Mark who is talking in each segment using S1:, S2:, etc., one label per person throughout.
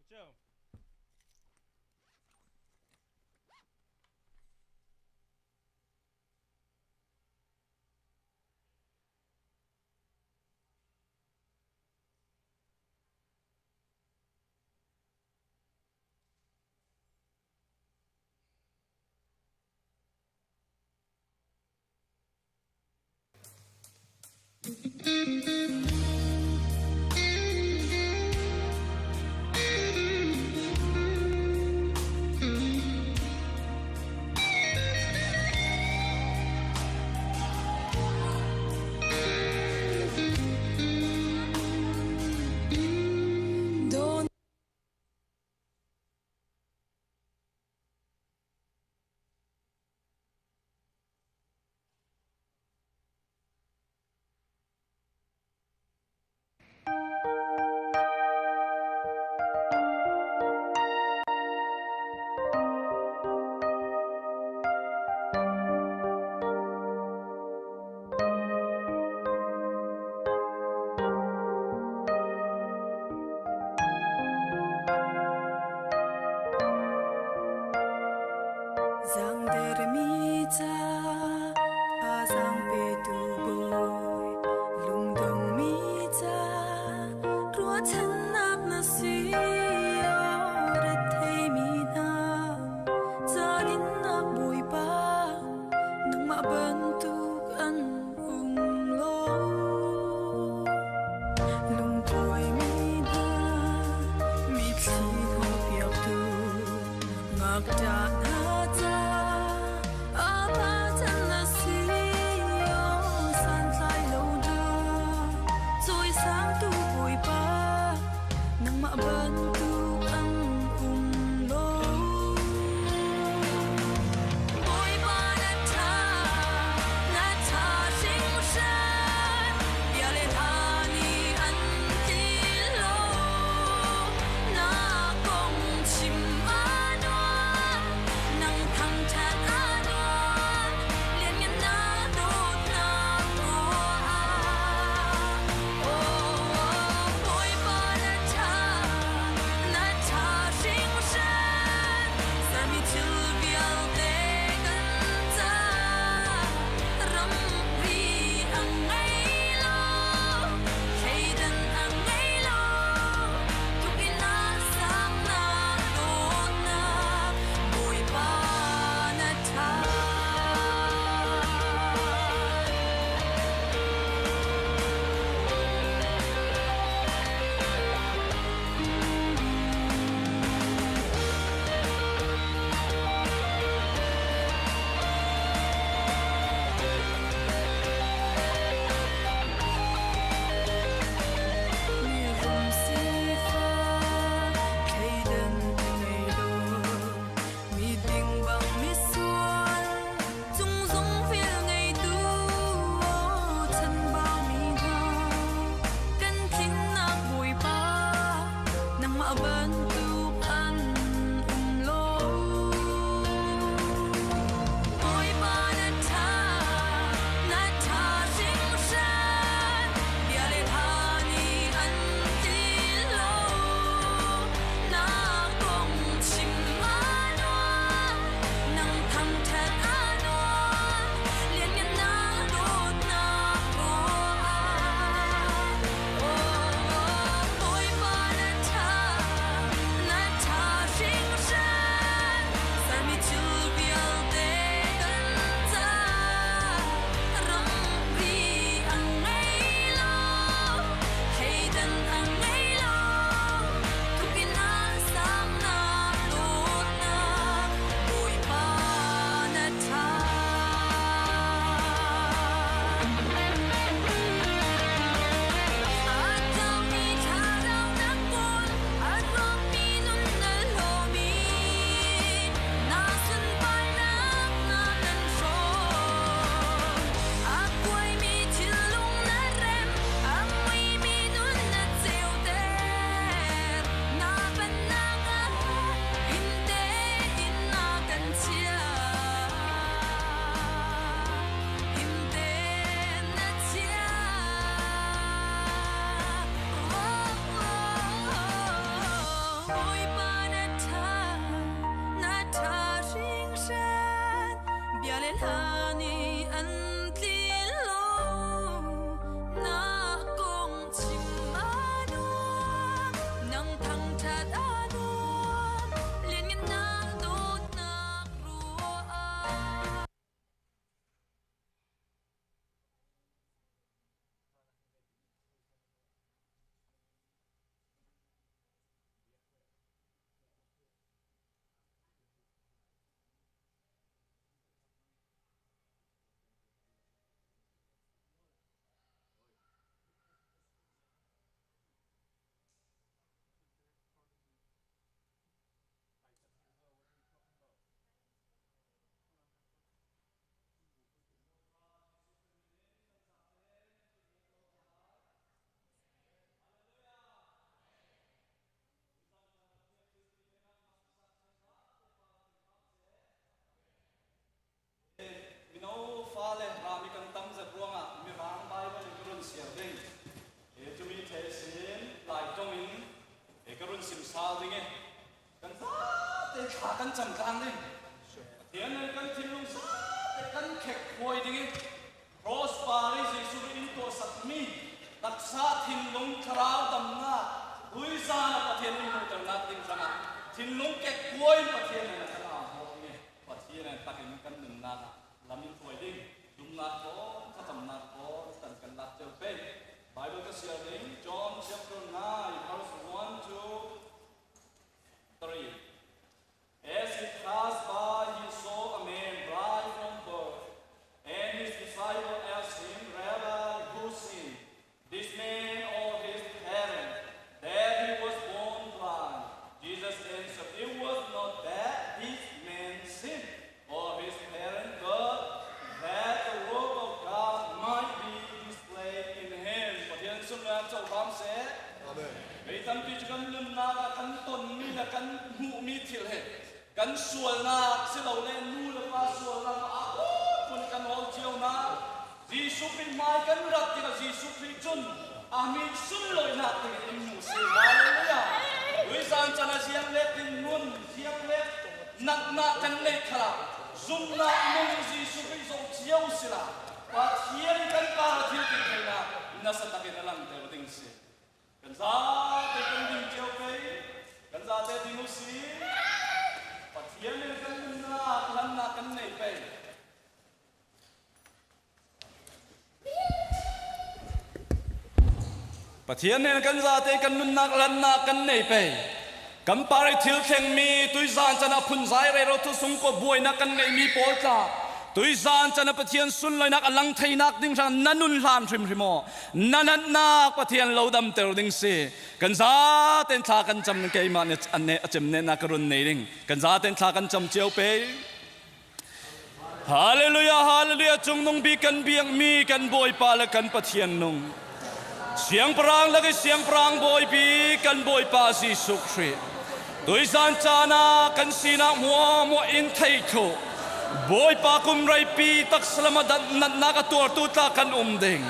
S1: Joe.
S2: Zangdermi ca thazaang petu bawi, lungdongmi ca ruahchannak na si. Retheimi hna ca dinnak Bawipa, nangmah bantuk an um lo. Lungtuaimi hna mitthli hnawhpiaktu, ngakṭah hna ca a chan na si. Santlai lo hna cawisangtu Bawipa, nangmah bantuk an um lo. Bawipa na ṭha, na ṭha hringhran, bia le hla nih an tlin lo. Na kong chim a nuam, hla nih an tlin lo. Na kong chim a nuam, nang thangṭhat a nuam, lianngannak dawtnak ruah ah.
S1: Mino fale rami kan tam zat ruangah Mirang Bible in ka run siar ding. E cumi the sin Lai tong in e ka run sim sal ding e. Kan zate thla kan cam tlang ding. Pathian nih kan thinlung zate kan khek khuai ding i Cross par i Jesuh in tuahsakmi taksa thinlung thlarau damnak tuizan ah Pathian in hmuhternak ding hrangah thinlung kekkuai in Pathian nih a kan au hnawh ding i Pathian in takin kan nunnak ah lam in hruai ding dumnak thawn thlacamnak thawn kan kan lak cio pei Bible ka siar ding John chapter 9 verse 1 to 3 As he passed by, he saw a man blind from birth, and his disciple asked him, Rabbi, who sinned, this man or his parents, that he was born blind? Jesus answered, It was not that this man sinned or his parents, but that the work of God might be displayed in him. Pathian sungah cohlang seh.
S3: Amen.
S1: Mei tampi cu kan nunnak ah kan tonmi le kan hmuhmi thil he kan sualnak silole nu le pa sualnak ah phun kan hawl cio hna. Jesuh Khrih hmai kan rat tikah Jesuh Khrih cun a min sunlawinak ding in hmu si. Hallelujah. Tuizan chan ah ziang le tinmun, ziang le natnak kan neih khala zumnak nung Jesuh Khrih zoh cio sila Pathian kan par thil ti theinak nasa takin a langhter ding si. Kan zate kan ding cio pei. Kan zate ding u si. Pathian in kan nunnak lannak kan nei pei. Pathian nih kan zate kan nunnak lannak kan nei pei. Kan par i thil thlengmi tuizan can ah phunzai rero thu sung ko buainak kan ngeihmi pawl tla tuizan can ah Pathian sunlawinak a lang theinak ding hrang na nun hlan hrimhrim aw na natnak Pathian lo damter ding si kan zaten thla kan cam keimah nih an ne a cem ne na ka run nei ding kan zaten thla kan cam cio pe Hallelujah, hallelujah, cungnung bik kan biakmi kan Bawipa le kan Pathian nung. Siangpahrang lak i siangpahrang bawipi kan Bawipa Jesuh Khrih. Tuizan caan ah kan sinak muahmuah in thei thlu. Bawipa kum reipi taksalam a natnak a tuartu tla kan um ding.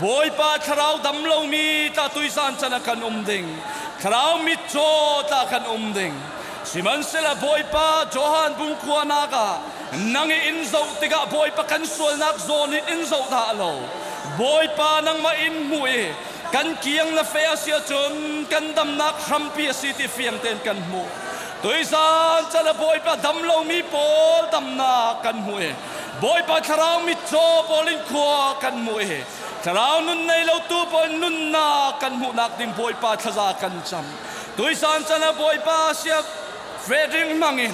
S1: Bawipa thlarau dam lomi tla tuizan can ah kan um ding. Thlarau mitcaw tla kan um ding. Sihmanhsehlaw Bawipa Johan bungkhua nak ah nang i in zoh tikah Bawipa kan sualnak zawn in in zoh dah lo. Bawipa nangmah in hmuh i kan kiang na fe a si ahcun kan damnak hrampi a si ti fiang tein kan hmuh. Tuizan can ah Bawipa dam lomi pawl damnak kan hmuh i Bawipa thlarau mitcaw pawl in khua kan hmuh i thlarau nun nei lo tu pawl nunnak kan hmuhnak ding Bawipa thlaza kan cam. Tuisan chan ah Bawipa siak Frederick hmangin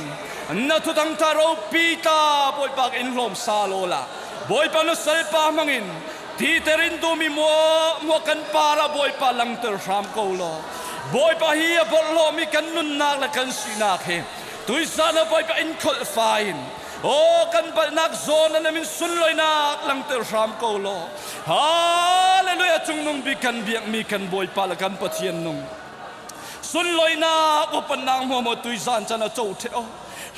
S1: na thutang tha ropi ta Bawipa in hlawm sa lo la Bawipa na salpa hmangin titer in dumi mua mua kan para Bawipa langter hram ko law Bawipa hi a bawlhhlawh mi kan nunnak le kan sinak hi tuisan ah Bawipa in kholh fa in aw kan balhnak zawn na min sunloinak langter hram ko law Hallelujah cungnung bik kan biakmi kan Bawipa le kan Pathian nung sunloinak upannak hmuam tuizan can a co the o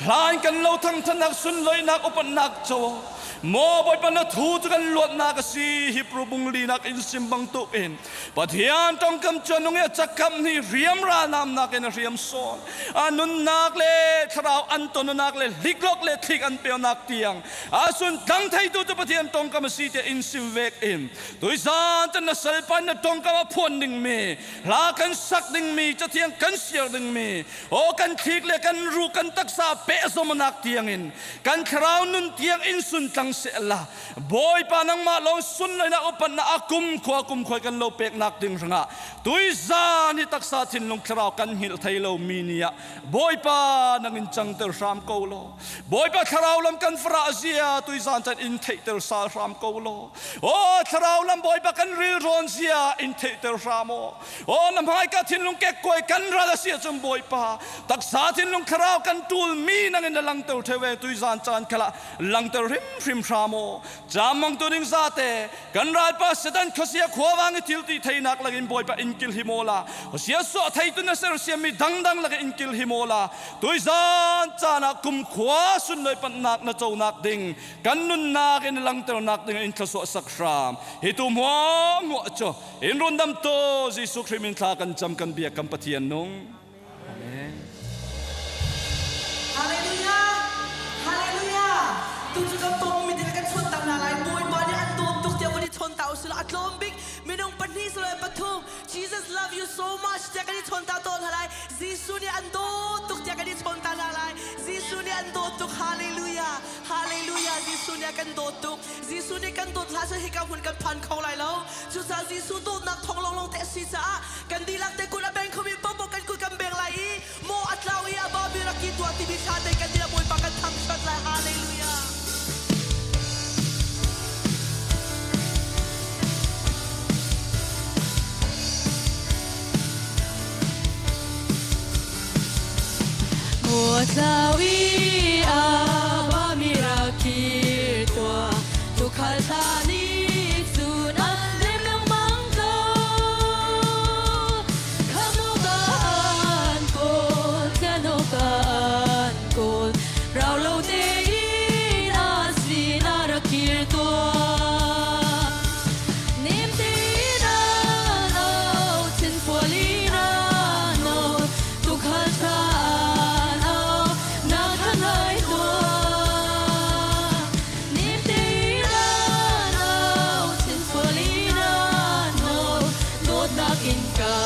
S1: hlan kan lo thangthanak sunloinak upannak co. Maw Bawipa na thu cu kan luatnak a si Hebrew bung linak in sim bantuk in Pathian tongkam cu a nung i a cakkamh ni riam ralnamnak in a hriam sawn. A nunnak le thlarau an tonunak le hliklok le thlik an peonak tiang a sun tlang theitu cu Pathian tongkam a si tiah in sim vek in tuizan cun na salpa na tongkam a phuan dingmi hla kan sak dingmi cathiang kan siar dingmi aw kan thlik le kan ru kan taksa pehzawmnak tiangin kan thlarau nun tiang in sun tlang seh la Bawipa nangmah lawng sunlawinak upatnak a kumkhua kumkhua kan lo peknak ding hrangah tuizan hi taksa thinlung thlarau kan hngilh thei lo mi ni ah Bawipa nang in cangter hram ko law Bawipa thlarau lam kan farah zia tuizan chan in theihter sal hram ko law aw thlarau lam Bawipa kan ril rawn zia in theihter hram aw aw na hmaika thinlung kekkuai kan ral a si ahcun Bawipa taksa thinlung thlarau kan tul mi nang in na langter thewe tuizan caan khala langter hrimhrim hram aw Camang tu ding zate kan ralpa Satan khuasia khuawang i thil ti theinak lakin Bawipa in kil hi mawla khuasia suah theitu na sersiam mi dangdang lakin in kil hi mawla tuizan caan ah kumkhua sunloi panhnak na conak ding kan nunnak in langternak ding in thlasuah sak hram hi tu hmuah hmuah cu in rundam to Jesuh Khrih min thla kan cam kan biak kan Pathian nung Amen.
S3: Hallelujah! Hallelujah! Tu cu kan pawng mi kan chawnh ta hna lai. Bawipa nih an dawt tuk tiah van i chawn ta usih law a tlawm bik minung pahnih silo pathum Jesus love you so much tiah kan i chawn ta tawn hna lai. Jesuh nih an dawt tuk tiah kan i chawn ta hna lai. Jesuh nih an dawt tuk. Hallelujah! Hallelujah! Jesuh nih a kan dawt tuk. Jesuh nih kan dawt hlah seh hika hmun kan phan kho lai lo. Cucaah Jesuh dawtnak thawng lawnglawng te a si caah kan dihlak te kut a beng khomi paohpaoh kan kut kan beng lai i maw a tlau i a ba mi rak ki tuah timi thla te kan dihlak Bawipa kan thangṭhat lai. Hallelujah.
S2: Maw tlau i a ba mi rak kir tuah tuukhal hla nih cun an lem lengmang ko. Khamh awkah an kawl, tlian awkah an kawl, rau lo tein a sinah rak kir tuah. Nem tein an au, thinfual in an au, tuukhal ṭha an au, na kha ngai tuah. Nem tein an au, thinfual in an au, dawtnak in ka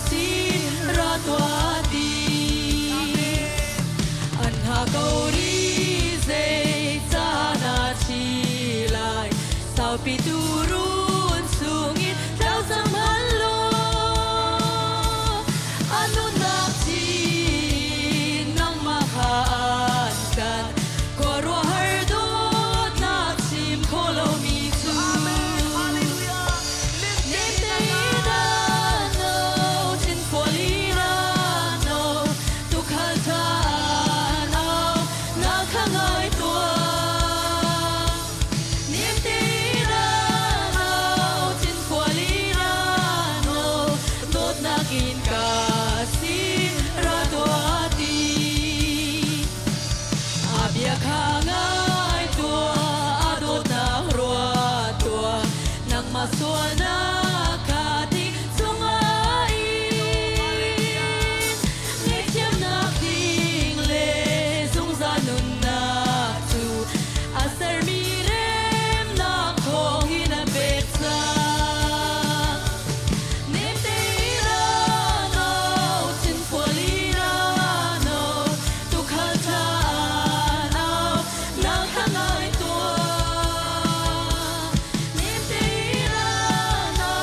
S2: sin ra tuah ti. An ha ko rih zei caan ah chi lai, saupi turun chungin tlau cang hmanh law, a nunnak chin nangmah kha an kan khuaruahhar dawtnak chim khawh lomi cu.
S3: Amen. Hallelujah.
S2: Nem tein an au, thinfual in an au, tuukhal ṭha an au, na kha ngai tuah. Nem tein an au, thinfual in an au, dawtnak in ka sin ra tuah ti. A bia kha ngai tuah, a dawtnak ruat tuah, nangmah sualnak kha ti chungah in. Ngaihthiamnak ding le zungzal nunnak cu a sermi remnak thawngin an pek cang. Nem tein an au, thinfual in an au, tuukhal ṭha an au, nang kha ngai tuah. Nem tein an au,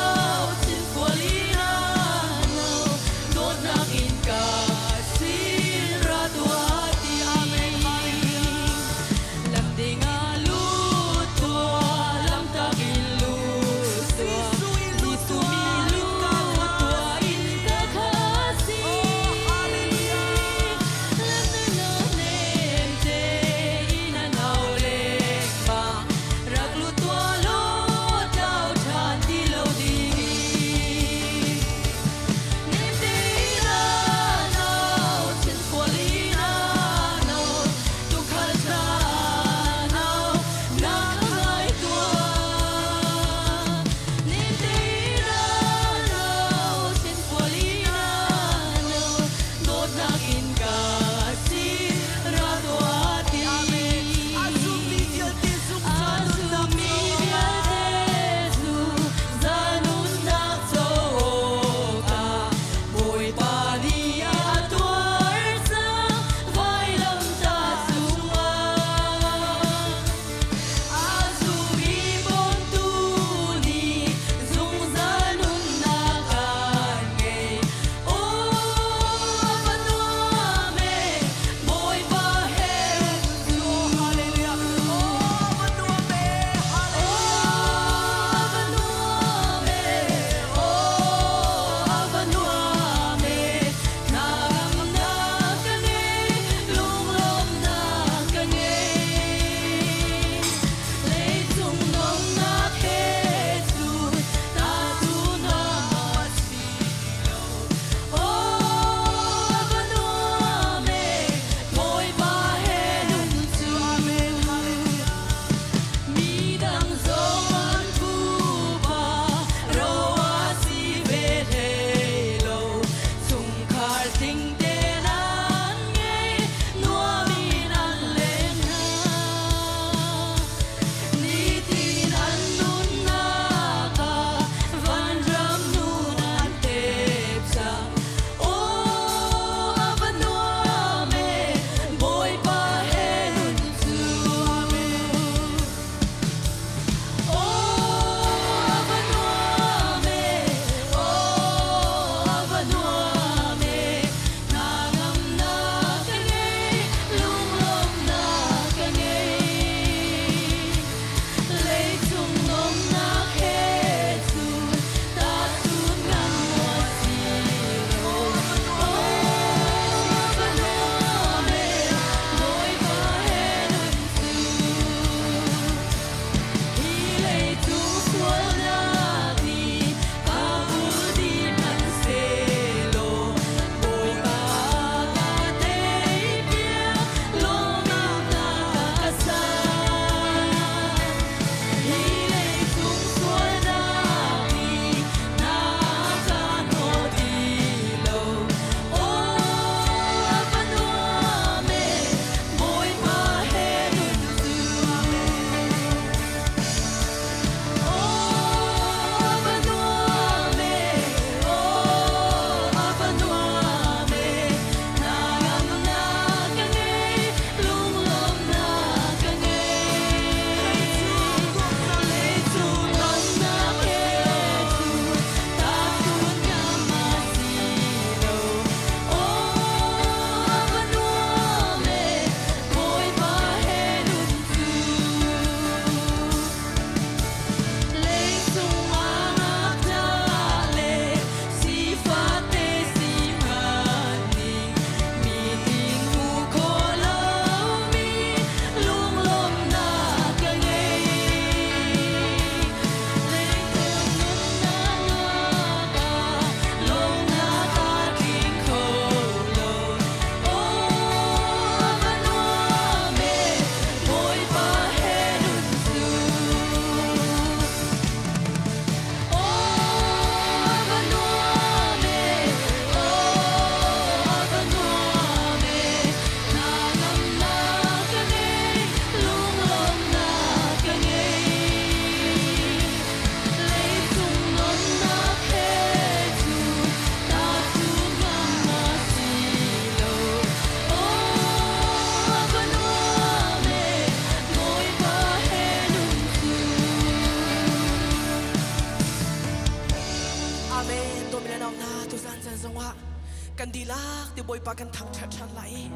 S3: Bawipa kan thangṭhat ṭhan lai.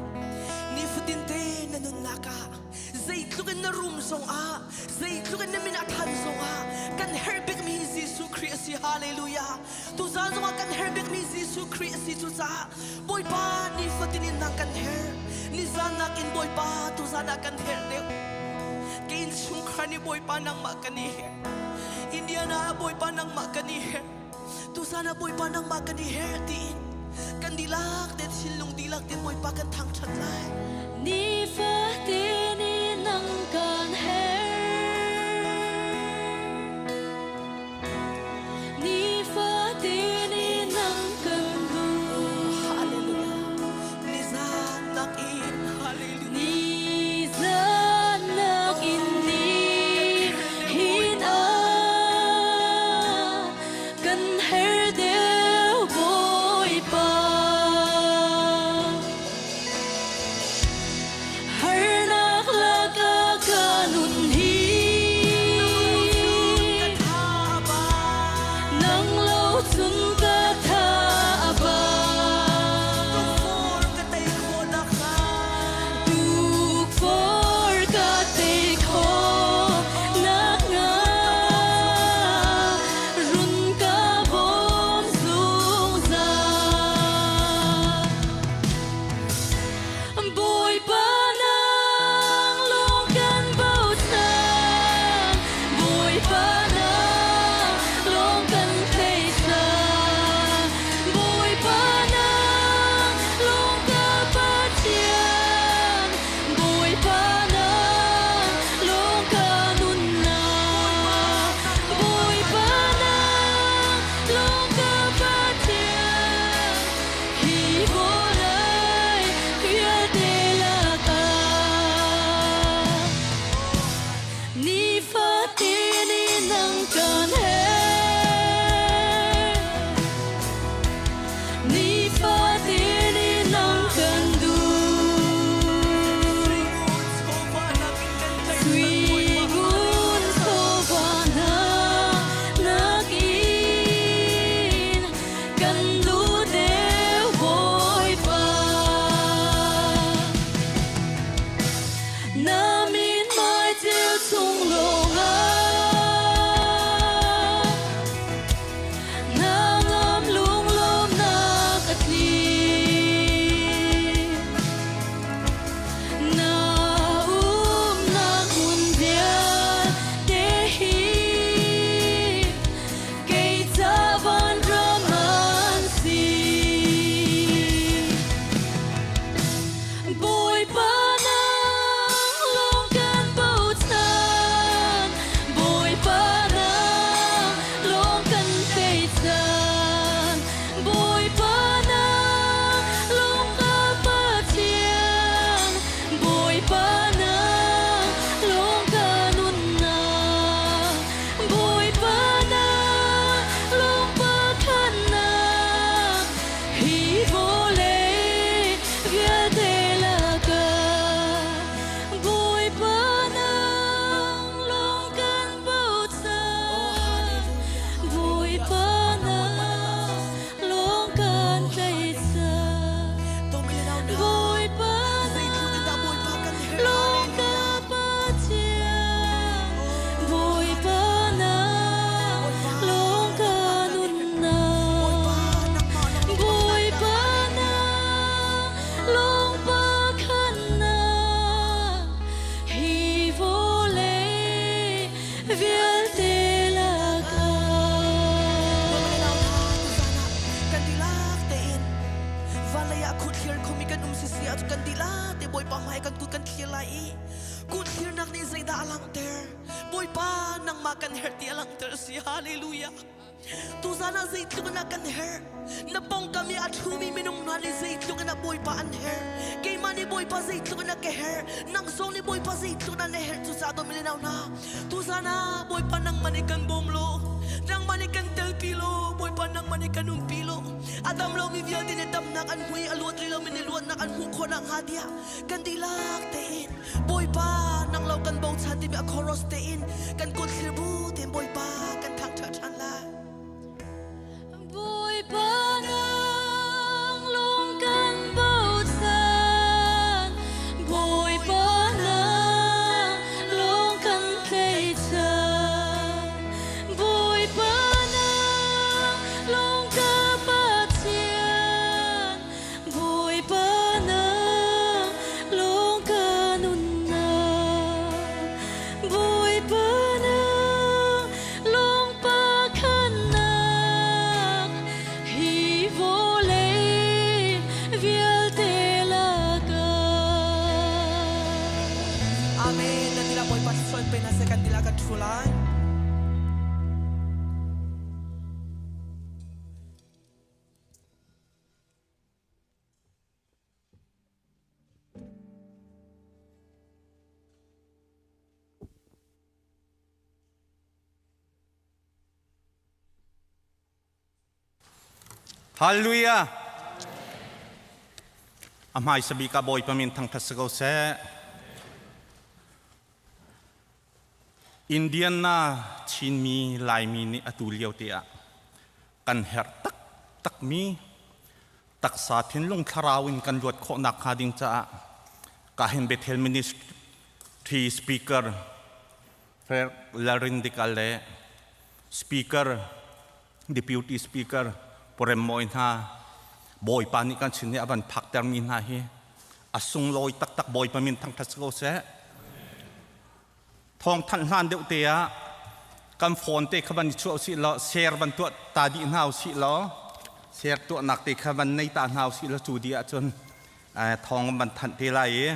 S3: Nifatin te na nunnak ah zeitluk in na rum zongah, zeitluk in na min a than zongah kan herh bikmi Jesuh Khrih a si. Hallelujah. Tuzaan zongah kan herh bikmi Jesuh Khrih a si. Cucaah Bawipa nifatin in nang kan herh. Nizan nakin Bawipa tuzaan ah kan herh deuh. Ka innchungkhar nih Bawipa nangmah kan i herh. Indiana ah Bawipa nangmah kan i herh. Tuzaan ah Bawipa nangmah kan i herh tiin kan dihlak te thinlung dihlak te Bawipa kan thangṭhat lai.
S2: Nifatin in nang kan herh. Nifatin in nang kan duh.
S3: Hallelujah. Nizan nakin hallelujah.
S2: Nizan nakin ni hin ah kan her deuh Bawipa. Harnak lakah ka nun hi nang lo cun ka tha a ba. Tukforh ka tei khawh nakhnga run ka bawm zungzal. Bawipa nang lawng kan bochan, Bawipa nang lawng kan tleisan, Bawipa nang lawng ka Pathian, Bawipa nang lawng ka nunnak, Bawipa nang lawng ka Pathian. Hi vawlei vialte lakah nifatin in nang kan herh. Nifatin in nang kan duh. Sui ngun chawva hna nakin Kan duh deuh Bawipa. Na min mai ceu chung lawngah na ngam lunglawmnak a tli. Na umnak hmun vialte hi Kei ca vanram an si. Bawipa nang lawng kan bochan, Bawipa nang lawng kan teican, Bawipa nang lawng ka Pathian, Bawipa nang lawng ka nunnak. Bawipa na lungpakhannak hi vawlei vialte lakah Bawipa nang lawng kan bochan Bawipa nang lawng kan tlaihchan Bawipa nang lawng ka Pathian Bawipa nang lawng ka nunnak Bawipa nang lawng pakhannak hi vawlei vialte lakah.
S3: Kan dihlak tein Vallei ah kut-thlir khomi kan um sisi ahcun kan dihlak te Bawipa hmai kan kut kan thlir lai i kut-thlirnak nih zeidah a langhter? Bawipa nangmah kan herh ti a langhter a si. Hallelujah. Tuzan ah zeitluk in a kan herh. Na pawngkam i a ṭhumi minung hna nih zeitluk in a Bawipa an herh. Keimah nih Bawipa zeitluk in a ka herh. Nang zong nih Bawipa zeitluk in an herh. Cucaah dawt mi le nau hna, tuzan ah Bawipa nangmah nih kan bawm law, nangmah nih kan telpi law, Bawipa nangmah nih kan umpi law. A dam lomi vialte nih damnak an hmu i a luat rih lomi nih luatnak an hmuh khawh nakhnga tiah kan dihlak tein Bawipa nang lo kan bochan timi a chorus tein kan kut thlir bu tein Bawipa kan thangṭhat ṭhan lai.
S2: Bawipa nang lung kan bochan.
S3: Amen. Nan dilah Bawipa thluachuah in pe hna seh kan dilah kan ṭhu lai.
S4: Hallelujah! A hmaisa bik ah Bawipa min thangṭhat si ko seh. Indiana Chinmi Laimi nih atu lio te ah kan herh taktakmi taksa thinlung thlarau in kan luat khawhnak hnga ding caah kahin Bethel Ministry Speaker Lalrin Dikal le Speaker Deputy Speaker Purem Mawi hna Bawipa nih kan sin i a van phaktermi hna hi a sunglawi taktak Bawipa min thangṭhat si ko seh. Thawngthanh hlan deuh te ah kan phone te kha van i chuah usih law share van tuah ta dih hna usih law share tuahnak te kha van nei ta hna usih law cu dih ahcun thawng van thanh te lai i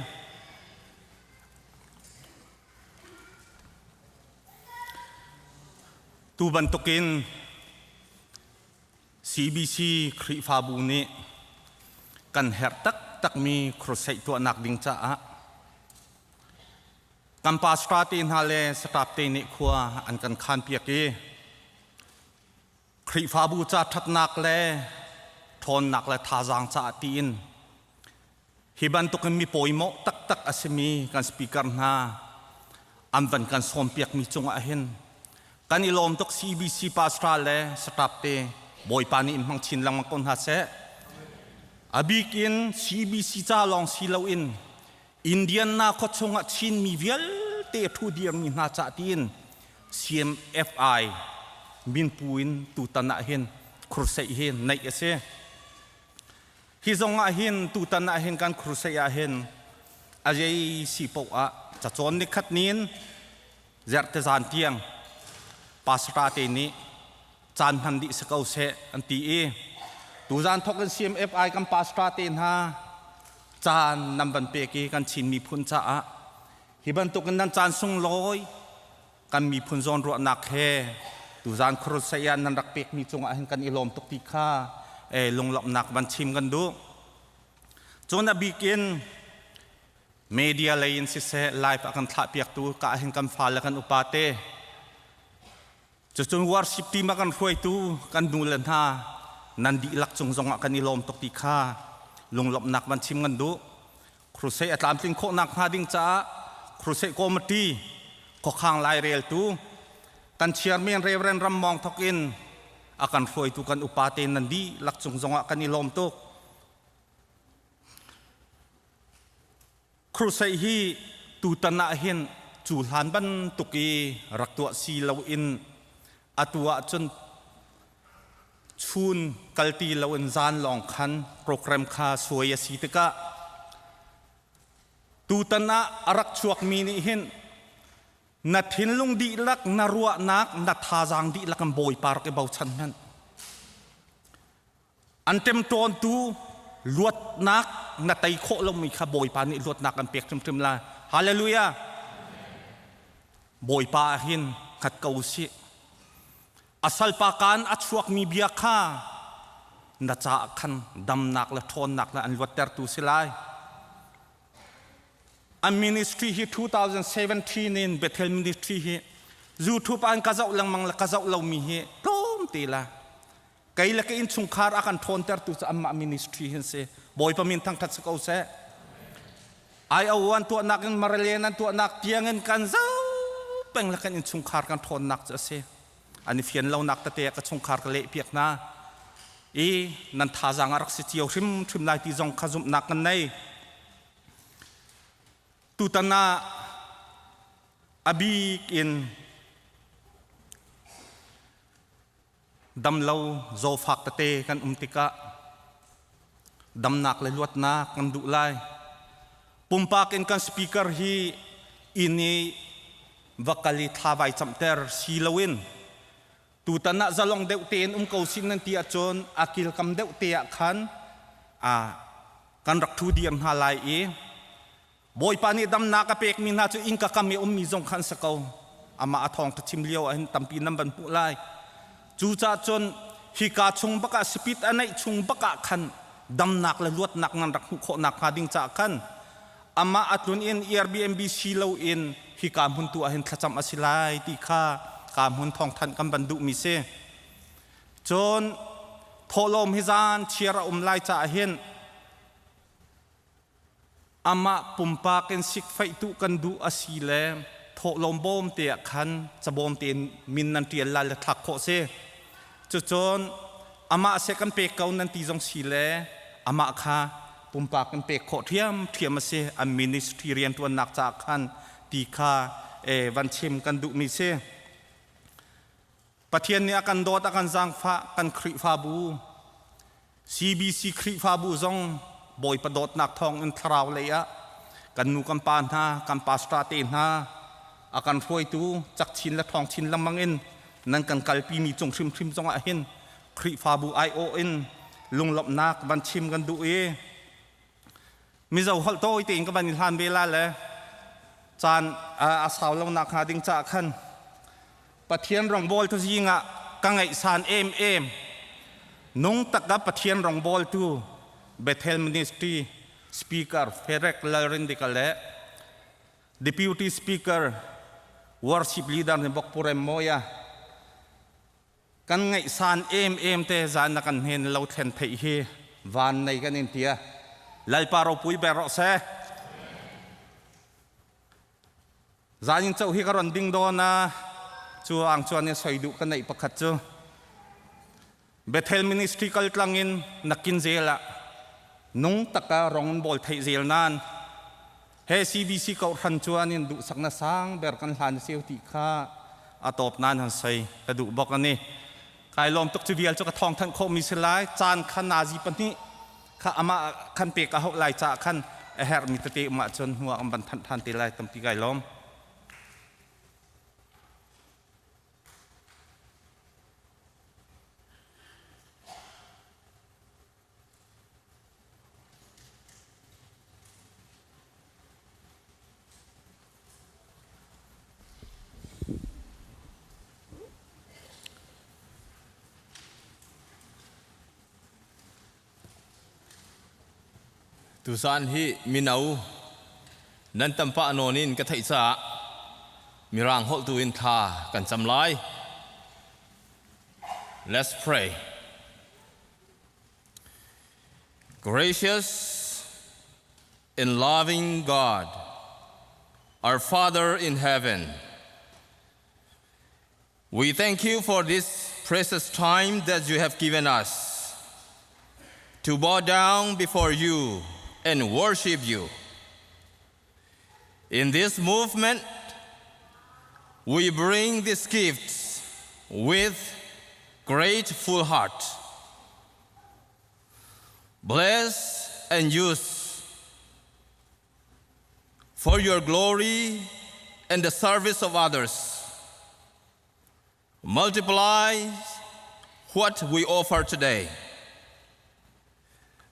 S4: Tu bantukin CBC Khrihfabu nih kan herh taktakmi crusade tuahnak ding caah kan pastor te hna le staff te nih khua an kan khanpiak i Khrihfabu ca ṭhatnak le ṭhawnnak le thazaang caah tiin hi bantukin mi pawimawh taktak a simi kan speaker hna an van kan sawmpiakmi cungah hin kan i lawm tuk. CBC pastor le staff te Bawipa nih in hmang chin lengmang ko hna seh. A bik in CBC ca lawng si loin Indiana khua chungah Chinmi vialte ṭhu dirmi hna cah tiin CMFI minpu in tutan ah hin crusade hi neih a si. Hi zong ah hin tutan ah hin kan crusade ah hin a zei si paoh ah cacawn ni khat nin zerte zan tiang pastor te nih caan hman dih si ko seh an ti i tuzan thok in CMFI kan pastor te hna caan nan van pek i kan Chin miphun caah hi bantukin nan caan sunglawi kan miphun zawnruahnak he tuzan crusade ah nan rak pekmi cungah hin kan i lawm tuk ti kha lunglawmhnak van chim kan duh. Cun a bik in media lei in siseh live a kan thlah piaktu ka hin kan fale kan upa te, cucun worship team a kan hruaitu kan nu le hna nan dihlak cung zongah kan i lawm tuk ti kha lunglawmhnak van chim kan duh. Crusade a tlamtlin khawhnak hnga ding caah Crusade Committee khuakhang laireltu kan chairman Reverend Ram Mawng thok in a kan hruaitu kan upa te nan dihlak cung zongah kan i lawm tuk. Crusade hi tutan ah hin cu hlan bantuk i rak tuah si loin atu ahcun chun kalti loin zan lawng khan program kha suai a si tikah tutan ah a rak chuakmi nih hin na thinlung dihlak, na ruahnak, na thazaang dihlak in Bawipa rak i bochan hmanh. An ṭemṭawntu luatnak na tei khawh lomi kha Bawipa nih luatnak an pek hrimhrim lai. Hallelujah! Bawipa ah hin hngat ko usih. A salpa kaan a chuakmi bia kha na caah khan damnak le ṭhawnnak le an luattertu si lai. An ministry hi 2017 in Bethel ministry hi YouTube an ka zoh lengmang le ka zoh lomi hi tlawm te la. Kei le ka innchungkhar a kan ṭhawntertu cu anmah ministry hin si. Bawipa min thangṭhat si ko seh. IO an tuahnak in Maralen an tuahnak tiangin kan zoh peng le kan innchungkhar kan ṭhawnnak cu a si. An i fian lonak tete ah ka chungkhar ka lehpiak hna i nan thazaang a rak si cio hrimhrim lai ti zong kha zumhnak kan nei. Tutan ah a bik in Damlo zawfak tete kan um tikah damnak le luatnak kan duh lai. Pumpak in kan speaker hi inn i va kal i thla vai camhter si loin tutan ah zalong deuh tein um ko sin nan ti ahcun a kilkam deuh te ah khan kan rak ṭhu diam hna lai i. Bawipa nih damnak a pekmi hna cu innka kam i ummi zong kha an si ko. Amah a thawngṭha chim lio ah hin tampi nan van hmuh lai. Cucaah cun hika chung bakah sipit a neih chung bakah khan damnak le luatnak nan rak hmuh khawh nakhnga ding caah khan amah a tlun in Airbnb si loin hika hmun tu ah hin thlacam a si lai ti kha ka hmun thawngthanh kan van duhmi si. Cun thawhlawm hi zan chiar a um lai caah hin Amah pumpak in sikfeihtu kan duh a si le thawhlawm bawm te ah khan cabawm tein min nan ṭial lai le thlak khawh si. Cucun amah seh kan pek ko nan ti zong si le amah kha pumpak in pek khawh ṭhiamṭhiam a si. An ministry rianṭuannak caah khan ti kha van chim kan duhmi si. Pathian nih a kan dawt, a kan zaangfah, kan Khrihfabu CBC Khrihfabu zong Bawipa dawtnak thawng in thlarau lei ah kan nu kan pa hna, kan pastor te hna a kan hruaitu cak chin le ṭhawng chin lengmang in nan kan kalpimi cung hrimhrim zongah hin Khrihfabu aiawh in lunglawmhnak van chim kan duh i Mizo holh tawi tein ka van i hlan ve la le caan a sau lo nak hnga ding caah khan Pathian rawngbawl tu zing ah ka ngaihsan em em nung tak a Pathian rawngbawl tu Bethel Ministry Speaker Ferek Lalrindika le Deputy Speaker Worship Leader ni bok Purem Moya Kan ngaihsan em em te zan na kan hnen lo thlen theih hi van nei kan in tia. Lalpa ropui ber rawh seh. Zan in cho hi ka ron ding dawn a chu ang chuan in soi duh ka neih pakhat chu Bethel Ministry kal tlang in nakin zel ah nung taka rong in bawl theih zel nan He CBC kohhran chuan in duhsakna sang ber kan hlan a siu ti kha a tawp nan han sei ka duh bawk ani. Kai lawm tuk cu vial cu ka thawng thanh khawhmi si lai. Caan kha nazi pahnih kha amah khan pek a hauh lai caah khan a herhmi tete um ahcun hnu ah kan van thanh than te lai tampi kai lawm.
S5: Tuzaan hi mino nan tam pah nawn in ka theih caah mirang holh tu in thla kan cam lai. Let's pray. Gracious and loving God, our Father in heaven, we thank you for this precious time that you have given us to bow down before you and worship you. In this movement, we bring these gifts with grateful heart. Bless and use for your glory and the service of others. Multiply what we offer today,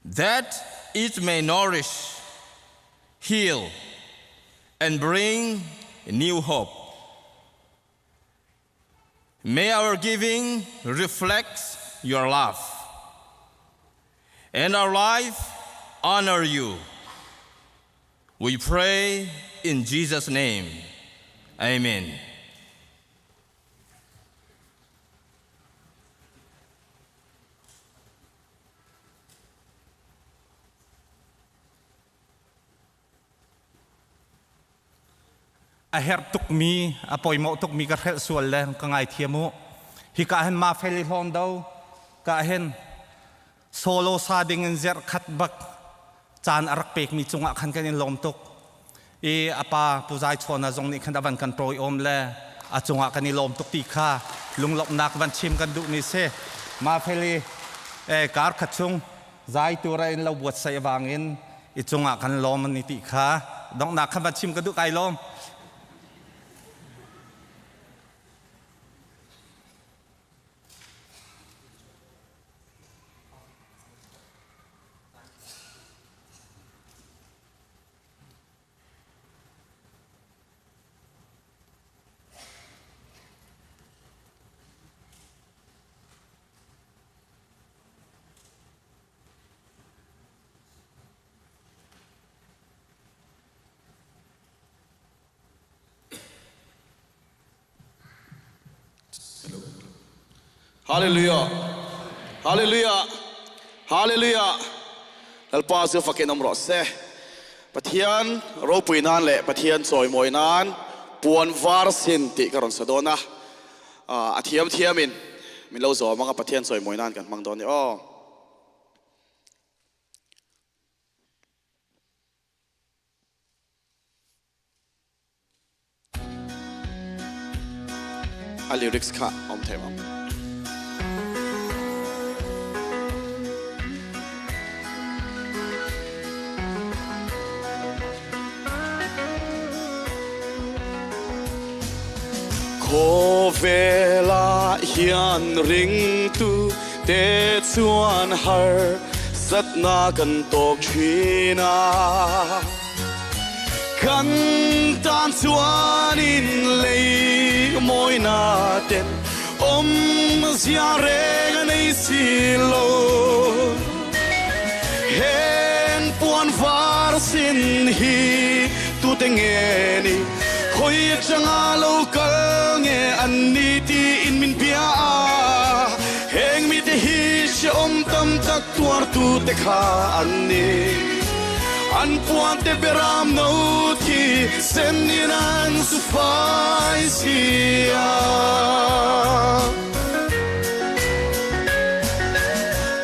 S5: that it may nourish, heal, and bring new hope. May our giving reflect your love, and our life honor you. We pray in Jesus' name. Amen.
S4: A herh tukmi, a poimawh tukmi ka hrelh sual le ka ngaithiam u. Hika hin ma fel i hlawn do. Ka hin solo sa ding in zerh khat bak caan a rak pekmi cungah khan kan in lawm tuk. I a pa Pu Zai Chawna zong nih khan a van kan tawiawm le a cungah kan i lawm tuk ti kha lunglawmhnak van chim kan duhmi si. Ma fel i kar khat chung zai tura in lo buatsaih wangin i cungah kan lawm an i ti kha donghnak khan van chim ka duh kai lawm.
S6: Hallelujah! Hallelujah! Hallelujah! Lalpa chu fakin awm rawh se. Pathian ropui nan leh Pathian chawimawi nan puan var sin tih ka rawn sa dawn a. A thiam thiamin min lo zawm ang a, Pathian chawimawi nan kan hmang dawn ni aw. A lyrics kha awm thei ang. Khawvelah hian ringtu te chuan harsatna kan tawk thin a. Kan tan chuanin lei mawina ten awmzia reng a nei si lo. Heng puan var sin hi tute nge ni? Khawi atanga lo kal nge an ni tiin min bia a. Heng mite hi hrehawm tam tak tuartute kha an ni. An puante beram no thi sen in an su fai si a.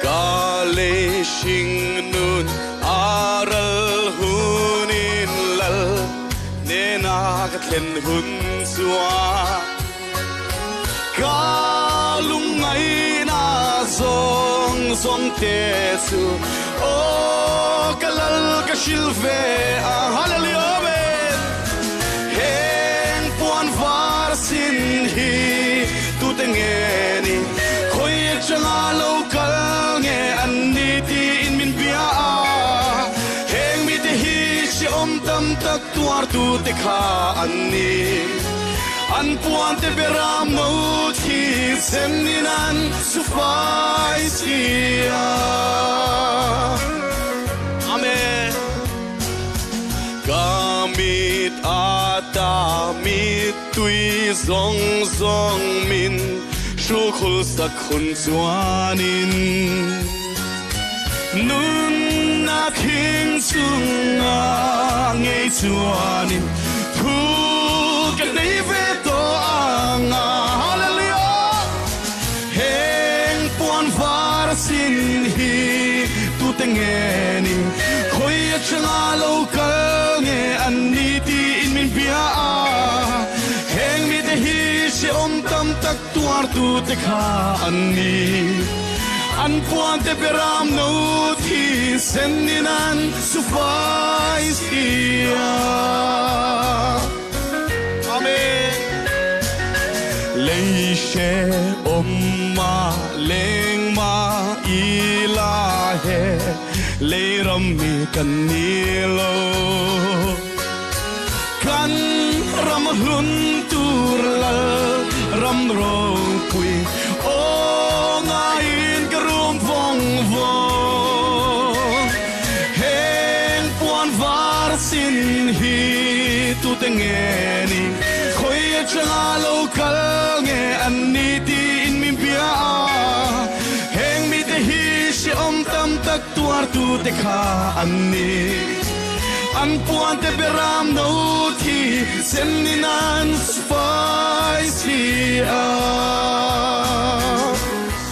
S6: Ka lei hring nun a ral hun in lal nena ka thlen hun chuan Ka lungngaihna zawng zawng te chu aw ka lal ka hrilh ve a Hallelujah Amen Heng puan var sin hi tute nge ni khawi atanga lo kal nge an ni tiin min bia a Heng mite hi hrehawm tam tak tuartute kha an ni. An puante beram no thi sen in an su fai si a. Amen. Ka mit ata mittui zawng zawng min hrukhul sak hun chuanin Nunna thing chunga ngei chuanin thu ka nei ve tawh ang a. Hallelujah! Heng puan var sin hi tute nge ni? Khawi atanga lo kal nge an ni tiin min bia a. Heng mite hi hrehawm tam tak Tuartute kha an ni. An puante beram no thi sen in an su fai si a. Amen. Lei hre awm ma leng ma i la he lei ram mi kan ni lo. Kan ram hlun tur lal ram ropui aw ngaiin ka rum vawng vawng. Heng puan var sin hi tute nge ni? Khawi atanga lo kal nge an ni tiin min bia a. Heng mite hi hrehawm tam tak tuartute kha an ni. An puante beram no thi sen in an fai si a.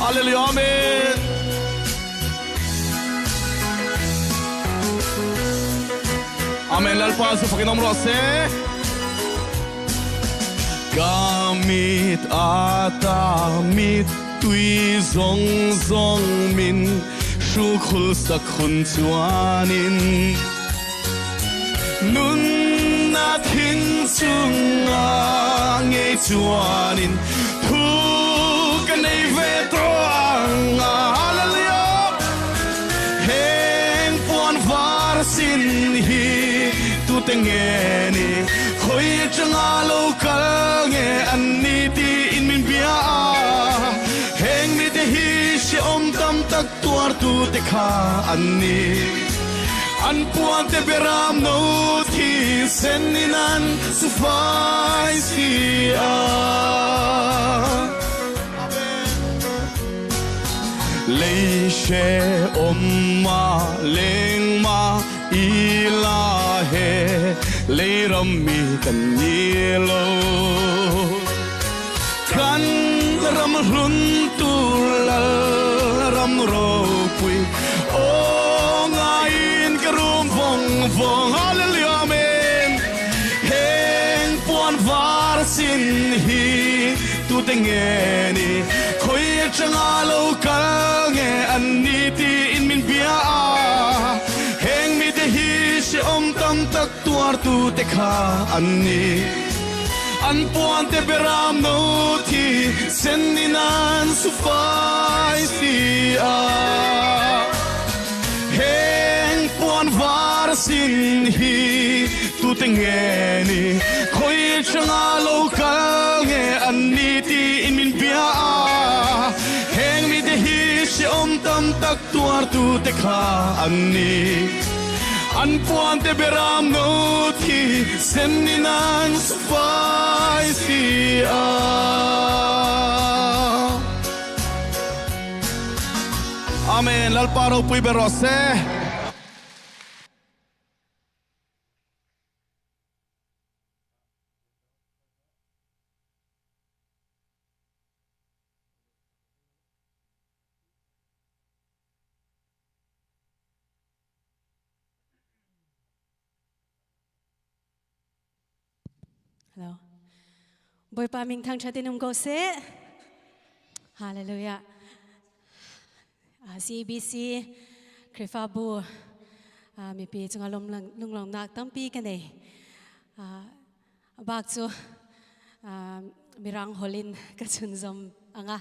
S6: Hallelujah Amen. Amen Lalpa chu fakin awm rawh se. Ka mit ata mit tui zawng zawng min hrukhul sak hun chuanin nunna thing chunga ngei chuanin thu ka nei ve tawh ang a. Hallelujah! Heng puan var sin hi tute nge ni? Khawi atanga lo kal nge an ni tiin min bia a. Heng mite hi hrehawm tam tak tuartute kha an ni. An puante beram no thi sen in an su fai si a. Amen. Lei hrehawm ah leng mah ila he lei ram mi kan ni lo. Kan ram hlun tur lal ram ropui aw ngaiin ka rum vawng vawng Hallelujah Amen Heng puan var sin hi tute nge ni khawi atanga lo kal nge an ni tiin min bia a heng mite hi hrehawm tam tak tuartute kha an ni. An puante beram no thi sen in an su fai si a. Heng puan var sin hi tute nge ni khawi atanga lo kal nge an ni tiin min bia a. Heng mite hi hrehawm tam tak tuartute kha an ni. An puante beram no thi sen in an su fai si a. Amen. Lalpa ropui ber rawh se.
S2: Hello. Bawipa ming thangṭhat in um ko seh. Hallelujah. CBC Khrihfabu mipi cungah lunglawmnak tampi ka nei. Bak cu mirang holin ka chunzom anga.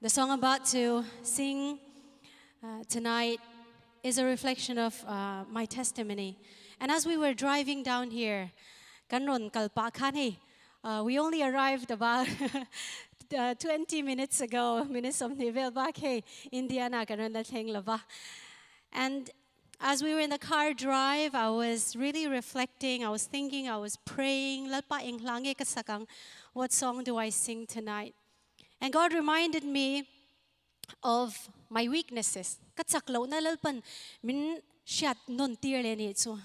S2: The song I'm about to sing tonight is a reflection of uh, my testimony. And as we were driving down here, kan ron kalpa khan hei, uh, we only arrived about uh, 20 minutes ago, minutes of vel bak hei, Indiana kan ron la thleng lova. And as we were in the car drive, I was really reflecting, I was thinking, I was praying, Lalpa eng hla nge ka sak ang? What song do I sing tonight? And God reminded me of my weaknesses. Ka chak lohna Lalpan min hriat nawn tir leh nih chu.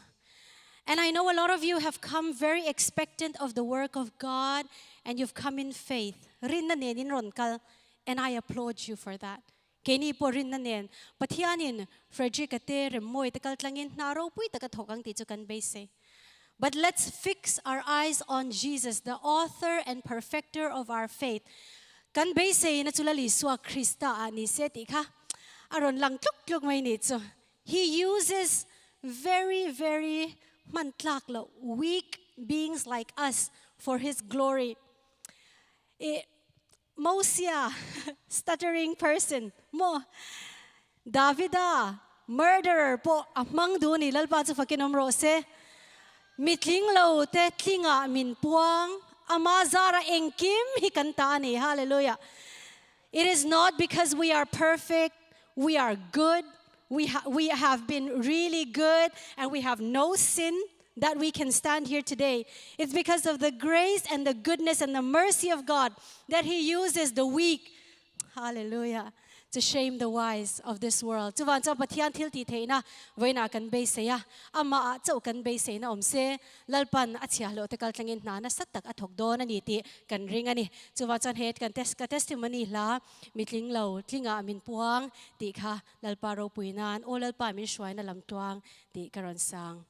S2: And I know a lot of you have come very expectant of the work of God and you've come in faith. Rinna nen in rawn kal and I applaud you for that. Keini pawh rinna nen Pathianin Frederick-a te remmawi te kal tlangin hna ropui tak a thawk ang tih chu kan beisei. But let's fix our eyes on Jesus, the author and perfecter of our faith. Kan beiseina chu Lal Isua Krista ah ni se tih kha a rawn lang tluk tluk mai nih chu. He uses very very hman tlak loh weak beings like us for his glory. I Mosia, stuttering person, maw? Davida, murderer, pawh a hmang duh a ni, Lalpa chu fakin awm rawh se. Mi tling lo te tlingah min puang, ama zara engkim hi kan ta a ni, Hallelujah. It is not because we are perfect, we are good, we, ha we have been really good and we have no sin that we can stand here today. It's because of the grace and the goodness and the mercy of God that He uses the weak, hallelujah, to shame the wise of this world. Chuvan chuan Pathian thil tih theihna vawiinah kan beisei a, amah ah chauh kan beiseina awm se, Lalpan a chhiahhlawh te kal tlangin hna nasa tak a thawk dawn a ni tih kan ring a ni. Chuvan chuan he kan ka testimony hla mitling lo tlingah min puang tih kha Lalpa ropui nan aw Lalpa min hruaina lam tuang tih ka rawn sang.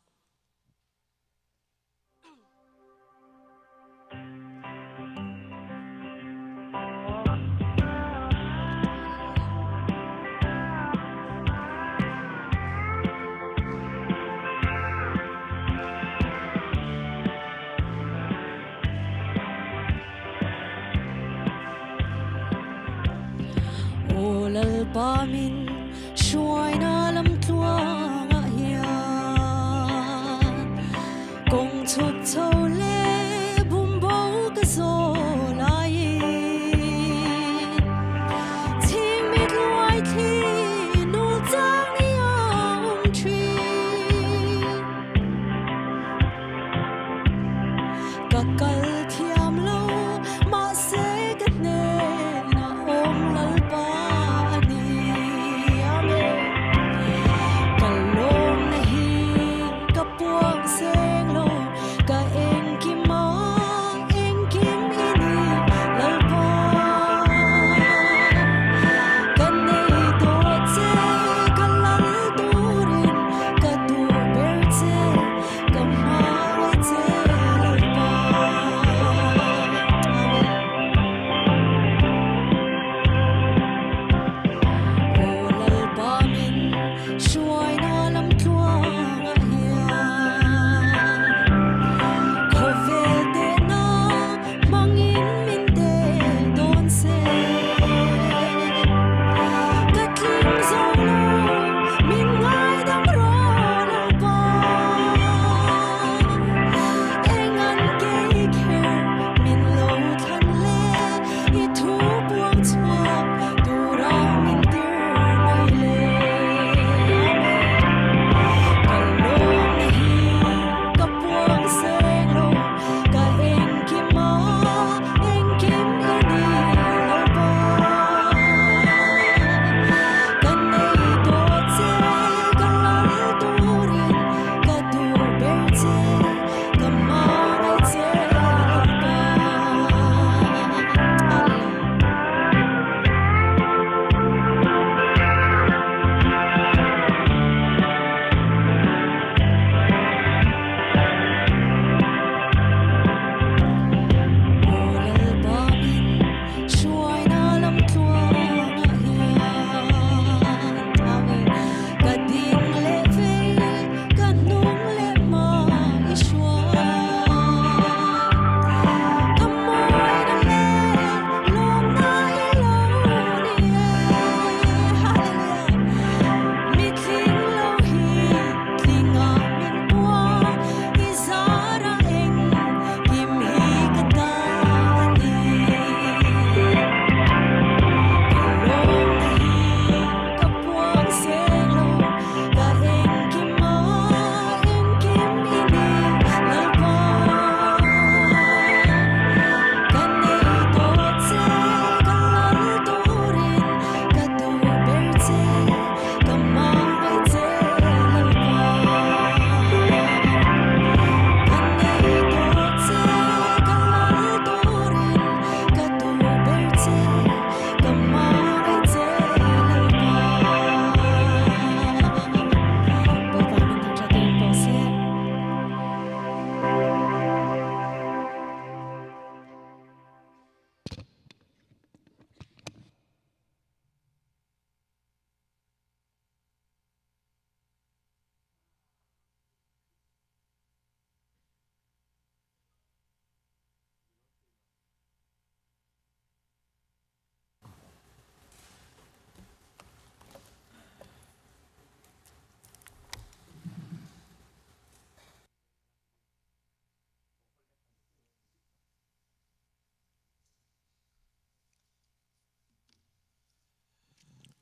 S2: Aw Lalpa min hruaina lamtluangah hian kawng chhuk chho leh bumbo ka zaw laiin chhingmit luai thli nul chang i a awm thin. Ka kal thiam lo, mahse ka hnenah awm Lalpa a ni.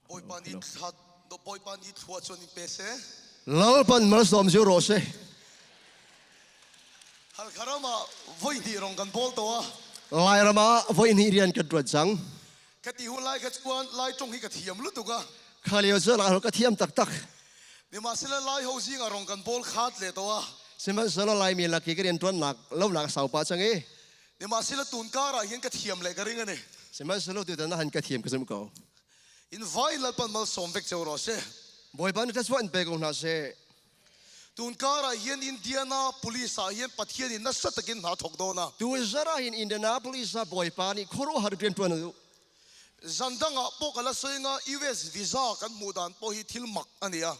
S7: Bawipa nih thla Bawipa nih thlua chuan in pe seh.
S8: Lalpan malsawm chu rawh se.
S7: Halkha ram ah voi hnih rong kan bawl tawh a.
S8: Lairam ah voi hnih rian kan ṭuan cang.
S7: Ka ti hun lai kha chuan Lai ṭong hi ka thiam lutuk a.
S8: Kha lio cun Lai holh ka thiam taktak.
S7: Sihmanhsehlaw Lai ho zing ah rong kan bawl khat le tawh a.
S8: Sihmanhsehlaw Laimi lak i ka rianṭuannak lonak a sau pah cang i.
S7: Sihmanhsehlaw tunkar ah hin ka thiam le ka ring a ni.
S8: Sihmanhsehlaw tutan ah han ka thiam ka zumh ko.
S7: In vai Lalpan malsawm vek cio rawh seh.
S8: Bawipa nih thluachuah in pe ko hna seh.
S7: Tunkar ah hin Indiana Police ah hin Pathian in nasa takin hna thawk dawn a.
S8: Tu zarh ah hin Indianapolis ah Bawipa nih khuaruahhar rian ṭuan a duh.
S7: Zan dang ah pawh ka la sawi nga US visa kan hmuh dan pawh hi thil mak a ni a.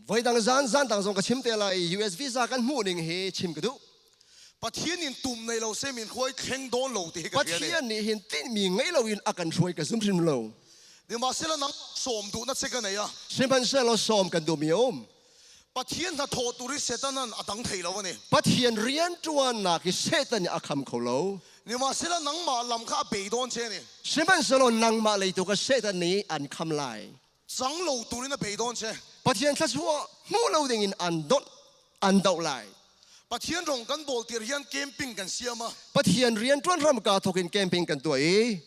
S8: Voidang zan zan dang zong ka chim te lai i US visa kan hmuh ning hi chim ka duh.
S7: Pathian in tum nei lo se min hruai thleng dawn lo ti hi ka hria ni.
S8: Pathian nih hin tinhmi ngei loin a kan hruai ka zum hrim lo.
S7: Nimahsela nang sawm duhna che ka nei a.
S8: Sihmanhsehlaw sawm kan duhmi a um.
S7: Pathian hnathawh tur hi Satan an a dang thei lo a ni.
S8: Pathian rianṭuannak hi Satan nih a kham kho lo.
S7: Nimahsela nangmah lam kha a bei dawn che a ni.
S8: Sihmanhsehlaw nangmah lei tu kha Satan nih an kham lai.
S7: Cang lo turin a bei dawn che.
S8: Pathian thluachuah hmuh lo dingin an donh an doh lai.
S7: Pathian rong kan bawl tir hian camping kan siam a.
S8: Pathian rian ṭuan ram ka thawk in camping kan tuah i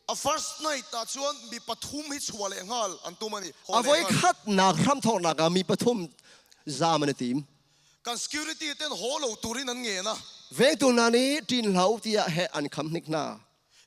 S7: A first night ah chuan mi pathum hi chua leh nghal an tum ani.
S8: A voi khatnak hramthawknak ah mi pathum zam an i tim.
S7: Kan security ten haw lo turin an ngen a.
S8: Vengtu hna nih ṭin hlah u tiah heh an kham hnik hna.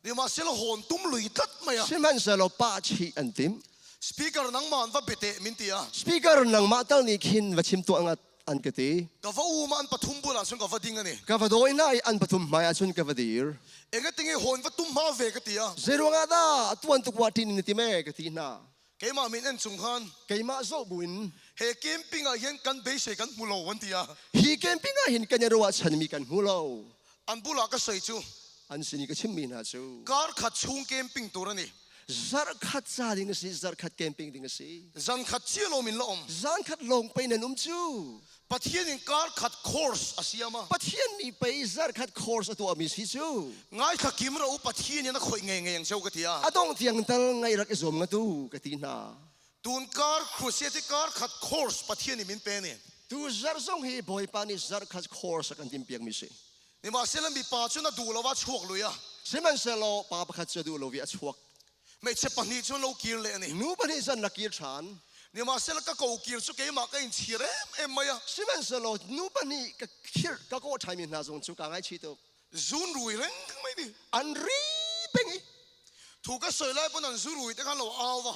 S7: Nimahselaw hawn tum lui tlat mai a.
S8: Sihmanhsehlaw pah chih an timh.
S7: Speaker nangmah an va bia teh min ti a.
S8: Speaker nangmah tal nih khin va chim tuah ngat an ka ti.
S7: Ka va um ah an pathum bulah cun ka va ding a ni.
S8: Ka va dawi hna i an pathum hmai ah cun ka va dir.
S7: Engatinge hawn va tum hma ve ka ti a.
S8: Zeiruangah dah tuan tuk wa ṭin in na tim ee ka ti hna.
S7: Keimah min en chung khan.
S8: Keimah zoh buin.
S7: He camping ah hin kan beisei kan hmu lo an ti a.
S8: Hi camping ah hin kan i ruahchanmi kan hmu lo.
S7: An bulah ka soi cu.
S8: An sin i ka chimmi hna cu.
S7: Kar khat chung camping tur a ni.
S8: Zarh khat ca ding a si, zarh khat camping ding a si.
S7: Zan khat cia lawm in la um.
S8: Zan khat lawng pei nan um cu.
S7: Pathian in kar khat course a siam a.
S8: Pathian nih pei zarh khat course a tuahmi si cu.
S7: Ngaithla kim ra u Pathian in a khoih ngei ngei ang cheu ka ti a.
S8: A dongh tiang tal ngaih rak i zuam ngatu ka ti hna.
S7: Tun kar crusade kar khat course Pathian nih min pe ni.
S8: Tu zarh zong hi Bawipa nih zarh khat course a kan timhpiakmi si.
S7: Nimahsela mipa cu na duh lo ah chuak lui a.
S8: Sihmanhsehlaw pa pakhat cu a duh lo i a chuak.
S7: Hmeichhe pahnih cu lo kir leh a ni.
S8: Nu pahnih cu an rak kir ṭhan.
S7: Nimahsela ka ko kir cu keimah ka inchir emem mai a.
S8: Sihmanhsehlaw nu pahnih ka khirh ka kawh ṭhaimi hna zong cu kaa ngaihchih tuk.
S7: Zun rui reng mai ni.
S8: An ri peng i.
S7: Thu ka soi lai pon an zu rui te khan lo au va.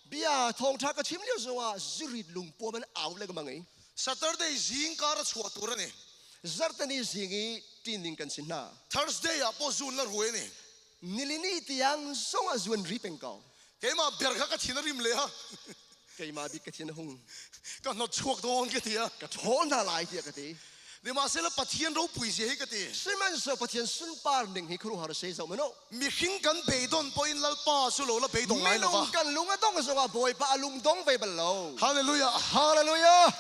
S8: Bia thawngṭha ka chim lio zongah zurit lungpuam an au lengmang i.
S7: Saturday zing kar a chuah tur a ni.
S8: Zarhteni zing i ṭin ding kan si hna.
S7: Thursday ah pawh zun la rui a ni.
S8: Nilini tiang zong ah zuan ri peng ko.
S7: Keimah ber kha ka thin a rim le ha.
S8: Keimah bik ka thin a hung.
S7: Ka hnot chuak dawn ka ti a.
S8: Ka ṭhawl hna lai tiah ka ti.
S7: Nimahsela Pathian ropui zia hi ka ti.
S8: Sihmanhsehlaw Pathian sunpar ning hi khuaruahhar a si zoh meno.
S7: Mihring kan beidon pawh in Lalpa cu lo la beidong ngai lo va.
S8: Minung kan lung a dong zongah Bawipa a lung dong ve bal lo.
S7: Hallelujah.
S8: Hallelujah.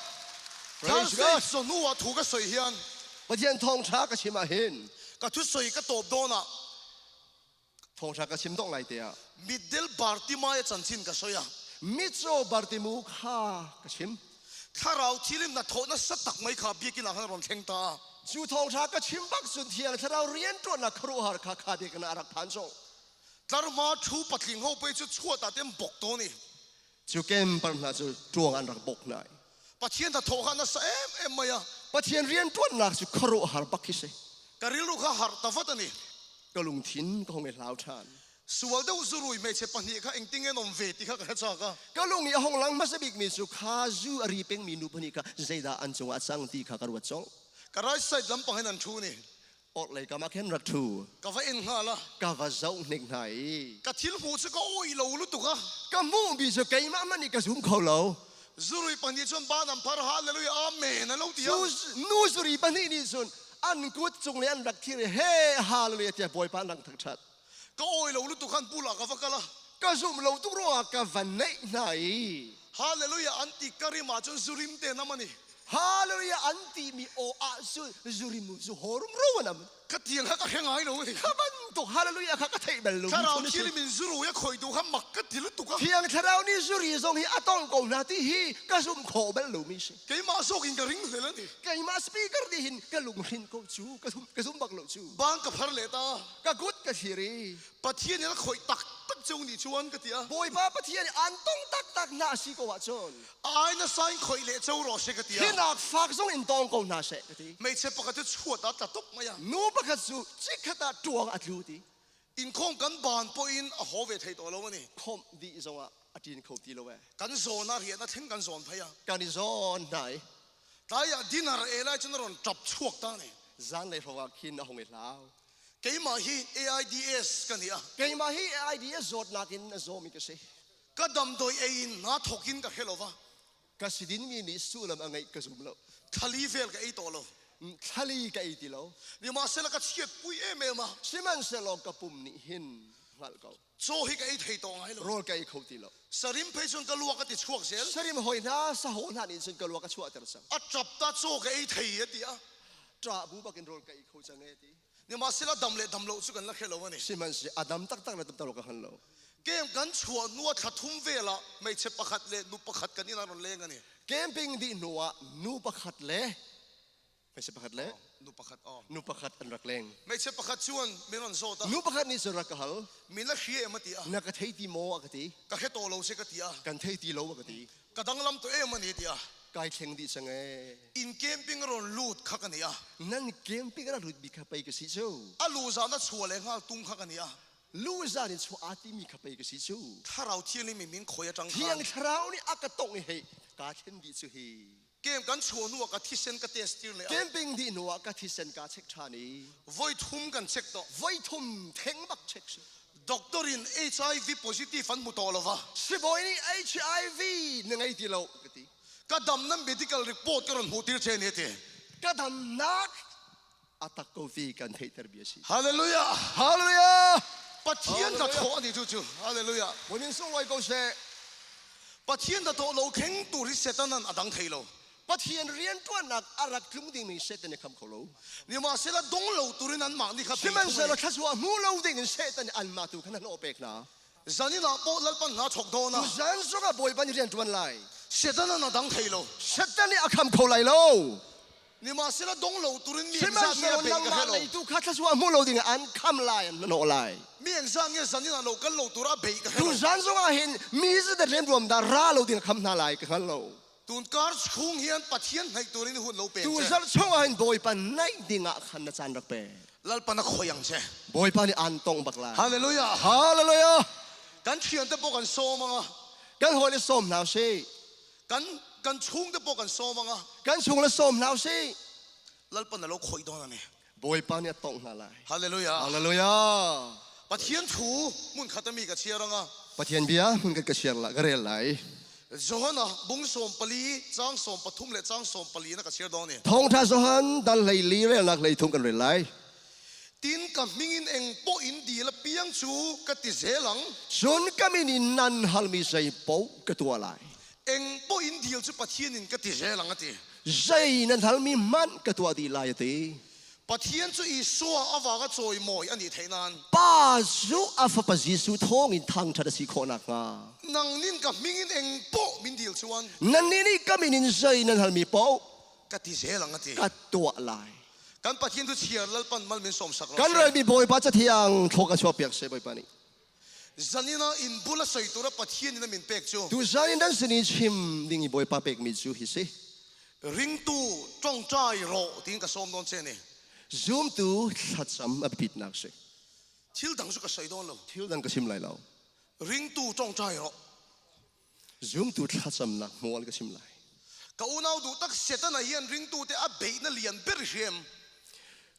S8: Praise
S7: Thursday
S8: God.
S7: chawhnu ah thu ka soi hian.
S8: Pathian thawngṭha ka chim ah hin.
S7: Ka thusawi ka tawp dawn ah.
S8: Thawngṭha ka chim dong lai te ah.
S7: Mitdel Bartimai a chanchin ka sawi a.
S8: Mitcaw Bartimu kha ka chim.
S7: Thlarau thilim na thawh nasa tak mai kha biakinn ah khan a rawn thleng ta a.
S8: Cu thawngṭha ka chim bak cun Thiang Thlarau rianṭuannak khuaruahhar kha kha biakinn ah a rak phan colh.
S7: Tlarhma ṭhu patling ho pei cu chuat ah te an bok tawn i.
S8: Cu kempar hna cu ṭuang an rak bok hna i.
S7: Pathian hnathawh kha nasa em em mai a.
S8: Pathian rianṭuannak cu khuaruahhar bak khi si.
S7: Ka rilru kha harh ta vat a ni.
S8: Ka lungthin ka hung i hlau ṭhan.
S7: Sual deuh zurui hmeichhe pahnih kha engtin nge an um ve ti kha ka hre chak a.
S8: Ka lung i a hung lang hmasa bikmi cu kha zu a ri pengmi nu pahnih kha zeidah an cungah a cang ti kha ka ruat colh.
S7: Ka right side lampang hin an ṭhu ni.
S8: Orhlei kam ah khin rak ṭhu.
S7: Ka va en hnga la.
S8: Ka va zoh hnik hna i.
S7: Ka thil hmuh cu ka awih lo lutuk a.
S8: Ka hmuhmi cu keimah hmanh nih ka zum kho lo.
S7: Zurui pahnih cun ban an phar hallelujah amen an lo ti a.
S8: Nu zuri pahnih nih cun an kut cung le an rak thir i he hallelujah tiah Bawipa an rak thangṭhat.
S7: Ka awih lo lutuk khan pool ah ka va kal a.
S8: Ka zum lo tuk ruangah ka va neih hna i.
S7: Hallelujah an ti ka rim ah cun zurim te nam ani.
S8: Hallelujah an ti mi aw ah cun zurim zu haw rumro an am.
S7: Ka tiang kha ka hre ngai lo ani.
S8: Kha bantuk hallelujah kha ka theih bal lo.
S7: Thlarau thianghlim in zurui a khawih duh kha mak ka ti lutuk a.
S8: Thiang Thlarau nih zuri zong hi a tong ko hna ti hi ka zumh khawh bal lomi si.
S7: Keimah zawk in ka ring hlel ani.
S8: Keimah speaker nih hin ka lunghrinh ko cu ka ka zum bak lo cu.
S7: Bang ka phar leh ta.
S8: Ka kut ka thlir i.
S7: Pathian in a khawih taktak ceu nih chuan ka ti a.
S8: Bawipa Pathian i an tong taktak hna a si ko ahcun.
S7: Ai na sain khawih leh ceu rawh seh ka ti a.
S8: Hinak fak zong in tong ko hna seh ka ti.
S7: Hmeichhe pakhat cu chuat ah tla tuk mai a.
S8: Nu pakhat cu chikkhat ah ṭuang a tlu ti.
S7: Inkhawm kan ban pawhin a haw ve thei tawh lo a ni.
S8: Khawmh dih zongah a ṭin kho ti lo ee.
S7: Kan zawn ah rian a thleng kan zawn phei a.
S8: Kan i zawn hna i.
S7: Tlai ah dinner e lai cun a rawn ṭap chuak ta ni.
S8: Zanlei hrawng ah khin a hung i hlau.
S7: Keimah hi AIDS ka ni a.
S8: Keimah hi AIDS zawtnak in a zawmi ka si.
S7: Ka damdawi ei in hna thawk in ka hre lo va.
S8: Ka sidinmi nih sullam a ngeih ka zum lo.
S7: Thlali vel ka ei tawh lo.
S8: Thlali ka ei ti lo.
S7: Nimahsela ka chiatpui em em a.
S8: Sihmanhsehlaw ka pum nih hin hngalh ko.
S7: Caw hi ka ei thei tawh ngai lo.
S8: Rawl ka ei kho ti lo.
S7: Sarim phei cun ka luak a ti chuak zel.
S8: Sarim hoi hna saho hna nih cun ka luak a chuahter cang.
S7: A ṭap ta caw ka ei thei a ti a.
S8: Ṭah bu bakin rawl ka ei kho cang e ti.
S7: Nimahsela dam le dam lo cu kan la hre lo ani.
S8: Sihmanhseh a dam taktak le dam tak lo ka hngal lo.
S7: Kem kan chuah hnu ah thla thum vel ah hmeichhe pakhat le nu pakhat kan inn ah rawn leng ani.
S8: Camping dih hnu ah nu pakhat le hmeichhe pakhat le
S7: nu pakhat oh.
S8: Nu pakhat an rak leng.
S7: Hmeichhe pakhat chuan min rawn zawt a.
S8: Nu pakhat nih cun rak ka hal.
S7: Min la hria em a ti a.
S8: Na ka thei ti maw a ka ti.
S7: Ka hre to lo se ka ti a.
S8: Kan thei ti lo a ka ti.
S7: Ka danglam to em ani ti a.
S8: Kai thleng dih cang ee.
S7: In camping rawn lut kha ka ni a.
S8: Nan camping ra lut bi kha pei ka si cu.
S7: A lu zan a chua le ngal tung kha ka ni a.
S8: Lu zan in chua aa timi kha pei ka si cu.
S7: Thlarau Thianghlim in min khoi atang khan.
S8: Thiang Thlarau nih a ka tongh i hei kaa thlen dih cu hi.
S7: Kem kan chuah hnu ah ka thisen ka test tir leh a.
S8: Camping dih hnu ah ka thisen kaa check ṭhan i.
S7: Voi thum kan check tawh.
S8: Voi thum theng bak check si.
S7: Doctor in HIV positive an hmu tawh lo va.
S8: Sibawi nih HIV na ngei ti lo ka ti.
S7: Ka damnak medical report ka rawn hmuh tir che ni ti.
S8: Ka damnak a tak ko ti kan theihter bia si.
S7: Hallelujah.
S8: Hallelujah.
S7: Pathian ka thawh ani chu chu. Hallelujah.
S8: Munin sunglawi ko seh.
S7: Pathian da to lo kheng tur hi Satan an adang thei lo.
S8: Pathian rianṭuannak a rak tlung dingmi Satan nih kham kho lo.
S7: Nimahsela dong lo turin anmah nih kha
S8: Sihmanhsehlaw thluachuah hmu lo dingin Satan nih anmah tu khan a hlawh pek hna.
S7: Zanin ah pawh Lalpan hna chok dawn a.
S8: Tuzan zongah Bawipa nih rian ṭuan lai.
S7: Satan an adang thei lo.
S8: Satan nih a kham kho lai lo.
S7: Nimahsela dong lo turin mi engzat nge
S8: Sihmanhsehlaw
S7: a bei ka
S8: nangmah
S7: hre lo.
S8: leitu kha thluachuah hmu lo dingah an kham lai, an hnawh lai.
S7: Mi engzat nge zanin ah lo kal lo tura bei ka hre lo.
S8: Tuzan zongah hin mi zeizat remruam dah ra lo ding a kham hna lai ka hngal lo.
S7: Tunkar chung hian Pathian hnaih turin hun lo pek che.
S8: Tuzarh chungah hin Bawipa naih dingah khan na caan rak pe.
S7: Lalpan a khoi ang che.
S8: Bawipa nih aan tong bak lai.
S7: Hallelujah.
S8: Hallelujah.
S7: Kan thian te pawh kan sawm anga.
S8: Kan hawi le sawm hna usih.
S7: Kan kan chung te pawh kan sawm anga.
S8: Kan chung le sawm hna usih.
S7: Lalpan a lo khoi dawn ani.
S8: Bawipa nih a tongh hna lai.
S7: Hallelujah.
S8: Hallelujah.
S7: Pathian thu hmun khat ami ka chiar anga.
S8: Pathian bia hmun khat ka share la ka rel lai.
S7: Johana bung 14 chang 13 le chang 14 na ka share dawn ni.
S8: Thawngtha Johan dal hlei li relnak hlei thum kan rel lai.
S7: Tin ka hmingin eng pawh in dil a piang chu ka ti zel ang.
S8: Cun ka min in nan halmi zei paoh ka tuah lai.
S7: Eng pawh in dil chu Pathian in ka ti zel ang a ti.
S8: Zei nan halmi hmanh ka tuah dih lai a ti.
S7: Pathian chu Isua avanga chawimawi a nih theih nan.
S8: Pa cu a fapa Jesuh thawngin thangṭhat a si khawh nakhnga.
S7: Nang nin ka hmingin eng pawh min dil chuan.
S8: Nannih nih ka min in zei nan halmi paoh
S7: ka ti zel ang a ti.
S8: Ka tuah lai.
S7: Kan Pathian cu chiar Lalpan mal min sawm sak rawh
S8: Kan
S7: seh.
S8: relmi Bawipa Cathiang thlawk a chuahpiak seh Bawipa nih.
S7: Zanin ah inn bul a soi tur a Pathian in a min pek cu.
S8: Tu zan in nan sin i chim ding i Bawipa pekmi cu hi si.
S7: Ringtu ṭongṭai rawh tiin ka sawm dawn che ni.
S8: Zumtu thlacam a biapitnak si.
S7: Thil dang cu ka soi dawn lo.
S8: Thil dang ka chim lai lo.
S7: Ringtu ṭongṭai rawh.
S8: Zumtu thlacamnak hmual ka chim lai.
S7: Ka unau duh tak Satan ah hian ringtu te a beihna lian ber hriam.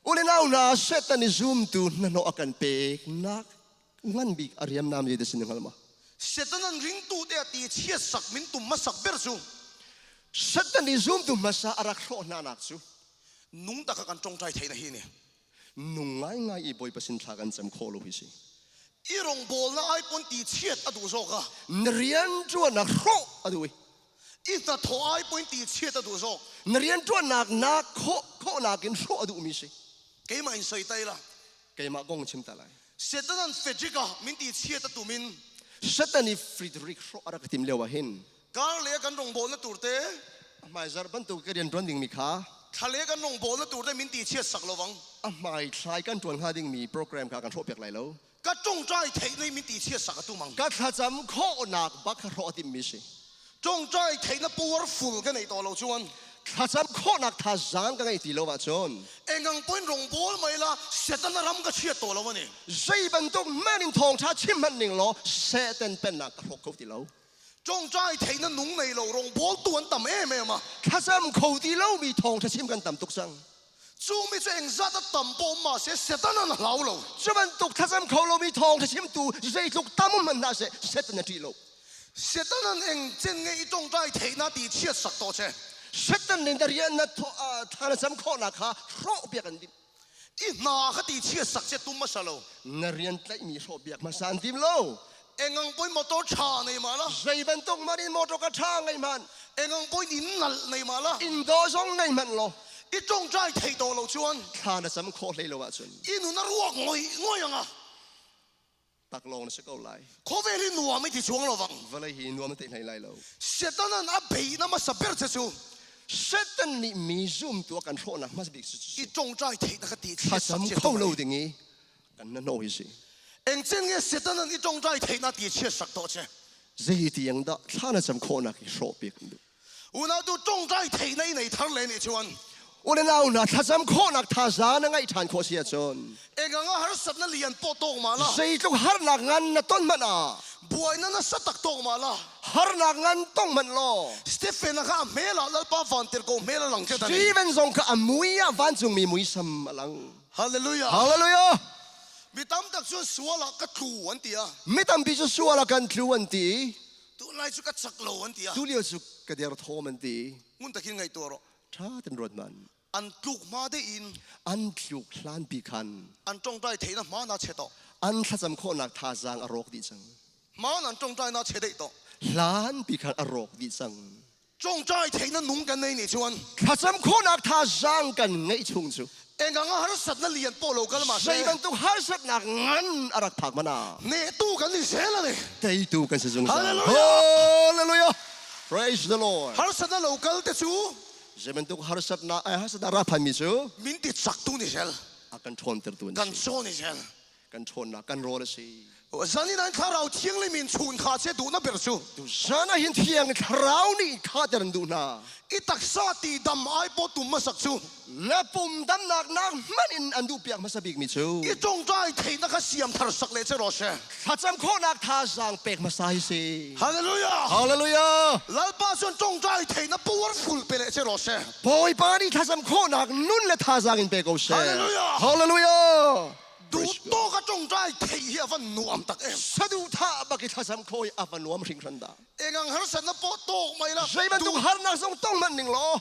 S8: Ule nau hna Satan i zumtu hnahnawh a kan peknak ngan bik a riamnam zei dah sin hngal ma?
S7: Satan an ringtu te a ti chiat sak min tum hmasak ber cu.
S8: Satan i zumtu hmasa a rak hrawh hna nak cu.
S7: Nung tak a kan ṭongṭai theihna hi ni.
S8: Nung ngaingai i Bawipa sin thla kan cam khawh lo hi si.
S7: I rawngbawlnak ai pawn ti chiat a duh zawk a.
S8: Na rian ṭuan a hrawh a duh i.
S7: I hnathawh ai pawhin tihchhiat a duh zawk.
S8: Na rianṭuannak na khawh khawhnak in hrawh a duhmi si.
S7: Keimah in sawi ta ila.
S8: Keimah kong chim ta lai.
S7: Satan an Frederick a min tihchhiat a tum in.
S8: Satan i Frederick hrawh a rak i tim lio ah hin.
S7: Kar lei a kan rawngbawlna tur te.
S8: A hmaizarh bantuk ka rianṭuan dingmi kha.
S7: Thla lei a kan rawngbawlna tur te min tihchhiat sak lo vang.
S8: A hmaithlai kan ṭuan hnga dingmi program kha kan hrawhpiak lai lo.
S7: Ka ṭawngṭai theihna i min tihchhiat sak a tum ang.
S8: Ka thlacam khawhnak bak kha hrawh a timhmi si.
S7: Ṭawngṭai theihna powerful ka neih tawh lo chuan.
S8: Thlacam khawhnak thazaang ka ngeih ti lo ahcun.
S7: Engang pawhin rawngbawl mai la, Satan a ram ka chhiat tawh lo a ni.
S8: Zei bantuk hmanh in thawngṭha chim hmanh ning law Satan pennak ka hrawk kho ti lo.
S7: Ṭawngṭai theihna nung nei lo rawngbawltu an tam em em a.
S8: Thlacam kho ti lomi thawngṭha chim kan tam tuk cang.
S7: Cu mi cu engzat a tam pawh um mahse Satan an hlau lo.
S8: Cu bantuk thlacam kho lomi thawng chimtu zeitluk tam um hmanh hna seh Satan a ṭih lo.
S7: Satan an eng cen nge i ṭawngṭai theihnak ti chiat sak tawh che.
S8: Satan nih na rian na thla na cam khawhnak kha hrawhpiak an timh.
S7: I hna kha ti chiat sak che tum hmasa lo.
S8: Na rian tlaihmi hrawhpiak hmasa an tim lo.
S7: Engang pawhin motor ṭha nei mah la.
S8: Zei bantuk hmanh in motor ka ṭha ngei hmanh.
S7: Engang pawhin inn nalh nei mah la.
S8: Inn dawh zong ngei hmanh law.
S7: I ṭawngṭai thei tawh lo chuan.
S8: Thla na cam khawh hlei lo ahcun.
S7: I nun a ruak ngoi ngoi anga.
S8: Taklawng na si ko lai.
S7: Khawvel hi nuam i ti chuang lo vang.
S8: Vawlei hi nuam na ti hlei lai lo.
S7: Satan an a beihna hmasa ber che cu.
S8: Satan nih mi zumtu a kan hrawhnak hmasa bik cu.
S7: I ṭawngṭai theihna ka ti
S8: Thlacam kho lo ding i kan na hno hi si.
S7: Engcen nge Satan an i ṭawngṭai theihnak ti chiat sak tawh che.
S8: Zei tiang dah thla na cam khawhnak hi hrawh piak an duh.
S7: Unau tu ṭawngṭai theihna i nei thar le nih chuan.
S8: Unau hna thlacam khawhnak thazaang na ngeih ṭhan khawh si ahcun.
S7: Engang ah harsatna lian pawh tawk ma la.
S8: Zeitluk harnak ngan na ton hmanh ah.
S7: Buaina nasa tak tawk ma la.
S8: Harnak ngan tong hmanh law.
S7: Stephen kha a hmel ah Lalpa vantirhkoh hmel a lang tlat ani.
S8: Stephen zong kha a mui ah vancungmi muisam a lang.
S7: Hallelujah.
S8: Hallelujah.
S7: Mi tam tak cu sual ah ka tlu an ti a.
S8: Mi tampi cu sual ah kan tlu an ti.
S7: Tunlai cu ka chak lo an ti a.
S8: Tulio cu ka derthawm an ti.
S7: Ngun takin ngaihtuah rawh.
S8: Ṭha ten ruat man.
S7: An tluk hma deuh in.
S8: An tluk hlan pi khan.
S7: An ṭawngṭai theihna hma na che tawh.
S8: An thlacam khawhnak thazaang a rawk dih cang.
S7: Hma an ṭawngṭai na che deuh tawh.
S8: Hlan pi khan a rawk dih cang.
S7: Ṭawngṭai theihna nung kan nei nih chuan.
S8: Thlacam khawhnak thazaang kan ngeih chung cu.
S7: Engang ah harsatna lian pawh lo kal mah
S8: Zei bantuk harsatnak ngan a rak phak mana.
S7: Nehtu kan ni zel ani.
S8: Teitu kan si zungzal.
S7: Hallelujah.
S8: Hallelujah. Praise the Lord.
S7: Harsatna lo kal te cu.
S8: Zei bantuk harsatnak ai harsatnak ra phanmi cu.
S7: Min ti chaktu ni zel.
S8: A kan ṭhawntertu an si.
S7: Kan caw ni zel.
S8: Kan ṭhawnnak kan rawl a si.
S7: Zan in an thlarau thianghlim in chun kha che duhna ber cu.
S8: Zan ah hin thiang thlarau nih khater an duh hna.
S7: I taksa ti dam ai paw tum hmasak cu.
S8: Le pum damnak nak hmanh in an duh piak hmasa bikmi cu.
S7: I ṭawngṭai theihnak kha siam thar sak le che rawh she.
S8: Thlacam khawhnak thazaang pek hmasa hi si.
S7: Hallelujah.
S8: Hallelujah.
S7: Lalpa cun ṭawngṭai theihnak powerful pe le che rawh she.
S8: Bawipa nih thlacam khawhnak nun le thazaang in pe ko seh.
S7: Hallelujah.
S8: Hallelujah.
S7: Duhtawk a ṭawngṭai theih hi a van nuam tak em.
S8: Saduhthah bak i thlacam khaw hi a va nuam hringhran dah.
S7: Engang harsatna pawh tawk mai la.
S8: Zei bantuk harnak zong tong hmanh ning law.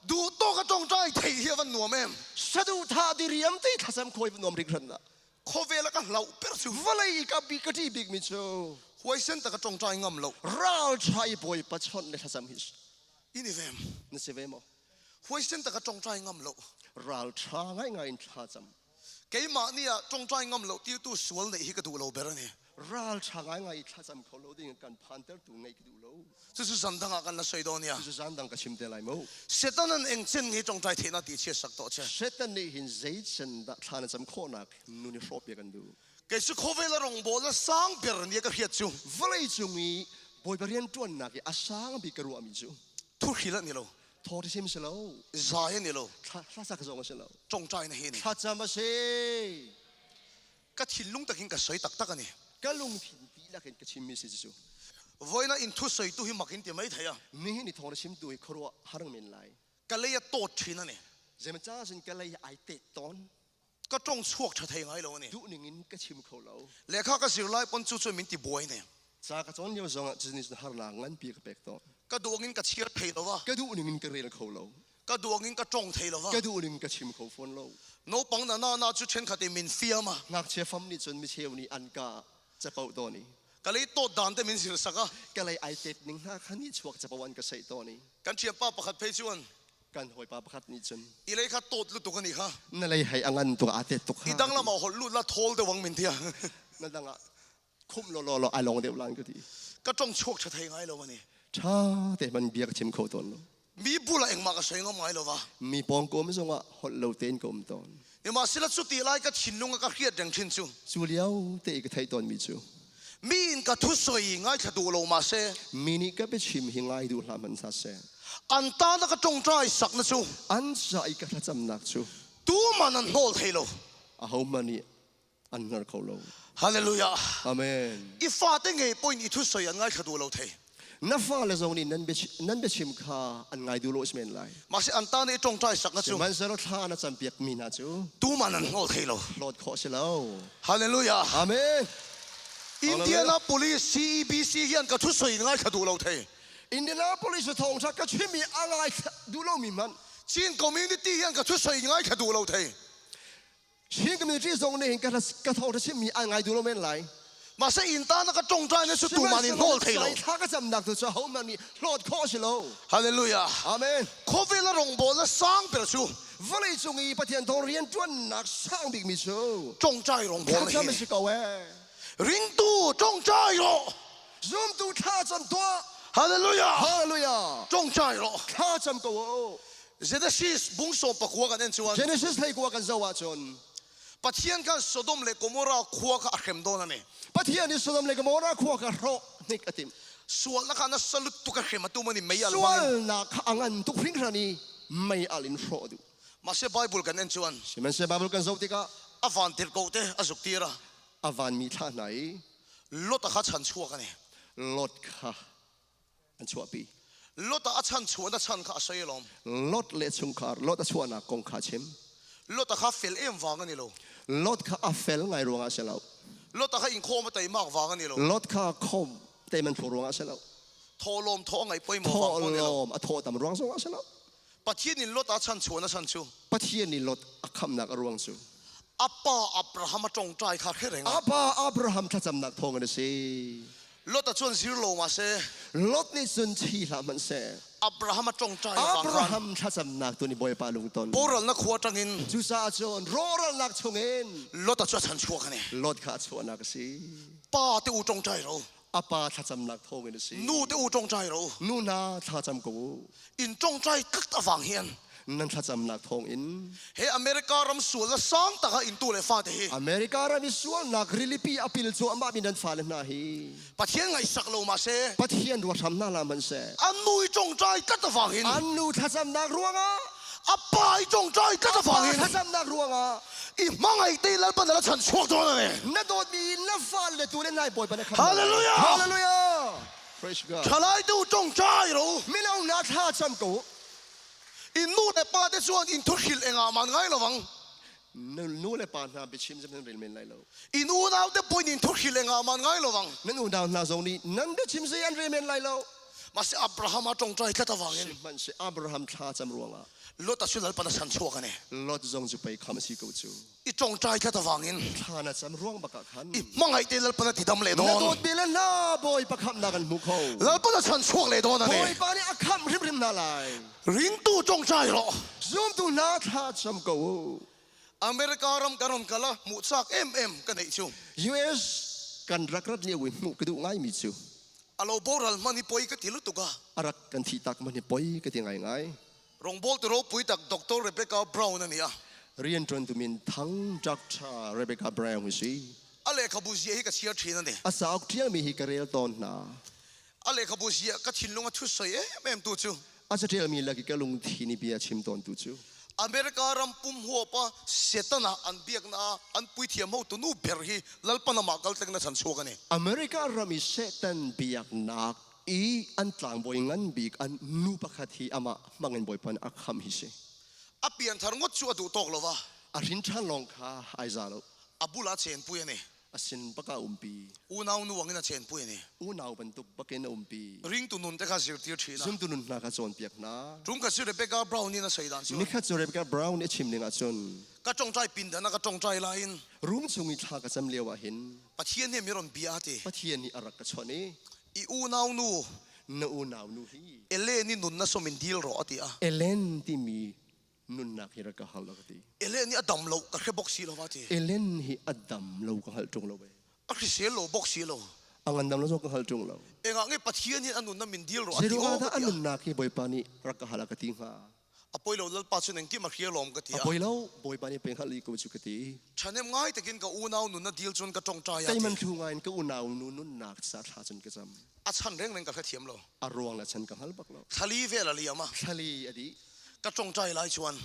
S7: Duhtawk a ṭawngṭai theih hi a van nuam em.
S8: Saduhthah diriam te thlacam khaw hi va nuam hringhran dah.
S7: Khawvel a ka hlauh ber cu.
S8: Vawlei ka bi ka ṭih bikmi cu.
S7: Huaisen tak a ṭawngṭai ngam lo.
S8: Ralṭha i Bawipa chawnh le thlacam hi.
S7: In i vem.
S8: Na si ve maw?
S7: Huaisen tak a ṭawngṭai ngam lo.
S8: Ralṭha ngaingai in thlacam.
S7: Keimah nih ah ṭawngṭai ngam lo tiltu sual neih hi ka duh lo ber a ni.
S8: Ralṭha ngaingai i thlacam kho lo ding kan phantertu ngeih ka duh lo.
S7: Cucu zan dang ah kan la soi dawn ia.
S8: Cucu zan dang ka chim te lai mu.
S7: Satan an eng cen hi ṭawngṭai theihnak ti chiat sak tawh che.
S8: Satan nih hin zeicen dah thla na cam khawhnak nun i hrawhpiak an duh.
S7: Kei cu khawvel a rawngbawl a sang ber ni ka hriat cu.
S8: Vawlei cung i Bawipa rianṭuannak i a sang bik ka ruahmi cu.
S7: Thuhril an ni lo.
S8: Thaw sim si lo.
S7: Zai an ni lo.
S8: Hlasak zong a si lo.
S7: Ṭawngṭai na hi ni.
S8: Thlacam a si.
S7: Ka thinlung takin ka soi taktak a ni.
S8: Ka lungthin dihlak in ka chimmi si cu.
S7: Voina in thu soitu hi mak in ti mai thei a.
S8: Nihin i thawng na chimtu hi khuaruah har men lai.
S7: Ka lei a tawt ṭhin a ni.
S8: Zeiman ca sin ka lei ai tet tawn.
S7: Ka ṭong chuak ṭha thei ngai lo a ni.
S8: Duh ning in ka chim kho lo.
S7: Lehkha ka zir lai pon cu cu min ti buai ne.
S8: Ca ka cawn lio zong ah cutin harnak nganpi ka pek tawn.
S7: Ka duh in ka chiar thei lo va.
S8: Ka duh ning in ka rel kho lo.
S7: Ka duh in ka ṭong thei lo va.
S8: Ka duh ning ka chim kho fawn lo.
S7: Naupang na na na cu ṭhenkhat in min fiam a.
S8: Ngakchia fam nih cun micheu nih an ka capo tawn i.
S7: Ka lei tawt dan te min zir sak a.
S8: Ka lei ai tet ning hna kha nih chuak capo an ka seih tawn i.
S7: Kan thianpa pakhat phei chuan.
S8: Kan hawipa pakhat nih cun.
S7: I lei kha tawt lutuk a nih kha.
S8: Na lei hei a ngan tuk aa tet tuk
S7: I dang lam ah holh lut la thawl deuh ang min ti a.
S8: Na dang ah khumh lawlaw law ai lawng deuh lan ka ti.
S7: Ka tong chuak tha thei ngai lo a ni.
S8: Tha te hman bia ka chim kho tawn lo.
S7: Mi bulah engmah ka sawi ngam ngai lo va.
S8: Mi pawngkawm zongah holh lo tein ka um tawn.
S7: Nimahsela cuti lai ka thinlung a ka hriat reng thin cu.
S8: Cu lio te i ka theih tawnmi cu.
S7: Mi in ka thusawi ngaithla duh lo mah seh.
S8: Mi nih ka biachim hi ngai duh hlah hmanh hna seh.
S7: An tan a ka ṭongṭai sakna cu.
S8: An ca i ka thlacamnak cu.
S7: Tuman an hnawl thei lo.
S8: Ahohmanh nih an hngar kho lo.
S7: Hallelujah.
S8: Amen.
S7: I fate ngei point i thusawi an ngaithla duh lo thei.
S8: Na fale zong nih nan biachim kha an ngai duh lo men lai.
S7: Mahse an ta nih ṭongṭai sak na cu.
S8: Sihmanhsehlaw thla na campiak mi hna cu.
S7: Tuman an hnawl thei lo.
S8: Hlawt khawh si lo.
S7: Hallelujah.
S8: Amen.
S7: Indianapolis CEBC hian ka thusawi ngaithla duh lo thei.
S8: Indianapolis thawngṭha ka chim i a ngai duh lomi hmanh.
S7: Chin community hian ka thusawi ngaithla duh lo thei.
S8: Chin community zong nih hin ka ka thawngṭha chimmi an ngai duh lo men lai.
S7: Mahse inn ta na ka ṭongṭai na cu tuman in hnawl thei lo.
S8: Thla ka camnak tu cu ahohmanh nih hlawt khawh a si lo.
S7: Hallelujah.
S8: Amen.
S7: Khawvel a rawngbawl na sang ber cu
S8: vawlei cung i Pathian thawng rian ṭuannak sang bikmi cu
S7: ṭongṭai rawngbawl
S8: thlacam a si ko ee.
S7: Ringtu ṭongṭai rawh.
S8: Zumtu thlacam tuah.
S7: Hallelujah.
S8: Hallelujah.
S7: Ṭongṭai rawh.
S8: Thlacam ko u.
S7: Genesis bung sawm pakua kan en chuan
S8: Genesis hleikua kan zoh ahcun
S7: Pathian khan Sodom le Gomorrah khua kha a hrem dawn a ni.
S8: Pathian nih Sodom le Gomorrah khua kha hrawh hnik a timh.
S7: Sualnak kha na salut tuk a hrem a tum ani mei al
S8: Sualnak kha a ngan tuk hringhran i mei al in hrawh a duh.
S7: Mahse Bible kan en chuan
S8: Sihmanhsehlaw Bible kan zoh tikah
S7: a van tirhkoh te a zuk tir a.
S8: A vanmi thlah hna i
S7: Lot a kha chan chuak ani.
S8: Lot kha an chuahpi.
S7: Lot ah a chan chuan a chan kha a soi lawm.
S8: Lot le chungkhar Lot a chuahnak kong kha chim.
S7: Lot a kha fel em vang ani lo.
S8: Lot kha a fel ngai ruangah si lo.
S7: Lot a kha inkhawm a teimak vang ani lo.
S8: Lot kha khom teiman phu ruangah si lo.
S7: Thawhlawm thaw ngai poimawh vang pawh ni lo.
S8: Thawhlawm a thaw tam ruang zongah si lo.
S7: Pathian in Lot a chan chuan a chan cu.
S8: Pathian nih Lot a khamnak a ruang cu.
S7: A pa Abraham a tongtai kha hre reng.
S8: A pa Abraham thlacamnak thawngin a si.
S7: Lot a chuan zir lo ma seh.
S8: Lot nih cun thi hlah hmanh seh.
S7: Abraham a ṭongṭai vang khan.
S8: Abraham thlacamnak tu nih Bawipa lungton.
S7: Boralnak khua ṭangin.
S8: Cucaah cun rawhralnak chungin.
S7: Lot a cu a chan chuak ani.
S8: Lot kha a chuahnak a si.
S7: Pa te u ṭongṭai ro.
S8: A pa thlacamnak thawngin a si.
S7: Nu te u ṭongṭai ro.
S8: Nu hna thlacam ko u.
S7: In ṭongṭai tlat avang hian.
S8: Nan thlacamnak thawngin.
S7: He America ram sual na sang tak ah in tu le fate hi.
S8: America ram i sualnak rilipi a pil cuahmah mi nan fale hna hi.
S7: Pathian ngaihsak lo ma seh.
S8: Pathian ruahram hna hlah hmanh seh.
S7: An nu i ṭongṭai tlat avang hin.
S8: An nu thlacamnak ruangah.
S7: A pa i ṭongṭai tlat avang hin.
S8: A pa thlacamnak ruangah.
S7: I hmangaih te Lalpa na la chan chuak dawn ani.
S8: Na dawtmi na fale tu le nai Bawipa na khamh.
S7: Hallelujah.
S8: Hallelujah. Praise God.
S7: Ṭhalai tu ṭongṭai ro.
S8: Mino na thla cam ko.
S7: In nu le pa te chuan in thu hrilh engah man ngai lovang.
S8: Nu le pa hna biachim zem nan rel men lai lo.
S7: In unau te pawh in thu hrilh engah man ngai lovang.
S8: Nan unau hna zong nih nan biachim zei an rel men lai lo.
S7: Mahse Abraham a ṭongṭai tlat avangin.
S8: Sihmanhseh Abraham thla cam ruangah.
S7: Lot a sulal pan a san chuak ani.
S8: Lot zong cu pei kham a si ko cu.
S7: I ṭongṭai tlat avangin.
S8: Thla na cam ruang bak ah khan.
S7: I hmangaih te Lalpan a ti dam leh dawn.
S8: Na dawt bel hna Bawipa khamhnak an hmu kho.
S7: Lalpan a chan chuak leh dawn ani.
S8: Bawipa nih a khamh hrimhrim hna lai.
S7: Ringtu ṭongṭai rawh.
S8: Zumtu hna thla cam ko u.
S7: America ram kan ron kal a hmuh chak em em ka neih chu.
S8: US kan rak rat lio i hmuh ka duh ngaimi cu.
S7: A lo boral hman hi poi ka ti lutuk a.
S8: A rak kan thi tak man hi poi ka ti ngaingai.
S7: Rawngbawl tu ropui tak Doctor Rebecca Brown a ni a.
S8: Rianṭuantu min thang Doctor Rebecca Brown hi si.
S7: A lehkhabu ziah hi ka chhiar ṭhin a ni.
S8: A cauk ṭialmi hi ka rel tawn hna.
S7: A lehkhabu ziah ka thinlung a thusawi em em tu cu.
S8: A caṭialmi lak i ka lungthin i bia chim tawntu cu.
S7: America ram pum huap ah Satan ah an biaknak ah an puithiam hotu nu ber hi Lalpan amah kaltleng na chan chuak a ni.
S8: America ram i Satan biaknak i an tlangbawi ngan bik an nu pakhat hi amah hmangin Bawipa nih a khamh hi si.
S7: A pianthar ngawt cu a duh tawk lo va.
S8: A hrin ṭhan lawng kha ai za lo.
S7: A bulah chenpui a ni.
S8: A sin bak ah a umpi.
S7: Unau nu angin a chenpui a ni.
S8: Unau bantuk bakin a umpi.
S7: Ringtu nun te kha zirtir thin a.
S8: Zumtu nun hna kha cawnpiak hna.
S7: Tum khat chu Rebecca Brown in a sawi dan chuan.
S8: Nikhat cu Rebecca Brown nih a chim ning ahcun.
S7: Ka tawngtai pindan ah ka tawngtai laiin.
S8: Room chung i thla ka cam lio ah hin.
S7: Pathian nih mi rawn bia a ti.
S8: Pathian nih a rak ka chawnh i.
S7: I unau nu.
S8: Na unau nu hi.
S7: Ellen i nunna sawm in dil rawh a ti a.
S8: Ellen timi nunnak hi rak ka hal a ka ti.
S7: Ellen hi a dam lo ka hre bawk si lo a ti.
S8: Ellen hi a dam lo ka hngalh ṭung lo ve.
S7: A hrisel lo bawk si lo.
S8: A ngandam lo zong ka hngalh ṭung lo.
S7: Engah nge Pathian hin a nunna min dil rawh a ti
S8: Zeiruangah dah a nunnak hi Bawipa nih rak ka hal a ka ti hnga?
S7: A poi lo Lalpa cu engkim a hria lawm ka ti
S8: a. A poi lo Bawipa nih pei hngalh i ko cu ka ti.
S7: Ṭhahnem ngai takin ka unau nun na dil cun ka ṭongṭai a ti.
S8: Teiman thlu ngai in ka unau nu nunnak ca thla cun ka cam.
S7: A chan rengreng ka hrethiam lo.
S8: A ruang le chan ka hngal bak lo.
S7: Thlali vel a liam a.
S8: Thlali a dih.
S7: Ka ṭongṭai lai chuan.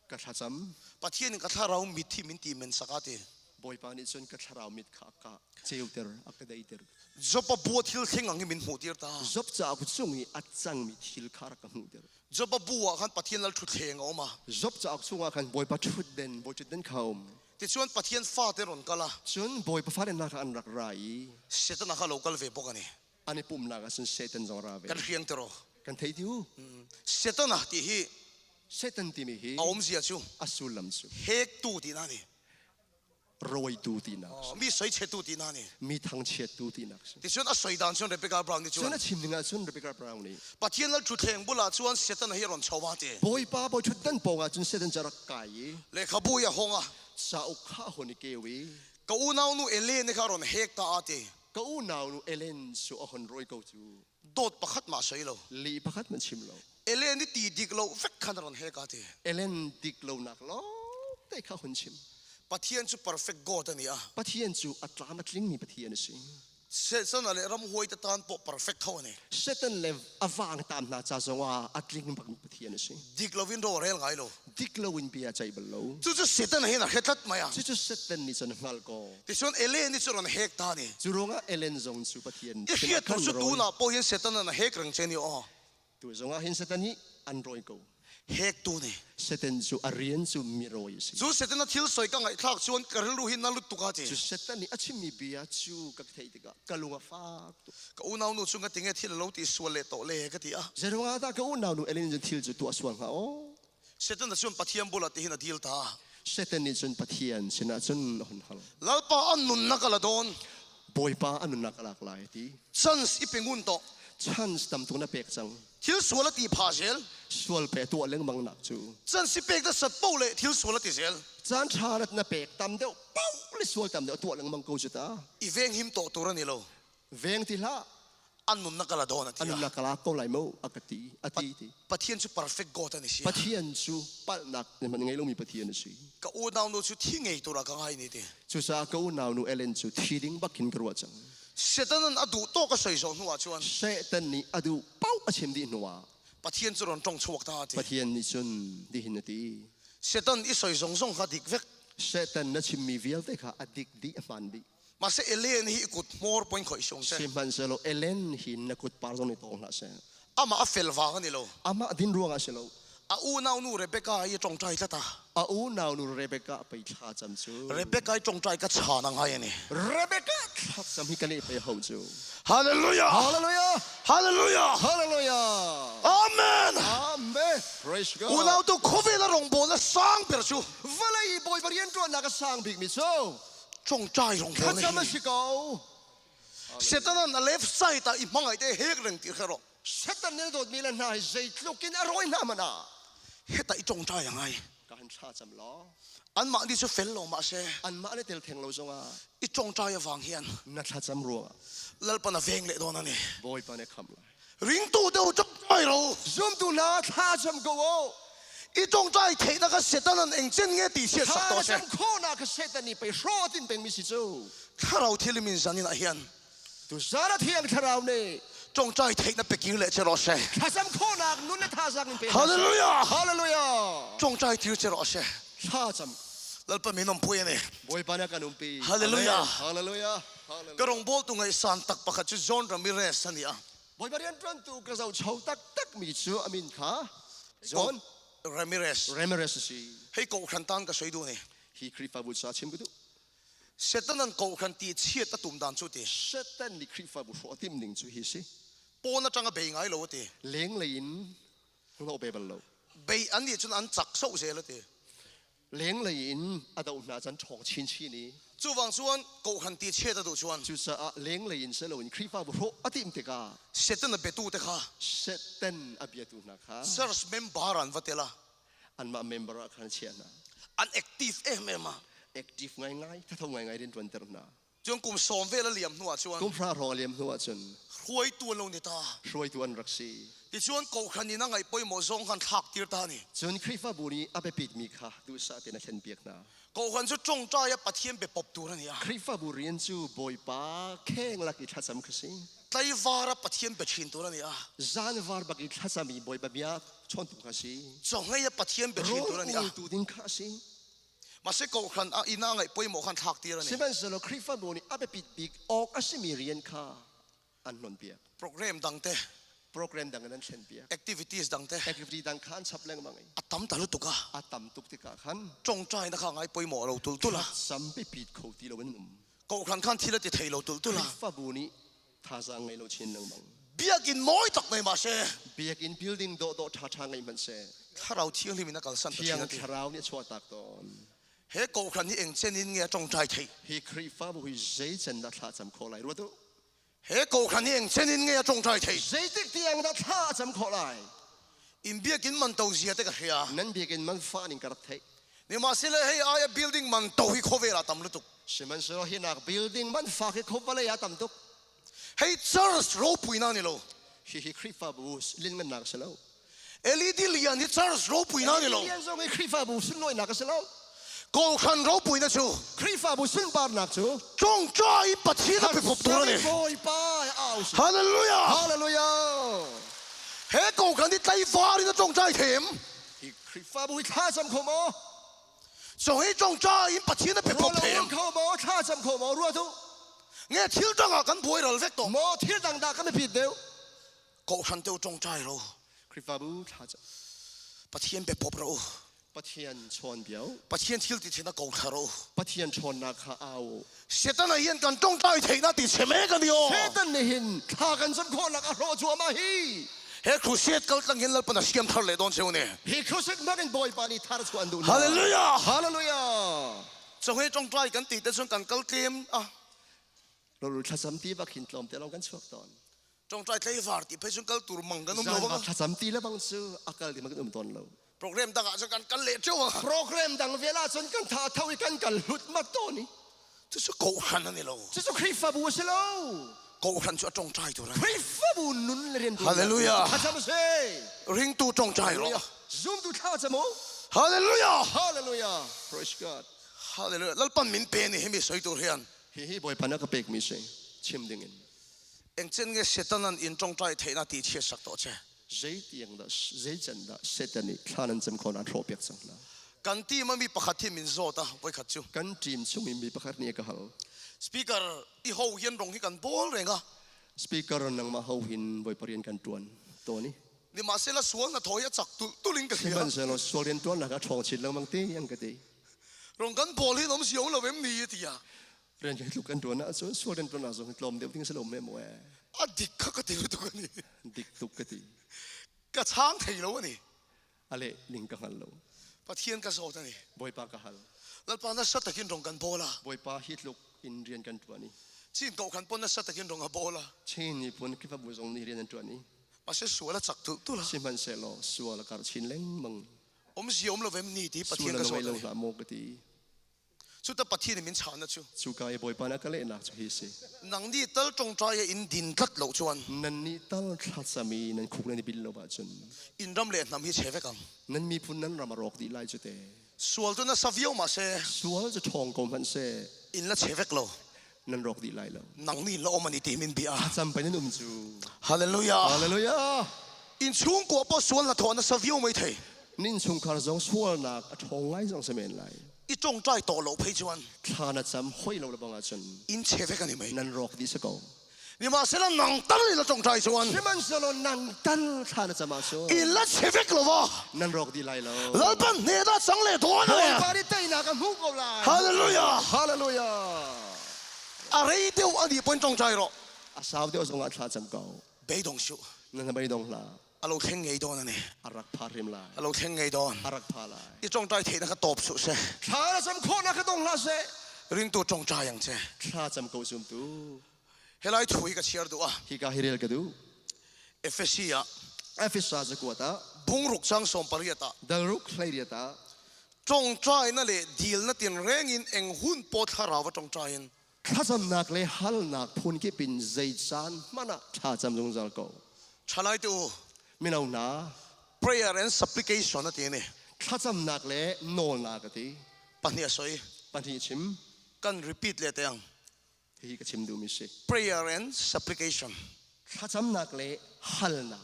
S8: Ka thlacam.
S7: Pathian in ka thlarau mit hi min ti men sak a ti.
S8: Bawipa nih cun ka thlarau mit kha a ka ceuter, a ka deiter.
S7: Job a bu thil thleng ang hi min hmuhtir ta.
S8: Job cauk chung i a cangmi thil kha rak ka hmuhter.
S7: Job a bu ah khan Pathian lal ṭhutthleng a um a.
S8: Job cauk chungah khan Bawipa ṭhutden, Bawi ṭhutden kha a um.
S7: Tichuan Pathian fate rawn kal a.
S8: Cun Bawipa fale hna kha an rak ra i.
S7: Satan kha lo kal ve bawk a ni.
S8: An i pumhnak ah cun Satan zong ra ve.
S7: Kan hriang ti rawh.
S8: Kan thei ti u.
S7: Satan ah ti hi.
S8: Satan timi hi.
S7: A umzia cu.
S8: A sullam cu.
S7: Hektu ti na ni.
S8: Rawitu tinak si.
S7: Mi soichetu tinak ni.
S8: Mi thangchiattu tinak si.
S7: Tichuan a soi dan cun Rebecca Brown nih cun.
S8: Cun a chim ding ah cun Rebecca Brown nih.
S7: Pathian lal ṭhutthleng bulah cun Satan hi a ron cho va ti.
S8: Bawipa bawi ṭhutdan pawng ah cun Satan cu a rak kai i.
S7: Lehkhabu i a hong a.
S8: Cauk kha a hun i keu i.
S7: Ka unau nu Ellen kha a ron hek ta a ti.
S8: Ka unau nu Ellen cu a hon rawi ko cu.
S7: Dawt pakhat mah soi lo.
S8: Lih pakhat man chim lo.
S7: Ellen i ti dik lo vek khan a ron hek a ti.
S8: Ellen dik lonak lawng te kha hun chim.
S7: Pathian cu perfect God a ni a.
S8: Pathian cu a tlam a tlingmi Pathian a si.
S7: Satan le ramhuai te tan pawh perfect tho a ni.
S8: Satan le a vang tam hna ca zongah a tling bakmi Pathian a si.
S7: Dik loin ro a rel ngai lo.
S8: Dik loin bia ceih bal lo.
S7: Cucu Satan hin a hretlat mai a.
S8: Cucu Satan nih cun hngal ko.
S7: Tichuan Ellen nih cu ron hek ta ni.
S8: Cu ruangah Ellen zong cu Pathian
S7: I hriat tur cu tunah pawh hin Satan an hek reng che ni aw.
S8: Tu zongah hin Satan hi an rawi ko.
S7: Hektu nih.
S8: Satan cu a rian cu mi rawi a si.
S7: Cu Satan a thil soi ka ngaihthlak cun ka rilru hi na lut tuk a ti.
S8: Cu Satan nih a chimmi bia cu ka theih tikah ka lung a fak tuk.
S7: Ka unau nu cu nga tinge thil lo ti sual le to le ka ti a.
S8: Zeiruangah dah ka unau nu Ellen cun thil cu tuah sual hnga aw?
S7: Satan cun Pathian bulah tihin a dil ta.
S8: Satan nih cun Pathian sinah cun a hun hal.
S7: Lalpa an nunnak a la dawn.
S8: Bawipa a nunnak a lak lai ti.
S7: Chance i pe ngun to.
S8: Chance tam tuk na pek cang.
S7: Thil sual a ti pha zel.
S8: Sual pe tuah lengmang nak cu.
S7: Chance i pek da sat po le thil sual a ti zel.
S8: Caan ṭha rat na pek tam deuh pau le sual tam deuh tuah lengmang ko cu ta.
S7: I veng him to tur ani lo.
S8: Veng ti hlah.
S7: An nunnak a la dawn a ti.
S8: An nunnak a la ko lai mo a ka ti a ti ti.
S7: Pathian cu perfect God an si.
S8: Pathian cu palhnak ne hmanh ngei lomi Pathian a si.
S7: Ka unau nu cu thi ngei tur ah ka ngai ni ti.
S8: Cucaah ka unau nu Ellen cu thi ding bak hin ka ruah cang.
S7: Satan an a duh tawk a soi zawh hnu ah cun.
S8: Satan nih a duh paoh a chim dih hnu ah.
S7: Pathian cu ron tong chuak ta a ti.
S8: Pathian nih cun tihin a ti.
S7: Satan i soi zong zong kha dik vek.
S8: Satan na chimmi vialte kha a dik dih a hmaan dih.
S7: Mase Ellen hi kut hmawr point khoi sung se.
S8: Sihmanhsehlaw Ellen hi na kut par zong nih tawng hlah seh.
S7: Amah a fel vang ani lo.
S8: Amah din ruangah si lo.
S7: A unau nu Rebecca hi tongtai tlata.
S8: A unau nu Rebecca pei thla cam cu.
S7: Rebecca i tongtai ka chan a ngai ani.
S8: Rebecca thla cam hi kan i pe ho cu.
S7: Hallelujah.
S8: Hallelujah.
S7: Hallelujah.
S8: Hallelujah.
S7: Amen.
S8: Amen. Praise God.
S7: Unau tu khawvel a rawngbawl na sang ber cu.
S8: Vawlei Bawipa rianṭuannak a sang bikmi cu
S7: Ṭawngṭai rong pawl
S8: Thlacam a si ko.
S7: Satan an a left side ah i hmangaih te hek reng ti kha rawh.
S8: Satan nih a dawtmi le hna hi zeitluk in a rawi hna hmanh ah
S7: Heta i ṭawngṭai a ngai.
S8: Ka han thlacam law.
S7: Anmah nih cu fel lo mah se.
S8: Anmah nih tel theng lo zongah
S7: i ṭawngṭai avang hian
S8: na thlacam ruangah
S7: Lalpan a veng leh dawn ani.
S8: Bawipa nih a khamh lai.
S7: Ringtu deuh ṭawngṭai ro.
S8: Zumtu hna thlacam ko u.
S7: I ṭawngṭai theihnak a Satan an eng cen nge ti siat sak to seh.
S8: Thlacam khawhnak kha Satan nih pei hrawh tin pengmi si cu.
S7: Thlarau thil min zan in ah hian.
S8: Tuzan a thiang thlarau nih
S7: ṭawngṭai theihnak pe kir leh che rawh seh.
S8: Thlacam khawhnak nun le thazaang in pe hna seh.
S7: Hallelujah.
S8: Hallelujah.
S7: Ṭawngṭai thil che rawh seh.
S8: Thlacam.
S7: Lalpa min awmpui ani.
S8: Bawipa nih a kan umpi.
S7: Hallelujah.
S8: Hallelujah.
S7: Ka rawngbawltu ngaihsan tak pakhat cu John Ramirez a ni a.
S8: Bawipa rianṭuantu ka zohcho taktakmi cu a min kha John
S7: Ramirez.
S8: Ramirez a si.
S7: Hei kohhran tan ka soi duh ni.
S8: Hi Khrihfabu ca chim ka duh.
S7: Setanan kohhran tih chhiat a tum dan chu ti.
S8: Satan nih Khrihfabu hrawh a timh ning cu hi si.
S7: Pawn atanga bei ngai lo a ti.
S8: Lenglei in hnawh ve bal lo.
S7: Bei an nih cun an chak sauh zel a ti.
S8: Lenglei in a doh hna cun ṭhawng chinchin i.
S7: Chuvang chuan kohhran tih chhiat a duh chuan.
S8: Cucaah lenglei in si loin Khrihfabu hrawh a timh tikah.
S7: Satan a biatu te kha.
S8: Satan a biatu hna kha.
S7: Church member an va tel a.
S8: Anmah member ah khan a chiah hna.
S7: An active em em a.
S8: Active ngaingai, thatho ngaingai rianṭuanter hna.
S7: Cun kum sawm vel a liam hnuah cun.
S8: Kum hra hrawng a liam hnuah cun.
S7: Hruaitu an lo ni ta.
S8: Hruaitu an rak si.
S7: Tichuan kohhran in a ngaih pawimawh zong khan thlaktir ta a ni.
S8: Cun Khrihfabu nih a biapitmi kha duhsah tein a thlenpiak hna.
S7: Kohhran cu ṭawngṭai ah Pathian biapawp tur a ni a.
S8: Khrihfabu rian cu Bawipa kheng lak i thlacam kha si.
S7: Tlaivar ah Pathian biachin tur a ni a.
S8: Zanvar bak i thlacam i Bawipa bia chawntu kha si.
S7: Cawnghei ah Pathian biachin tur a ni a.
S8: Rawl ultu ding kha a si.
S7: Mahse kohhran ah inn ah ngaih pawimawh khan thlaktir a ni.
S8: Sihmanhsehlaw Khrihfabu nih a biapit bik awk a simi rian kha an hnonpiak.
S7: Program dang te.
S8: Program dang in an thlenpiak.
S7: Activities dang te.
S8: Activity dang kha an chap lengmang i.
S7: A tam ta lutuk a.
S8: A tam tuk tikah khan.
S7: Ṭawngṭainak kha ngai pawimawh lo tultul a.
S8: Sam biapit kho ti lo in an um.
S7: Kohhran khan thil a ti thei lo tultul a.
S8: Khrihfabu nih thazaang ngei lo chin lengmang.
S7: Biakinn mawi tak nei mah se.
S8: Biakinn building dawhdawh ṭhaṭha ngei hmanh seh.
S7: Thlarau Thianghlim in a kalsan ta
S8: Thiang Thlarau nih a chuahtak tawn.
S7: He kohhran hi eng chen in nge a ṭawngṭai theih?
S8: Hi Khrihfabu hi zei cen dah thla cam khawh lai ruat u.
S7: He kohhran hi eng chen in nge a ṭawngṭai theih?
S8: Zeitik tiang dah thla a cam khawh lai?
S7: In biakinn man to zia te ka hria.
S8: Nan biakinn man fa ning ka rak theih.
S7: Nimahsela hei aia building man to hi khawvel ah tam lutuk.
S8: Sihmanhsehlaw hi nak building man fak hi khuavalei ah tam tuk.
S7: Hei church ropui na ni lo.
S8: Hihi Khrihfabu lianngannak a si lo.
S7: LED lian hi church ropui na ni lo.
S8: LED lian zong hi Khrihfabu sunlawinak a si lo.
S7: Kawlhran ropui na cu
S8: Khrihfabu sunparnak cu
S7: ṭawngṭai Pathian a biakawp tur a ni.
S8: Bawipa au si.
S7: Hallelujah.
S8: Hallelujah.
S7: He kawlhran hi tlaivar in a ṭawngṭai them.
S8: Hi Khrihfabu hi thlacam kho maw?
S7: So hi ṭawngṭai in Pathian a biakawp them.
S8: Ruah kho maw? Thlacam kho maw? Ruah tu.
S7: Nge thil dang ah kan buai ral vek to.
S8: Maw thil dang dah kan biapit deuh?
S7: Kawhhran te u ṭawngṭai ro.
S8: Khrihfabu thlacam.
S7: Pathian biapawp ro.
S8: Pathian chawn biau.
S7: Pathian thil ti thina ko thla ro.
S8: Pathian chawnnak kha au.
S7: Satan hian kan ṭawngṭai theihna ti che mek ani aw.
S8: Satan nih hin thla kan cam khawhnak a hrawh cuahmah hi.
S7: He crusade kal tlang hin Lalpan a siam thar leh dawn cheu ni.
S8: Hi crusade hmang in Bawipa nih thar chuah an duh hna.
S7: Hallelujah.
S8: Hallelujah.
S7: Chawhei ṭawngṭai kan ti te cun kan kal tlem a.
S8: Rawlul thlacam ti bak hin tlawm te lawng kan chuak tawn.
S7: Ṭawngṭai tleivar ti phei cun kal tur mang kan um lo
S8: bang. Thlacam ti le bang cu a kal ding kan um tawn lo.
S7: Program dang ah cun kan kal leh ṭheo ang.
S8: Program dang vel ah cun kan tha tho i kan kal hlut mat tawn i.
S7: Cucu kawhhran an i lo.
S8: Cucu Khrihfabu a si lo.
S7: Kawhhran cu a ṭawngṭai tur.
S8: Khrihfabu nun le rian
S7: Hallelujah.
S8: Thlacam si.
S7: Ringtu ṭawngṭai rawh.
S8: Zumtu thlacam u.
S7: Hallelujah.
S8: Hallelujah. Praise God.
S7: Hallelujah. Lalpan min pe ni himi soi tur hian.
S8: Hihi Bawipa na ka pekmi si chim dingin.
S7: Engchen nge Satan an in ṭawngṭai theihna ti chhiat sak tawh che.
S8: Zeitiang dah zeican dah Satan nih thlan an cem kho an hrawh piak cang hna.
S7: Kan team a mi pakhat hi min zawt a voi khat cu.
S8: Kan team chung in mi pakhat nih a ka hal.
S7: Speaker i ho hian rong hi kan bawl reng a.
S8: Speaker nangmah ho hin voi parian kan ṭuan tawn i.
S7: Nimahsela sual na thawi a chak tul tulin ka hria.
S8: Sihmanhsehlaw sual rian ṭuannak a ṭhawng chin lengmang ti an ka ti.
S7: Rong kan bawl hin om si lo em ni tiah.
S8: Rian hi tluk kan ṭuan ahcun sual rian ṭuan ah zong tlawm deuh ding si lo me maw ee.
S7: A dik kha ka ti tuk ani.
S8: Dik tuk ka ti.
S7: Ka chang thei lo ani.
S8: A leh ning ka hngal lo.
S7: Pathian ka zawt ani.
S8: Bawipa ka hal.
S7: Lalpa nasa takin rong kan bawl a.
S8: Bawipa hi tluk in rian kan ṭuan i.
S7: Chin ko khan pon nasa takin rong a bawl a.
S8: Chin miphun Khrihfabu zong nih rian an ṭuan i.
S7: Mase sual a chak tul tul a.
S8: Sihmanhsehlaw sual a kar chin lengmang.
S7: Om si om lo vem ni ti Pathian ka
S8: zawt
S7: ani.
S8: Sual a lo hlah maw ka ti.
S7: Cuta Pathian in min chahna cu.
S8: Cuka i Bawipa na ka lehnak cu hi a si.
S7: Nang nih tal ṭawngṭai ah in din tlat lo chuan.
S8: Nan nih tal thlacam i nan khuk nan i bil lo ahcun.
S7: Inn ram le hnam hi che vek ang.
S8: Nan miphun nan ram a rawk dih lai cu te.
S7: Sual cu na sa viau ma seh.
S8: Sual cu ṭhawng ko hmanh seh.
S7: Inn la che vek lo.
S8: Nan rawk dih lai lo.
S7: Nang nih la om ani ti min bia.
S8: Thlacam pei nan um cu.
S7: Hallelujah.
S8: Hallelujah.
S7: Inn chung ko po sual na thaw na sa viau mai thei.
S8: Nin chungkhar zong sualnak a ṭhawng ngai zong si men lai.
S7: I ṭawngṭai tawh lo phei chuan.
S8: Thla na cam hoi lo le bang ahcun.
S7: Inn che vek ani mei.
S8: Nan rawk dih si ko.
S7: Nimahsela nang tal i la tawngtai chuan.
S8: Sihmanhsehlaw nang tal thla na cam ahcun.
S7: I la chhe vek lo va.
S8: Nan rawk dih lai lo.
S7: Lalpa hnenah cang leh dawn a le.
S8: Bawipa nih teinak a hmuh ko lai.
S7: Hallelujah.
S8: Hallelujah.
S7: A rei deuh a nih pawhin tawngtai rawh.
S8: A sau deuh zongah thla cam ko.
S7: Beidawng suh.
S8: Na hna beidawng hlah.
S7: A lo thleng ngei dawn a ni.
S8: A rak pha hrim lai.
S7: A lo thleng ngei dawn.
S8: A rak pha lai.
S7: I tawngtai theihna kha tawp suh seh.
S8: Thla na cam khawhnak kha dong hlah seh.
S7: Ringtu tawngtai ang che.
S8: Thla cam ko zumtu.
S7: Helai thu hi ka chhiar duh a.
S8: Hika hi rel ka duh.
S7: Efesi ah.
S8: Efesa cakuat ah.
S7: Bungruk chang 18 ah.
S8: Dalruk 18 ah.
S7: Tawngtaina leh dilna tinrengin eng hun pawh thlarau a tawngtaiin.
S8: Thlacamnak le halnak phunkip in zei caan hmanh ah thlacam zungzal ko.
S7: Ṭhalai te u.
S8: Mino hna.
S7: Prayer and supplication a ti ni.
S8: Thlacamnak le nawlnak a ti.
S7: Pahnih a soi.
S8: Pahnih chim.
S7: Kan repeat le te ang.
S8: Hihi ka chim duhmi si.
S7: Prayer and supplication.
S8: Thlacamnak le halnak.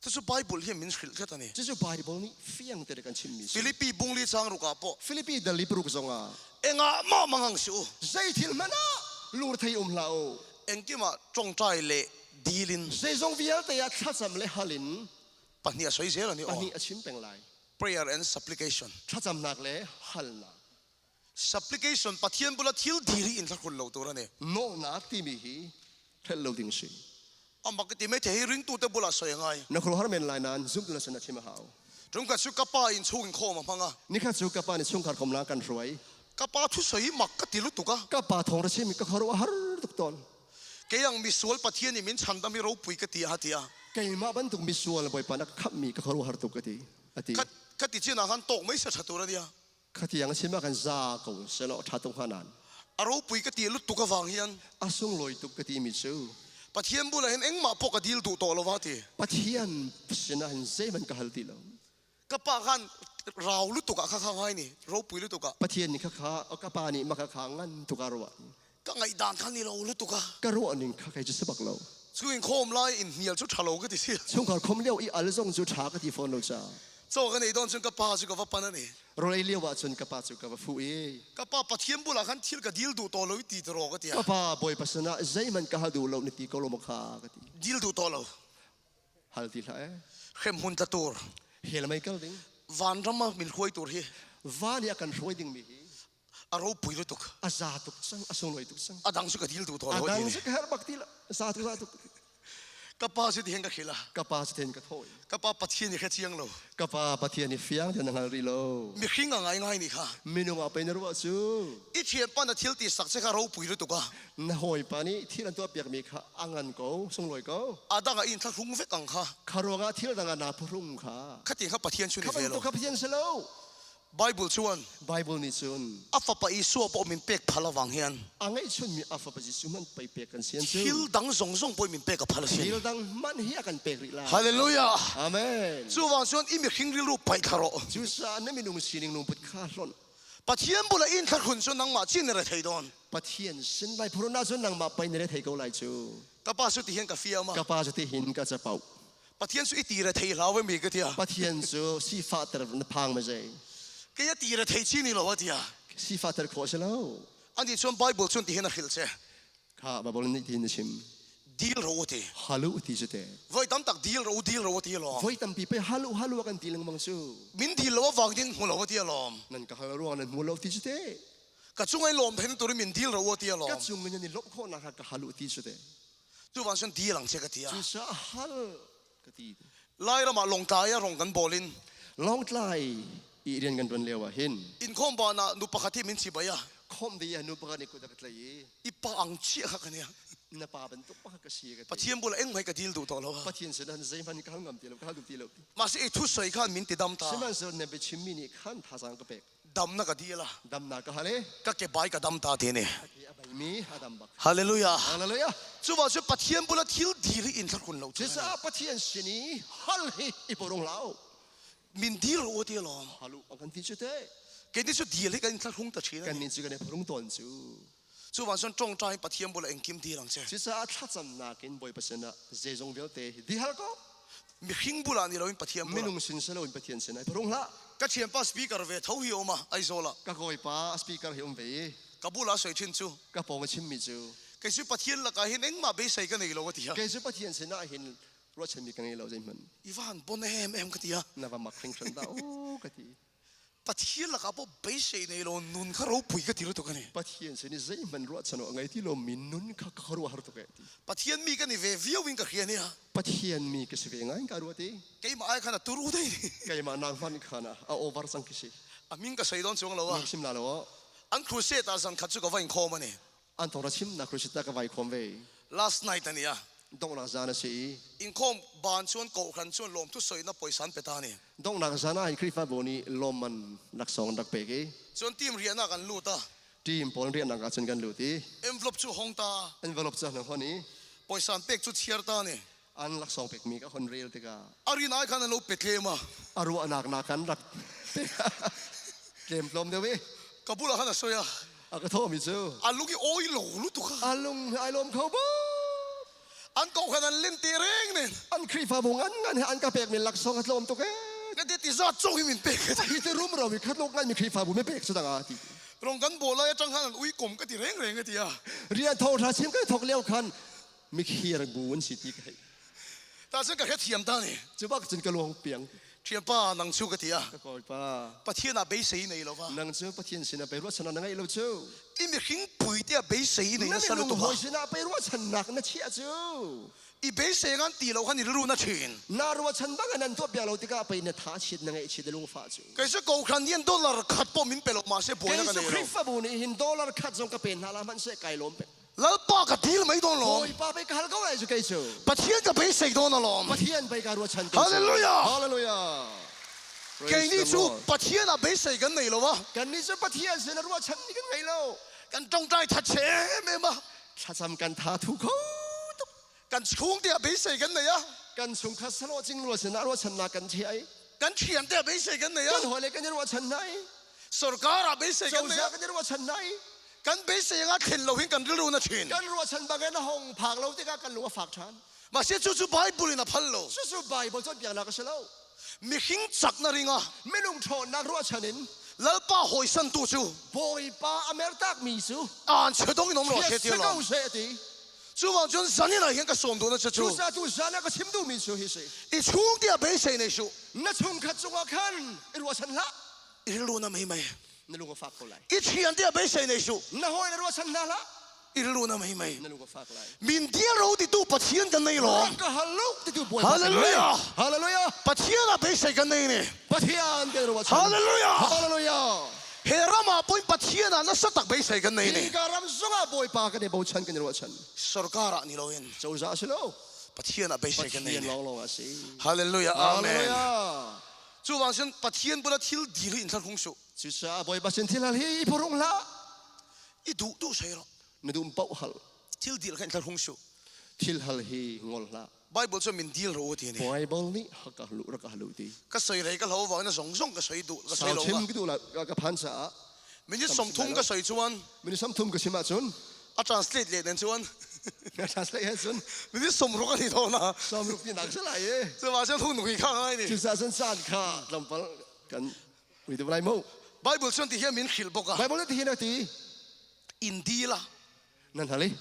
S7: Cucu Bible hi min hrilh tlat a ni.
S8: Cucu Bible nih fiang te kan chimmi si.
S7: Filipi bungli chang ruk ah pawh.
S8: Filipi dal i paruk zongah.
S7: Engah mah mangang si u.
S8: Zei thil hmanh ah lur thei um hlah u.
S7: Engkim ah tawngtai le dilin.
S8: Zeizong vialte ah thlacam le halin.
S7: Pahnih a soi zel a ni.
S8: Pahnih a chim peng lai.
S7: Prayer and supplication.
S8: Thlacamnak le halnak.
S7: Supplication Pathian bula thil dir hi in thlahrul lo tur a ni.
S8: Nawlnak timi hi hrelh lo ding si.
S7: Amak ti mai thei hi ringtute bulah sawi a ngai.
S8: Na khuaruahhar men lai nain zumtu na sin a chim a hau.
S7: Tumkhat cu ka pa in chung in khawm a hmang a.
S8: Nikhat cu ka pa nih chungkhar khawmnak kan hruai.
S7: Ka pa thusawi hi mak ka ti lutuk a.
S8: Ka pa thawng ra chim ka khuaruah har tuk tawn.
S7: Kei ang misual Pathian nih min chhandam hi ropui ka ti a ti a.
S8: Keimah bantuk misual Bawipa na ka khamhmi ka khuaruahhar tuk ka ti a ti.
S7: Ka ti chin ah khan tawk mai se ṭha tur a nia.
S8: Khatiang a chim ah kan za ko sehlaw a ṭha tuk hnga nain.
S7: A ropui ka ti lutuk avang hian.
S8: A sunglawi tuk ka timi cu.
S7: Pathian bulah hin engmah pawh ka dil duh tawh lo va ti.
S8: Pathian sinah hin zeihmanh ka hal ti lo.
S7: Ka pa khan rau lutuk ah kha kha ngai ni ropui lutuk ah.
S8: Pathian nih khakha ka pa nih maka kha ngan tuk a ruah.
S7: Ka ngaihdan kha ni lo lutuk a.
S8: Ka ruah ning kha kei cu si bak lo.
S7: Cu in khawm lai in hnial cu ṭha lo ka ti si.
S8: Chungkhar khom lio i al zong cu ṭha ka ti fawn lo ca.
S7: Caw ka nei dawn cun ka pa cu ka va pan ani.
S8: Rawl ei lio ah cun ka pa cu ka va fuh i.
S7: Ka pa Pathian bulah khan thil ka dil duh taw lo i ti tiraw ka ti.
S8: Ka pa Bawipa sinah zeihmanh ka hal duh lo na ti ko lo maw kha ka ti.
S7: Dil duh taw lo.
S8: Hal ti hlah ee.
S7: Hremhmun tla tur.
S8: Hell mei kal ding.
S7: Vanram ah min hruai tur hi.
S8: Van i a kan hruai dingmi hi.
S7: A ropui lutuk.
S8: A za tuk cang, a sunglawi tuk cang.
S7: A dang cu ka dil duh taw lo.
S8: A dang cu ka herh bak ti lo. Za tuk, za tuk.
S7: Ka pa cu tihin ka khil a.
S8: Ka pa cu tihin ka thawi.
S7: Ka pa Pathian i kha chiang lo.
S8: Ka pa Pathian i fiang tiah na hngal rih lo.
S7: Mihring a ngaingai nih kha.
S8: Minung ah pei na ruah cu.
S7: I thianpa na thil ti sak che kha ropui lutuk a.
S8: Na hawipa nih thil an tuahpiakmi kha a ngan ko, sunglawi ko.
S7: A dang ah in thlahrung vek ang kha.
S8: Kha ruangah thil dang ah naa phuhrung kha.
S7: Khati kha Pathian cu ni
S8: ve lo. Kha bantuk kha Pathian si lo.
S7: Bible chuan
S8: Bible nih cun
S7: a fapa Isua pawh min pek phal awang hian
S8: a ngeihchunmi a fapa Jesuh hmanh pei pek kan sian cu
S7: thil dang zong zong pawh min pek a phal a si.
S8: Thil dang hmanh hi a kan pek rih lai.
S7: Hallelujah.
S8: Amen.
S7: Chuvang chuan i mihring rilru paih thla rawh.
S8: Cucaah na minung sining lungput kha hlonh.
S7: Pathian bula in thlahrun cu nangmah chin na re thei dawn.
S8: Pathian sin lai phurun ahcun nangmah pei na re thei ko lai cu.
S7: Ka pa cu ti hin ka fiam a.
S8: Ka pa cu ti hin ka capoh.
S7: Pathian cu i ti re thei hlau mi ka tia.
S8: Pathian cu sifahter na phang ma zei.
S7: Kei a ti re thei chi ni lo a tia.
S8: Sifahter khawh si lo.
S7: Ani chuan Bible chun ti hin a hrilh che.
S8: Kha Bible nih ti hin a chim.
S7: Dil ro ti.
S8: Halu ti cu te.
S7: Voi tam tak dil ro dil ro ti lawm.
S8: Voi tampi pe halu halu kan ti lengmang cu.
S7: Min dil lo awang din hmu lo ti lawm.
S8: Nan ka hal ruang nan hmu lo ti cu te.
S7: Ka chung ai lawm then tur min dil ro ti lawm.
S8: Ka chung in ni lop khawh nak ka halu ti cu te.
S7: Cu van sun dil ang che ka ti a.
S8: Cu sa hal ka ti.
S7: Lairam ah Lawngtlai ah rong kan bol in.
S8: Lawngtlai i rian kan tuan lio ah hin.
S7: In khawm ba na nu pakhat hi min si bai a.
S8: Khawm de ya nu pakhat nih kut a ka tlai i.
S7: I pa ang chia kha kan ya.
S8: Na pa bantuk pa ka si ka ti.
S7: Pathian bula eng mai ka dil duh to lo.
S8: Pathian sin han zeihmanh ka hal ngam ti lo ka hal duh ti lo.
S7: Mah si i thu soi khan min ti dam ta.
S8: Sihmanhsehlaw na biachim mi nih khan thazaang ka pek.
S7: Damna ka dil a.
S8: Damnak ka hal i.
S7: Ka ke bai ka dam ta ti ni.
S8: A baimi a dam bak.
S7: Hallelujah.
S8: Hallelujah.
S7: Cu wa cu Pathian bula thil dil hi in thlarhun lo.
S8: Cucaah Pathian sin i hal hi i porung hlah.
S7: Min dil ro ti lawm.
S8: Halu ang kan ti cu te.
S7: Kei ni cu dil hi kan in thlarhung ta thin.
S8: Kan nin cu kan i porung tawn cu.
S7: Cu van cun tongtai Pathian bula engkim dil ang che.
S8: Cucaah thlacamnak in Bawipa sinah zeizong vialte hi di hal ko.
S7: Mihring bulah ni loin Pathian bulah.
S8: Minung sin si loin Pathian sin ai porung hlah.
S7: Ka thianpa speaker ve tho hi um a Aizawl ah.
S8: Ka kawipa speaker hi um ve i.
S7: Ka bulah soi thin cu.
S8: Ka pawng a chimmi cu.
S7: Kei chu Pathian lakah hian engmah beisei ka nei lo a ti a.
S8: Kei chu Pathian sinah hin ruahchanmi ka ngei lo zeihmanh.
S7: I va han bon em em ka ti a.
S8: Na va mak hringhran dah aw ka ti.
S7: Pathian lakah pawh beisei nei lo nun kha ropui ka ti lutuk a ni.
S8: Pathian sin i zeihmanh ruahchan awk a ngei ti lomi nun kha ka ruah har tuk eh ti.
S7: Pathian mi ka ni ve viau in ka hria nia.
S8: Pathian mi ka si ve ngai in ka ruat i.
S7: Keimah ai khan a turu daih ni.
S8: Keimah nang hmanh khan a over cang khi si.
S7: A hming ka sawi dawn chuang lo a.
S8: Hming sim la lo aw.
S7: An crusade ah zan khat chu ka va inkhawm a ni.
S8: An thawng ra chimnak crusade ah ka vai khawm ve.
S7: Last night a ni a.
S8: Donghnak zan a si i.
S7: Inkhawm ban chuan kohhran chuan lawmthu sawina pawisa an pe ta a ni.
S8: Donghnak zan ah hin Khrihfabu nih lawmman laksawng an rak pek i.
S7: Chuan team riahnak an lut a.
S8: Team pawl riahnak ah cun kan lut i.
S7: Envelope chu hawng ta.
S8: Envelope cu an hon i.
S7: Pawisa an pek chu chhiar ta a ni.
S8: An laksawng pekmi ka hon rel tikah.
S7: A rin ai khan an lo pe tlem a.
S8: A ruahnak nak kan rak tlem tlawm deuh i.
S7: Ka bulah khan a sawi a.
S8: A ka thawhmi cu.
S7: A lung i awi lo lutuk a.
S8: A lung ai lawm kho bak.
S7: An ko khan an len te reng nen.
S8: An Khrihfabu ngan ngan he an ka pekmi laksawng a tlawm tuk ee.
S7: Ka ti ti zat cong hi min pek.
S8: Hi ti rum ro mi khatluk ngai mi Khrihfabu mi pek cu dang a ti.
S7: Rong kan bol lai atang khan an ui kom ka ti reng reng a ti a.
S8: Rian tho tha chim kan thok lio khan mikhir bu an si ti ka hei.
S7: Ta cun ka hrethiam ta ni.
S8: Cu bak cun ka luang piang.
S7: Thianpa nang cu ka ti a.
S8: Ka kawipa.
S7: Pathian ah beisei nei lo va.
S8: Nang cu Pathian sin ah pei ruahchan na ngeih lo cu.
S7: I mihring pui te ah beisei nei
S8: na
S7: na sa
S8: minung
S7: lutuk
S8: hawi
S7: a.
S8: sin ah pei ruahchannak na chiah cu.
S7: I beisei ngan ti lo khan i rilru na thin.
S8: Na ruahchan bang in an tuah piak lo tikah pei na tha chiat na ngeih chiat na lungfah cu.
S7: Kei cu kokran nih dollar khat pawh min pe lo ma se buai na
S8: Kei
S7: ka
S8: cu
S7: nei lo.
S8: Khrihfabu nih hin dollar khat zong ka pe hna la hmanhseh kai lawm peng.
S7: Lalpa ka dil mai dawn lawm.
S8: Bawipa pei ka hal ko lai cu kei cu.
S7: Pathian ka beisei dawn alawm.
S8: Pathian pei ka ruahchan ko.
S7: Hallelujah.
S8: Hallelujah.
S7: Kei nih cu Pathian ah beisei kan nei lo a.
S8: Kan nih cu Pathian sin a ruahchan mi kan ngei lo.
S7: Kan tongtai that che em em a.
S8: Thlacam kan tha thu kho tuk.
S7: Kan chung te ah beisei kan nei a.
S8: Kan chung kha salo cing rual sin ah ruahchannak kan che ai.
S7: Kan thian te ah beisei kan nei a.
S8: Kan hawile kan i ruahchan nai.
S7: Sarkar ah beisei kan nei a.
S8: Cozah kan i ruahchan nai.
S7: Kan beisei anga thlen lo hin kan rilru na thin.
S8: Kan ruahchan bangin a hong phak lo tikah kan lung a fak ṭhan.
S7: Mahse cucu Bible in a phal lo.
S8: Cucu Bible cawnpiaknak a si lo.
S7: Mihring chak na ringa.
S8: Minung ṭhawnnak ruahchan in.
S7: Lalpa hawisantu cu.
S8: Bawipa a mertakmi cu.
S7: Aan chedong in um rawh she ti lo.
S8: Si ko seh ti.
S7: Cu cun zan in ah hin ka sawm duh na cu.
S8: Cucaah tu zan ah ka chim duhmi cu hi si.
S7: I chung tiah beisei nei su.
S8: Na chungkhat cungah khan i ruahchan hlah.
S7: I rilru na mei mei.
S8: Na lung a fak ko lai.
S7: I thian tiah beisei nei su.
S8: Na hawi na ruahchan hna hlah.
S7: I rilru na mei mei.
S8: Na lung a fak lai.
S7: Min dia ro titu Pathian kan nei lawm.
S8: Rak ka hal lo titu Bawipa.
S7: Hallelujah.
S8: Hallelujah.
S7: Pathian ah beisei kan nei ni.
S8: Pathian kan ruahchan.
S7: Hallelujah.
S8: Hallelujah.
S7: He ram ah pawhin Pathian ah nasa tak beisei kan nei ni.
S8: Hi ka ram zongah Bawipa kan i bochan kan i ruahchan.
S7: Sarkar ah ni loin.
S8: Cozah si lo.
S7: Pathian ah beisei kan nei
S8: Pathian
S7: ni.
S8: lawnglawng ah si.
S7: Hallelujah. Amen.
S8: Hallelujah.
S7: Cu wang cun Pathian bula thil dil hi in thlarhung su.
S8: Cucaah Bawipa sin thil hal hi i phurung hlah.
S7: I duh duh sei ro.
S8: Na dum paoh hal.
S7: Thil dil kha in thlarhung su.
S8: Thil hal hi ngol hlah.
S7: Bible cu min dil ro ti ni.
S8: Bible nih haka lu ra ka halu ti.
S7: Ka soi rei ka hlo wa na zong zong ka soi du ka soi
S8: Sau
S7: lo
S8: chim
S7: wa.
S8: ka duh la ka phan caah
S7: Minute 30 ka soi chuan
S8: minute 30 ka chim ahcun
S7: a translate le nen chuan
S8: na translate he cun
S7: minute 60 a ni to na.
S8: 60 ti nak si lai e.
S7: Cu wa cun thung nui kha ngai ni.
S8: Cucaah cun caan kha tlawmpal kan ui te lai mu.
S7: Bible chuan ti hian min hrilh bawk a.
S8: Bible ti hin a ti.
S7: In dil a.
S8: Nan hal i.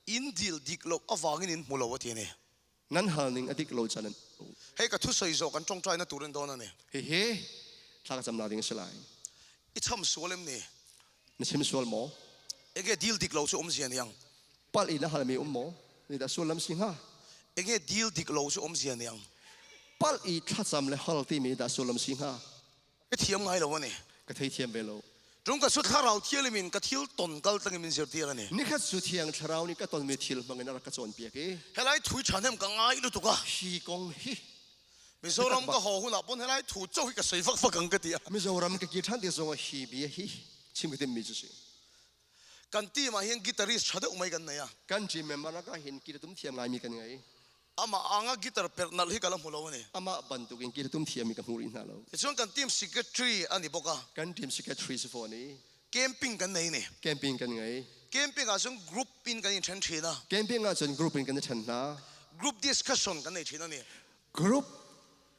S7: In dil dik lo awangin in hmu lo a ti ni.
S8: Nan hal ning a dik lo chan an.
S7: Hei ka thu soi zo kan tongtrai na turin dawn ani.
S8: Hihi thla ka cam na ding a si lai.
S7: I cham sual em ni?
S8: Na chim sual maw?
S7: Enge dil dik lo chu um zia niang?
S8: Palh in a halmi um maw? Ni dah sullam si hnga?
S7: Enge dil dik lo chu um zia niang?
S8: Palh i thlacam le hal timi dah sullam si hnga?
S7: Ka thiam ngai lo ani.
S8: Ka thei thiam ve lo.
S7: Tung ka su thlarau thialim in ka thil ton kal tangin min zirtir ani.
S8: Nikhat su thiang thlarau nih ka tonmi thil hmangin a rak ka cawnpiak i.
S7: Helai thui ṭhahnem ka ngai lutuk a.
S8: Hi kong hi
S7: Mizoram ka haw hunah pawn helai thu chauh hi ka sawi vak vak ang ka ti a.
S8: Mizoram ka kir ṭhan ti zongah hi bia hi chim ka timmi cu si.
S7: Kan team ah hin guitarist ṭha deuh mai kan nei a.
S8: Kan team member lakah hin guitar tum thiam ngaimi kan ngei.
S7: Amah anga guitar perh nalh hi ka la hmu lo a ni.
S8: Amah bantukin guitar tum thiammi ka hmu rih hna lo.
S7: Tichuan kan team secretary a ni bawk a.
S8: Kan team secretary si fawn i.
S7: Camping kan nei ni.
S8: Camping kan ngei.
S7: Camping ah cun group in kan in ṭhen ṭhin a.
S8: Camping ah cun group in kan i ṭhen hna.
S7: Group discussion kan nei ṭhin a ni.
S8: Group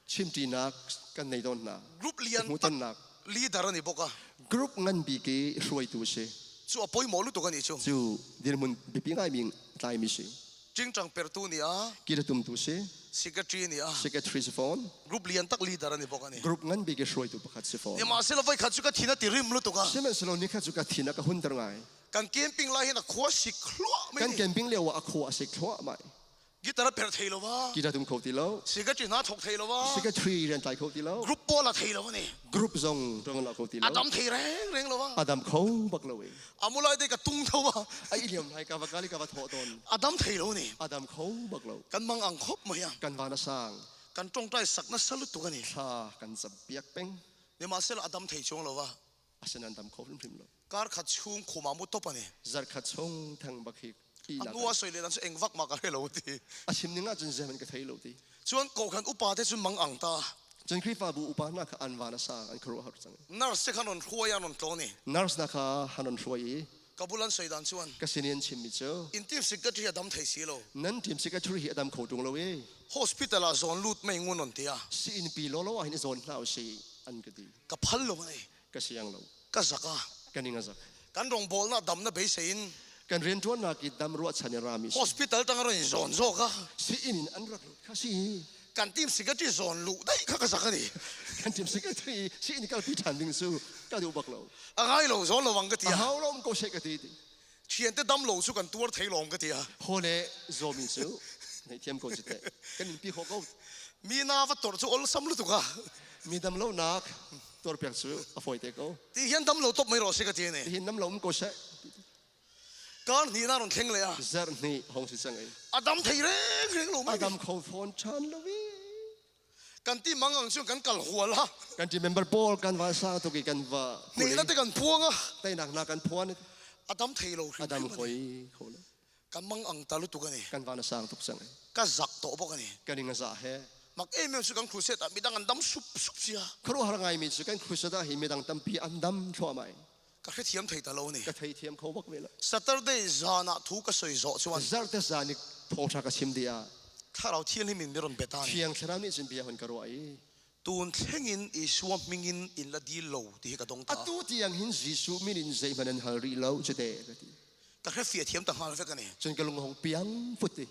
S8: chimṭinak kan nei tawn hna.
S7: Group lian
S8: Hmuhtonnak.
S7: leader a ni bawk a.
S8: Group ngan bik i hruaitu si.
S7: Chu a pawimawh lutuk a nih chu.
S8: Chu dirhmun biapi ngaimi tlaimi si.
S7: Tingtang pertu ni a.
S8: Kir a tumtu si.
S7: Secretary ni a.
S8: Secretary si fawn.
S7: Group lian tak leader a ni bawk a ni.
S8: Group ngan bik i hruaitu pakhat si fawn.
S7: Nimahsela voikhat chu ka thin a ti rim lutuk a.
S8: Sihmanhsehlaw nikhat chu ka thin a ka hunter ngai.
S7: Kan camping lai hian a khua sik thluah mai
S8: Kan
S7: ni.
S8: camping lio ah a khua a sik thluah mai.
S7: Guitar a perh thei lo va.
S8: Guitar tum kho ti lo.
S7: Secretary hna thawk thei lo va.
S8: Secretary rian tlai kho ti lo.
S7: Group pawl a thei lo a ni.
S8: Group zong ṭuan lo kho ti lo.
S7: A dam thei reng reng lo va.
S8: A dam kho bak lo i.
S7: A mu lai te ka tung tho va.
S8: A i liam lai ka va kal i ka va thawh tawn.
S7: A dam thei lo a ni.
S8: A dam kho bak lo.
S7: Kan mang ang khawp mai a.
S8: Kan van a sang.
S7: Kan ṭawngṭai sak nasa lutuk a ni.
S8: Thla kan cam piak peng.
S7: Nimahsela a dam thei chuang lo va.
S8: Asinain dam kho hrimhrim lo.
S7: Kar khat chung khum ah mu top a ni.
S8: Zarh khat chung thang bak hi
S7: A hnu a sawi leh dan chu eng vak mah ka hre lo ti.
S8: A chim ning ahcun zeihmanh ka thei lo ti.
S7: Cun kohhran upa te cun mang ang ta.
S8: Cun Khrihfabu upa hna kha an van a sang, an khuaruahhar cang.
S7: Nurse te kha an rawn hruai i an rawn tlawn i.
S8: Nurse hna kha an rawn hruai i.
S7: Ka bul an sawi dan chuan.
S8: Ka sin i an chimmi cu.
S7: In team secretary a dam thei si lo.
S8: Nan team secretary hi a dam kho ṭung lo i.
S7: Hospital ah zawn lut mei ngun rawn ti a.
S8: Sii-inn pi lawlaw ah hin i zawn hna usih an ka ti.
S7: Ka phal lo a ni.
S8: Ka siang lo.
S7: Ka zak a.
S8: Ka ning a zak.
S7: Kan rawngbawlnak damnak beisei in.
S8: Kan rianṭuannak i dam ruahchan i rami si.
S7: Hospital tang a rawn in zawn zawk a.
S8: Sii-inn in an rak lut kha si.
S7: Kan team secretary zawn luh daih kha ka zak a ni.
S8: Kan team secretary sii-inn kalpi ṭhan ding cu ka duh bak lo.
S7: A ngai lo zawn lo ang ka ti a.
S8: A hau lo um ko seh ka ti.
S7: Thiante dam lo cu kan tuar thei lawng ka ti a.
S8: Haw le zawmi cu ngaihthiam ko cu teh. Kan in pi khawh ko.
S7: Mi na va tor cu ol sam lutuk a.
S8: Mi dam lonak tuarpiak cu a fawi te ko.
S7: Ti hian dam lo top mai rawh se ka ti ne.
S8: Ti hin dam lo um ko seh.
S7: Kar hnih na ron thleng le a.
S8: Zarh hnih hong si cang ei.
S7: A dam thei reng reng lo mai.
S8: A dam kho fawn ṭhan lo i.
S7: Kan ti mang ang cu kan kal hual a.
S8: Kan ti member pawl kan va sang tuk i kan va.
S7: Hnih na te kan phuang a.
S8: Teinak na kan phuan.
S7: A dam thei lo hrim.
S8: A dam khoi kho lo.
S7: Kan mang ang ta lutuk ani.
S8: Kan van a sang tuk cang.
S7: Ka zak to bawk ani.
S8: Kan ing a za he.
S7: Mak em em su kan crusade ah midang an dam sup sup sia.
S8: Khuaruahhar ngaimi cu kan crusade ah hi midang tampi an dam thluahmah.
S7: Ka hrethiam thei ta lo ni.
S8: Ka theithiam kho bak ve lo.
S7: Saturday zan ah thu ka soi zawh chuan.
S8: Zarhte zan i thawngṭha ka chim dih ah.
S7: Thlarau Thianghlim in mi rawn bia ta ni.
S8: Thiang Thlarau nih cun bia hun ka ruah i.
S7: Tun thlengin Isua hmingin in la dil lo ti hi ka dong ta.
S8: Atu tiang hin Jesuh min in zeihmanh an hal rih lo cute ka ti.
S7: Ka hrefiah thiam ta hngal vek ani.
S8: Cun ka lung hong piang put i.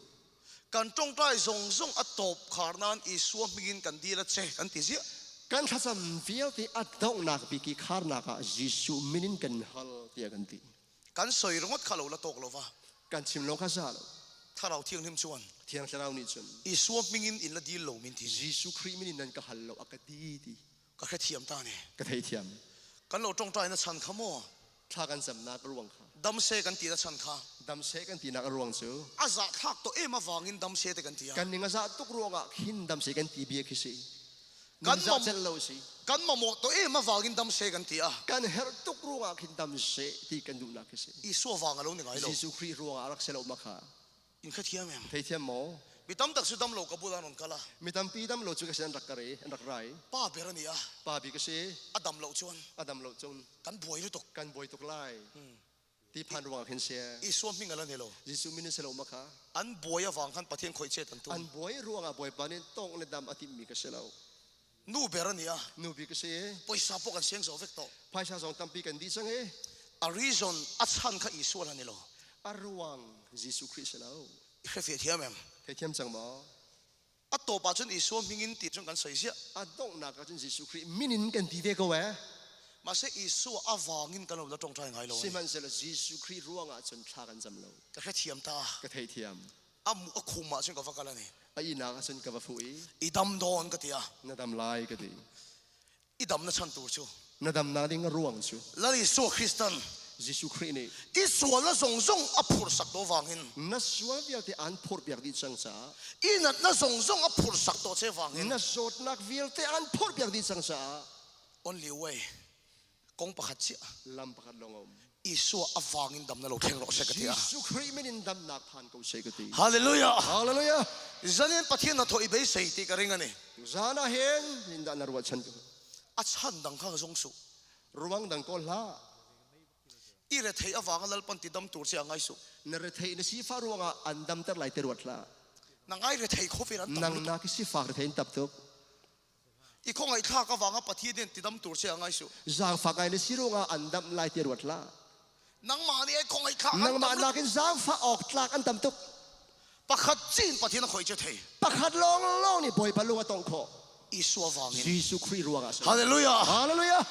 S7: Kan ṭawngṭai zong zong a tawp khar nain Isua hmingin kan dil a che kan ti ziah.
S8: Kan thlacam vialte a donghnak bik i kharnak ah Jesuh min in kan hal tiah kan ti.
S7: Kan soi ringawt kha lo la tawk lo va.
S8: Kan chim lawng kha za lo.
S7: Thlarau Thianghlim chuan.
S8: Thiang Thlarau nih cun.
S7: Isua hmingin in la dil lo min ti.
S8: Jesuh Khrih min in nan ka hal lo a ka ti ti.
S7: Ka hrethiam ta ni.
S8: Ka theithiam.
S7: Kan lo ṭawngṭai na chan kha maw?
S8: Thla kan camnak ruang kha.
S7: Dam seh kan ti na chan kha.
S8: Dam seh kan tinak a ruang cu.
S7: A zah thlak to em avangin dam seh te kan ti a.
S8: Kan ning a zah tuk ruangah khin dam seh kan ti bia khi si. Kan zah celh lo si.
S7: Kan mamawh to em avangin dam seh kan ti a.
S8: Kan herh tuk ruangah khin dam seh ti kan duhnak khi si.
S7: Isua vang a lo ni ngai lo.
S8: Jesuh Khrih ruangah a rak si lo ma kha.
S7: In hrethiam em?
S8: Theithiam maw?
S7: Mi tam tak cu dam lo ka bul ah an rawn kal a.
S8: Mi tampi dam lo cu ka sin an rak kar i an rak ra i.
S7: Pa ber a ni a.
S8: Pa bik a si.
S7: A dam lo cun.
S8: A dam lo cun.
S7: Kan buai lutuk.
S8: Kan buai tuk lai. Ti phan ruangah khin si.
S7: Isua hming a la ni lo.
S8: Jesuh min in si lo ma kha.
S7: An buai avang khan Pathian khoi chet an tum.
S8: An buai ruangah Bawipa nih tongh le dam a timhmi ka si lo.
S7: Nu ber a ni a.
S8: Nu bik a si.
S7: Poisa pawh kan siang zo vek tawh.
S8: Phaisa zong tampi kan dih cang i.
S7: A reason a chan kha Isua la ni lo.
S8: A ruang Jesuh Khrih si lo.
S7: I hrefiah thiam em?
S8: Theithiam cang maw?
S7: A tawp ahcun Isua hmingin ti cun kan soi ziah.
S8: A donghnak ahcun Jesuh Khrih min in kan ti ve ko eh.
S7: Mahse Isua a vangin kan lo la ṭawngṭai ngai lo.
S8: Sihmanhsehlaw Jesuh Khrih ruangah cun thla kan cam lo.
S7: Ka hrethiam ta.
S8: Ka theithiam.
S7: A mu a khum ahcun ka va kal ani.
S8: A ihnak ahcun ka va fuh i.
S7: I dam dawn ka ti a.
S8: Na dam lai ka ti.
S7: I dam na chan tur cu.
S8: Na damnak ding a ruang cu.
S7: Lal Jesuh Christan.
S8: Jesuh Khrih nih.
S7: I sual na zong zong a phursak to wangin.
S8: Na sual vialte an phurhpiak dih cang caah.
S7: I nat na zong zong a phursak to che wangin.
S8: Na zawtnak vialte an phurhpiak dih cang caah.
S7: Only way. Kong pakhat chiah.
S8: Lam pakhat lawng a um.
S7: Isua a vangin dam na lo thleng rawh se ka ti a.
S8: Jesuh Khrih min in damnak phan ko se ka ti.
S7: Hallelujah.
S8: Hallelujah.
S7: Zanin Pathian na thaw i beisei ti ka ring ani.
S8: Zan ah hin in dah na ruahchan ko.
S7: A chan dang kha zong su.
S8: Ruang dang ko hlah.
S7: I rethei awanga lalpan ti dam tur che a ngai su.
S8: Na rethei na sifa ruangah an damter lai te ruat hlah.
S7: Na ngai rethei khawvel an tam
S8: Nang na ki sifak rethei in tap tuk.
S7: I khawngaih thlak avanga Pathian in tidam tur che a ngai suh.
S8: Zaangfak ngai na si ruangah an damh lai ti ruat hlah.
S7: Nangmah nih ai khawngaih thlak an tam
S8: Nangmah
S7: lutuk.
S8: nakin zaangfah awk tlak an tam tuk.
S7: Pakhat chin Pathian a khawih che thei.
S8: Pakhat lawnglawng nih Bawipa lung a tongh khawh.
S7: Isua vangin.
S8: Jesuh Khrih ruangah a si.
S7: Hallelujah.
S8: Hallelujah.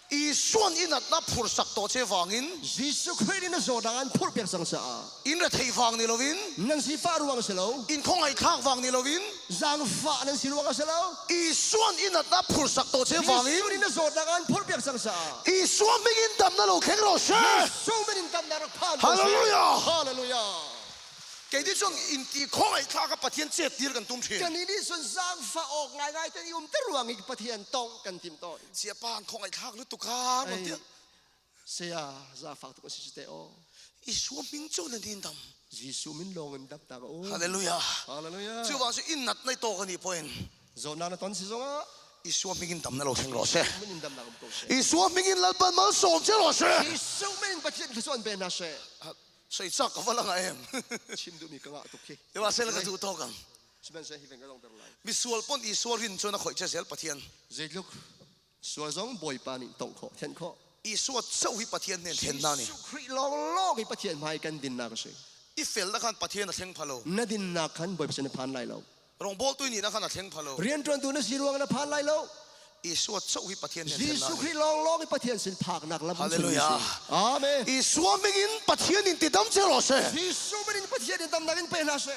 S7: Isuan i natnak phursak tawh che vangin.
S8: Jesuh Khrih nih na zawtnak an phurhpiak cang caah.
S7: In retheih vang ni loin.
S8: Nan sifah ruang a si lo.
S7: In khawngaih-thlak vang ni loin.
S8: Zaangfah nan si ruang a si lo.
S7: Isuan i natnak phursak tawh che vangin.
S8: Jesuh nih na zawtnak an phurhpiak cang caah.
S7: Isua min in damnak lo thleng rawh seh.
S8: Jesuh min in damnak rak phan ko seh.
S7: Hallelujah.
S8: Hallelujah.
S7: Kei nih cun inti khawngaih-thlak ah Pathian chettir kan tum thin.
S8: Kannih nih cun zaangfah awk ngaingai ten i umter ruang i Pathian tongh kan timh tawn.
S7: Siapa an khawngaih-thlak lutuk ha ron tiah.
S8: Saya zaangfak tuk a si te aw.
S7: Isua min cu nan in dam.
S8: Jesuh min lawng in dam ta ka u.
S7: Hallelujah.
S8: Hallelujah.
S7: Cu bang cu in nat nai to ka ni poin.
S8: Zawtnak na ton si zongah
S7: Isua min in dam na lo thleng rawh seh.
S8: Min in damnak um ko seh.
S7: Isua min in Lalpan malsawm che rawh seh.
S8: Jesuh min in Pathian thluachuah an pe hna seh.
S7: Soi chak ka va la nga em.
S8: Chim duhmi ka ngah tuk hi.
S7: Iwa sel ka duh tawk ang.
S8: Sihmanhsehlaw hi ven ka dongter lai.
S7: Misual pon Isua rin chuan a khoih che zel Pathian.
S8: Zeitluk sual zong Bawipa nih tongh khawh, thenh khawh.
S7: Isua chauh hi Pathian nen then na ni.
S8: Jesuh Khrih lawnglawng hi Pathian hmai kan dinnak a si.
S7: I fel na khan Pathian a thleng pha lo.
S8: Na dinnak khan Bawipa sin na phan lai lo.
S7: Rawngbawl tu nih na khan a thleng pha lo.
S8: Rianṭuantu na si ruang na phan lai lo.
S7: Isua chauh hi Pathian nen
S8: Jesuh Khrih lawnglawng hi Pathian sin phaknak lam
S7: Hallelujah.
S8: Amen.
S7: Isua min in Pathian in ti dam che rawh seh.
S8: Jesuh min in Pathian in damnak in pe hna seh.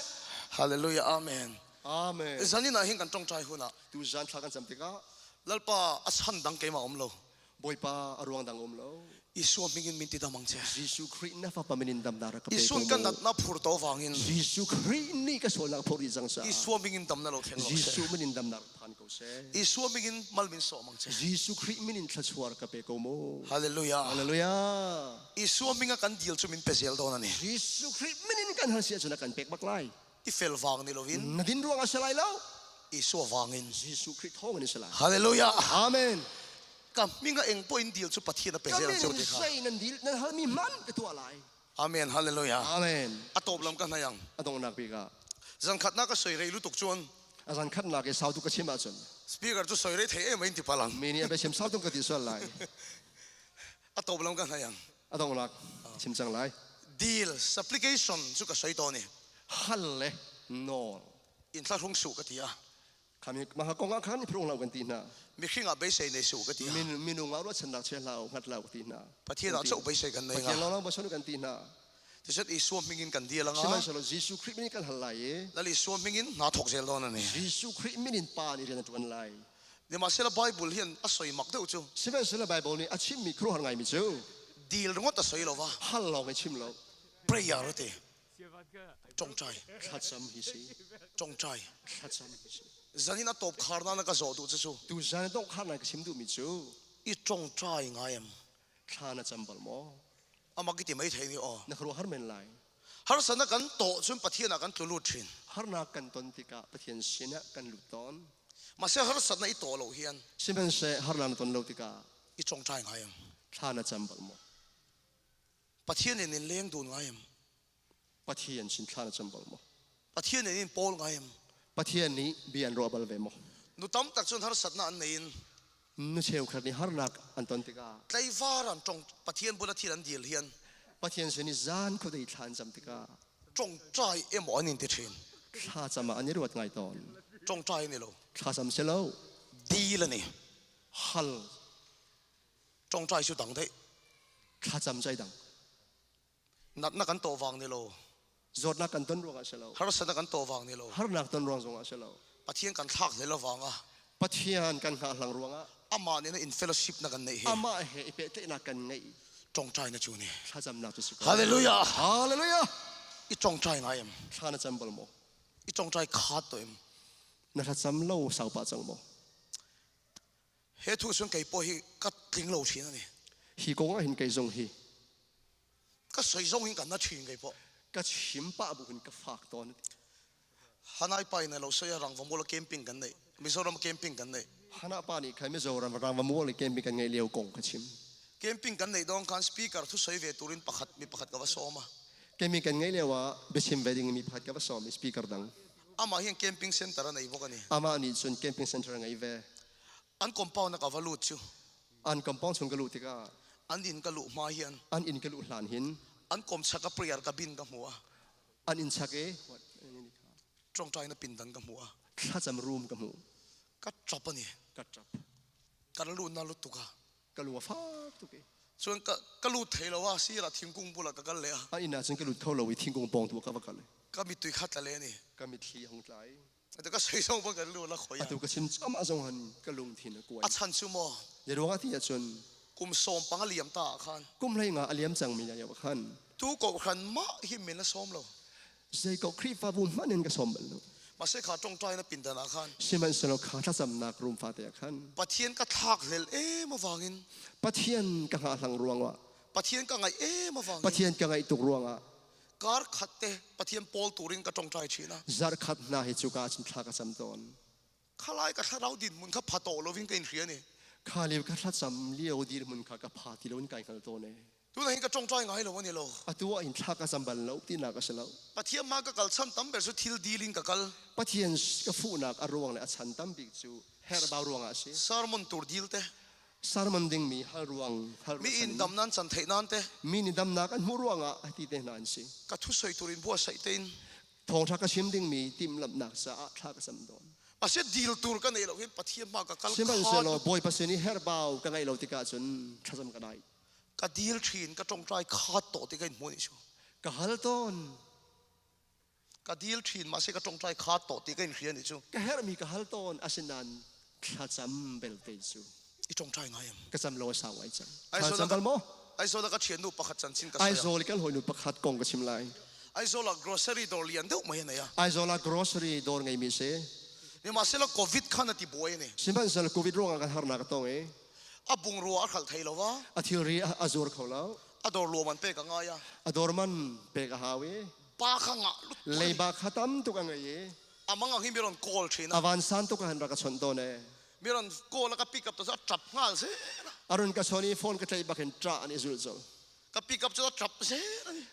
S7: Hallelujah. Amen.
S8: Amen.
S7: Zanin ah hin kan ṭongṭai hun ah.
S8: Tu zan thla kan cam tikah
S7: Lalpa a chan dang keimah um lo.
S8: Bawipa a ruang dang um lo.
S7: Isua hming in min ti dam ang che.
S8: Jesuh Khrih na fapa min in damnak rak ka pe ko
S7: Isun kan natna phur to wangin.
S8: Jesuh Khrih nih ka sualnak phur dih cang caah.
S7: Isua ming in damna lo thleng lo seh.
S8: Jesuh min in damnak rak phan ko seh.
S7: Isua ming in mal min sawm ang che.
S8: Jesuh Khrih min in thluachuah rak ka pe ko mu.
S7: Hallelujah.
S8: Hallelujah.
S7: Isua ming a kan dil cu min pe zel dawn ani.
S8: Jesuh Khrih min in kan hal si ahcun a kan pek bak lai.
S7: I fel vang ni loin.
S8: Na din ruang a si lai lo.
S7: Isua vangin.
S8: Jesuh Khrih thawng in a si lai.
S7: Hallelujah.
S8: Amen.
S7: Ka hming a eng pawh in dil cu Pathian a pe zel ang cheu ti kha.
S8: Ka min nan dil nan halmi hmanh ka tuah lai.
S7: Amen. Hallelujah.
S8: Amen.
S7: A tawp lam ka hnai ang.
S8: A donghnak bik ah.
S7: Zan khatnak ka soi rei lutuk chuan.
S8: A zan khatnak i sau tuk ka chim ahcun.
S7: Speaker cu soi rei thei em in ti palang.
S8: Mi nih a biachim sau tuk ka ti sual lai.
S7: A tawp lam ka hnai ang.
S8: A donghnak chim cang lai.
S7: Deal supplication cu ka soi tawn i.
S8: Hal le nawl.
S7: In thlahrung suh ka ti a.
S8: Khami mah kong ah khan i phurung lo kan ti hna.
S7: Mihring ah beisei nei suh ka ti.
S8: Min minung ah ruahchannak chia hlah u hngat hlah u ti hna.
S7: Pathian ah chauh beisei kan nei
S8: Pathian lawnglawng bochan kan ti hna.
S7: Tisat Isua hming in kan dil anga.
S8: Sihmanhsehlaw Jesuh Khrih min in kan hal lai i.
S7: Lal Isua hming in hna thawk zel dawn ani.
S8: Jesuh Khrih min in Pa nih rian a ṭuan lai.
S7: Nimahsela Bible hian a soi mak deuh cu.
S8: Sihmanhsehlaw Bible nih a chimmi khuaruahhar ngaimi cu.
S7: Dil ringawt a soi lo va.
S8: Hal lawng i chim lo.
S7: Prayer a ti. Ṭongṭai.
S8: Thlacam hi si.
S7: Ṭongṭai.
S8: Thlacam hi si.
S7: Zanin a tawp khar na ka zawh duh cu cu.
S8: Tu zan a dongh khar na ka chim duhmi cu.
S7: I ṭongṭai ngai em.
S8: Thla na cam bal maw?
S7: Amak i ti mai thei ni aw.
S8: Na khuaruah har men lai.
S7: Harsa na kan tawh cun Pathian ah kan tlu lut ṭhin.
S8: Harnak kan ton tikah Pathian sinah kan lut tawn.
S7: Mahse harsat na i tawh lo hian.
S8: Sihmanhseh harnak na ton lo tikah.
S7: I ṭongṭai ngai em.
S8: Thla na cam bal maw?
S7: Pathian in in leng dun ngai em?
S8: Pathian sin thla na cam bal maw?
S7: Pathian in in pawl ngai em?
S8: Pathian nih bia an ruah bal ve maw?
S7: Nu tam tak cun harsatnak an nei in
S8: nu cheukhat nih harnak an ton tikah
S7: tlaivar an tong Pathian bula thil an dil hian
S8: Pathian sin i zan khuadei thla an cam tikah
S7: ṭongṭai emaw an in ti ṭhin.
S8: Thla cam ah an i ruat ngai tawn.
S7: Ṭongṭai ni lo.
S8: Thla cam si lo.
S7: Dil ani.
S8: Hal.
S7: Ṭongṭai cu dang daih.
S8: Thlacam cu ai dang.
S7: Natnak kan tawh vang ni lo.
S8: Zawtnak kan ton ruangah si lo.
S7: Harsatnak kan tawh vang ni lo.
S8: Harnak ton ruang zongah si lo.
S7: Pathian kan thlak hlei lo vangah.
S8: Pathian kan hngahhlang ruangah.
S7: Amah nih na in fellowship na kan neih hi.
S8: Amah he i pehtlaihnak kan ngeih.
S7: Ṭongṭai na cu ni.
S8: Thlacamnak cu si ko.
S7: Hallelujah.
S8: Hallelujah.
S7: I ṭongṭai ngai em.
S8: Thla na cam bal maw?
S7: I ṭongṭai khaat to em.
S8: Na thlacam lo sau pah cang maw?
S7: He thu cun kei pawh hi ka tling lo ṭhin ani.
S8: Hi kong ah hin kei zong hi.
S7: Ka soi zong hin kan na ṭhin kei pawh.
S8: Ka chim pah bu hin ka fak tawn.
S7: Hanai pa in lo soi rang vamul camping kan nei. Mizoram camping kan nei.
S8: Hana pa nih khan Mizoram rang vamual camping kan ngei lio kong ka chim.
S7: Camping kan nei dong khan speaker thu soi ve turin pakhat mi pakhat ka va sawm a.
S8: Camping kan ngei lio ah biachim ve ding mi pakhat ka va sawm i speaker dang.
S7: Amah hian camping center a nei bawk ani.
S8: Amah nih cun camping center a ngei ve.
S7: An compound na ka va lut cu.
S8: An compound chung ka luh tikah.
S7: An in ka luh hma hian.
S8: An in ka luh hlan hin.
S7: An kawmchhak a prayer cabin ka hmu a.
S8: An in chhak i.
S7: Tawngtaina pindan ka hmu a.
S8: Thlacam room ka hmu.
S7: Ka tap a ni.
S8: Ka tap.
S7: Ka la lut na lutuk a.
S8: Ka lu a fak tuk i.
S7: Chuan ka ka lut thei lo a, sirah thingkung bulah ka kal leh a.
S8: An inn ah cun ka lut kho lo i thingkung pawng tu ah ka va kal i.
S7: Ka mittui kha tla leh a ni.
S8: Ka mitthli a hung tla i.
S7: Atu ka soi zong pon ka lu la khoi a.
S8: Atu ka chim cuahmah zong han ka lungthin a kuai.
S7: A chan cu maw?
S8: Zei ruangah ti ahcun.
S7: Kum 15 a liam ta ah khan.
S8: Kum 15 a liam cangmi na lio ah khan.
S7: Tu kohhran mah hi min a sawm lo.
S8: Zei ko Khrihfabu hmanh in ka sawm bal lo.
S7: Mase kha tongtai na pindan ah khan.
S8: Sihmanhsehlaw kha thlacamnak room fate ah khan.
S7: Pathian ka thlak hlel em awangin.
S8: Pathian ka hngahhlang ruangah.
S7: Pathian ka ngaih em awangin.
S8: Pathian ka ngaih tuk ruangah.
S7: Kar khat te Pathian pawl turin ka tongtai thin a.
S8: Zarh khat hna hi cuka ah cun thla ka cam tawn.
S7: Khalai ka thlarau dinhmun kha pha tawh lovin ka in hria ni.
S8: Kha lio ka thlacam lio dirhmun kha ka pha ti lo in kai hngal tawn e.
S7: Tunah hin ka ṭongṭai ngai lo ani lo.
S8: Atu ah hin thla ka cam bal lo tinak a si lo.
S7: Pathian ma ka kal chan tam ber cu thil dil in ka kal.
S8: Pathian ka fuhnak a ruang le a chan tam bik cu herhbau ruangah a si.
S7: Sermon tur dil te.
S8: Sermon dingmi hal ruang hal
S7: Mi in dam nan chan theih nan te.
S8: Mi nih damnak an hmuh ruangah ti te hna an si.
S7: Ka thu soi tur in buatsaih tein.
S8: Thawngṭha ka chim dingmi timhlamhnak caah thla ka cam tawn.
S7: Asia dil tur ka nei lo hin Pathian ma ka kal
S8: Sihmanhsehlaw Bawipa sin i herhbau ka ngeih lo tikah cun thlacam ka dai.
S7: Ka dil ṭhin ka ṭongṭai khat tawh ti ka in hmu ni chu.
S8: Ka hal tawn.
S7: Ka dil ṭhin mahse ka ṭongṭai khat tawh ti ka in hria ni chu.
S8: Ka herhmi ka hal tawn asinain thlacam belte cu.
S7: I ṭongṭai ngai em.
S8: Ka cam lo a sau ngai cang. Thlacam bal maw?
S7: Aizawl ah ka ṭhiannu pakhat chanchin ka sawi.
S8: Aizawl i kan hawinu pakhat kong ka chim lai.
S7: Aizawl ah grocery dawr lian deuh mai a nei a.
S8: Aizawl ah grocery dawr ngeimi si.
S7: Nimahsela COVID khan a ti buai a ni.
S8: Sihmanhsehlaw COVID ruangah kan harnak a tong i.
S7: A bungrua a hralh thei lo a.
S8: A thilri a zuar kho lo.
S7: A dawr luam an pek a ngai a.
S8: A dawr man pek a hau i.
S7: Pa kha ngah lut.
S8: Leiba kha tam tuk a ngei i.
S7: A mang ang hi mi rawn call ṭhin a.
S8: A vansan tuk ah han rak a chawnh tawn e.
S7: Mi rawn call a ka pick up to cu a ṭap hngal zel a.
S8: A run ka chawn i phone ka tlaih bak in ṭah an i zulh colh.
S7: Ka pick up cu a ṭap zel a ni.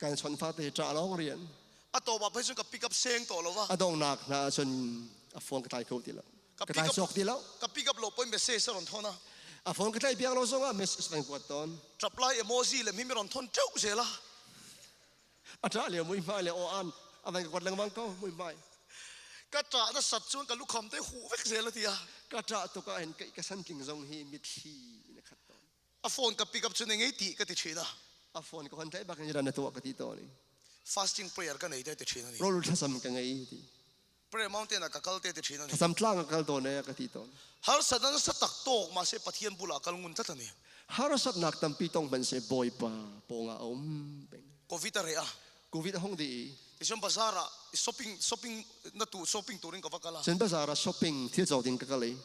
S8: Kan chawnh fate hi ṭah lawng rian.
S7: A tawp ah phei cun ka pick up seng tawh lo va.
S8: A donghnak hna ahcun a phone ka tlai kho ti lo. Ka tlai cawk ti lo.
S7: Ka pick up lo poi message a rawn thawn a.
S8: A phone ka tlaih piak lo zongah message kan kuat tawn.
S7: Ṭap lai emoji le mi mi rawn thawn ṭeuh zel a.
S8: A ṭah lio muihmai le aw an a van ka kuat lengmang ko muihmai.
S7: Ka ṭah na sat cun ka lukham te huh vek zel a ti a.
S8: Ka ṭah tuk ah hin ka santling zong hi mitthli in a khat tawn.
S7: A phone ka pick up cu na ngei ti ka ti ṭhin a.
S8: A phone ka hon tlaih bak in ran na tuah ka ti tawn i.
S7: Fasting prayer ka nei te ti ṭhin a ni.
S8: Rawl thlacam ka ngei ti.
S7: Prayer mountain ah ka kal te ti ṭhin a ni.
S8: Thlacam tlang ka kal tawn e ka ti tawn.
S7: Harsat an sa tak tawk mahse Pathian bulah kal ngun tlat a ni.
S8: Harsatnak tampi tong hmanhseh Bawipa pawngah a um peng.
S7: Covid a reh a.
S8: Covid a hung dih i.
S7: Ticun bazaar ah shopping shopping na tu shopping turin ka va kal a.
S8: Cun bazaar ah shopping thil cawk ding ka kal i.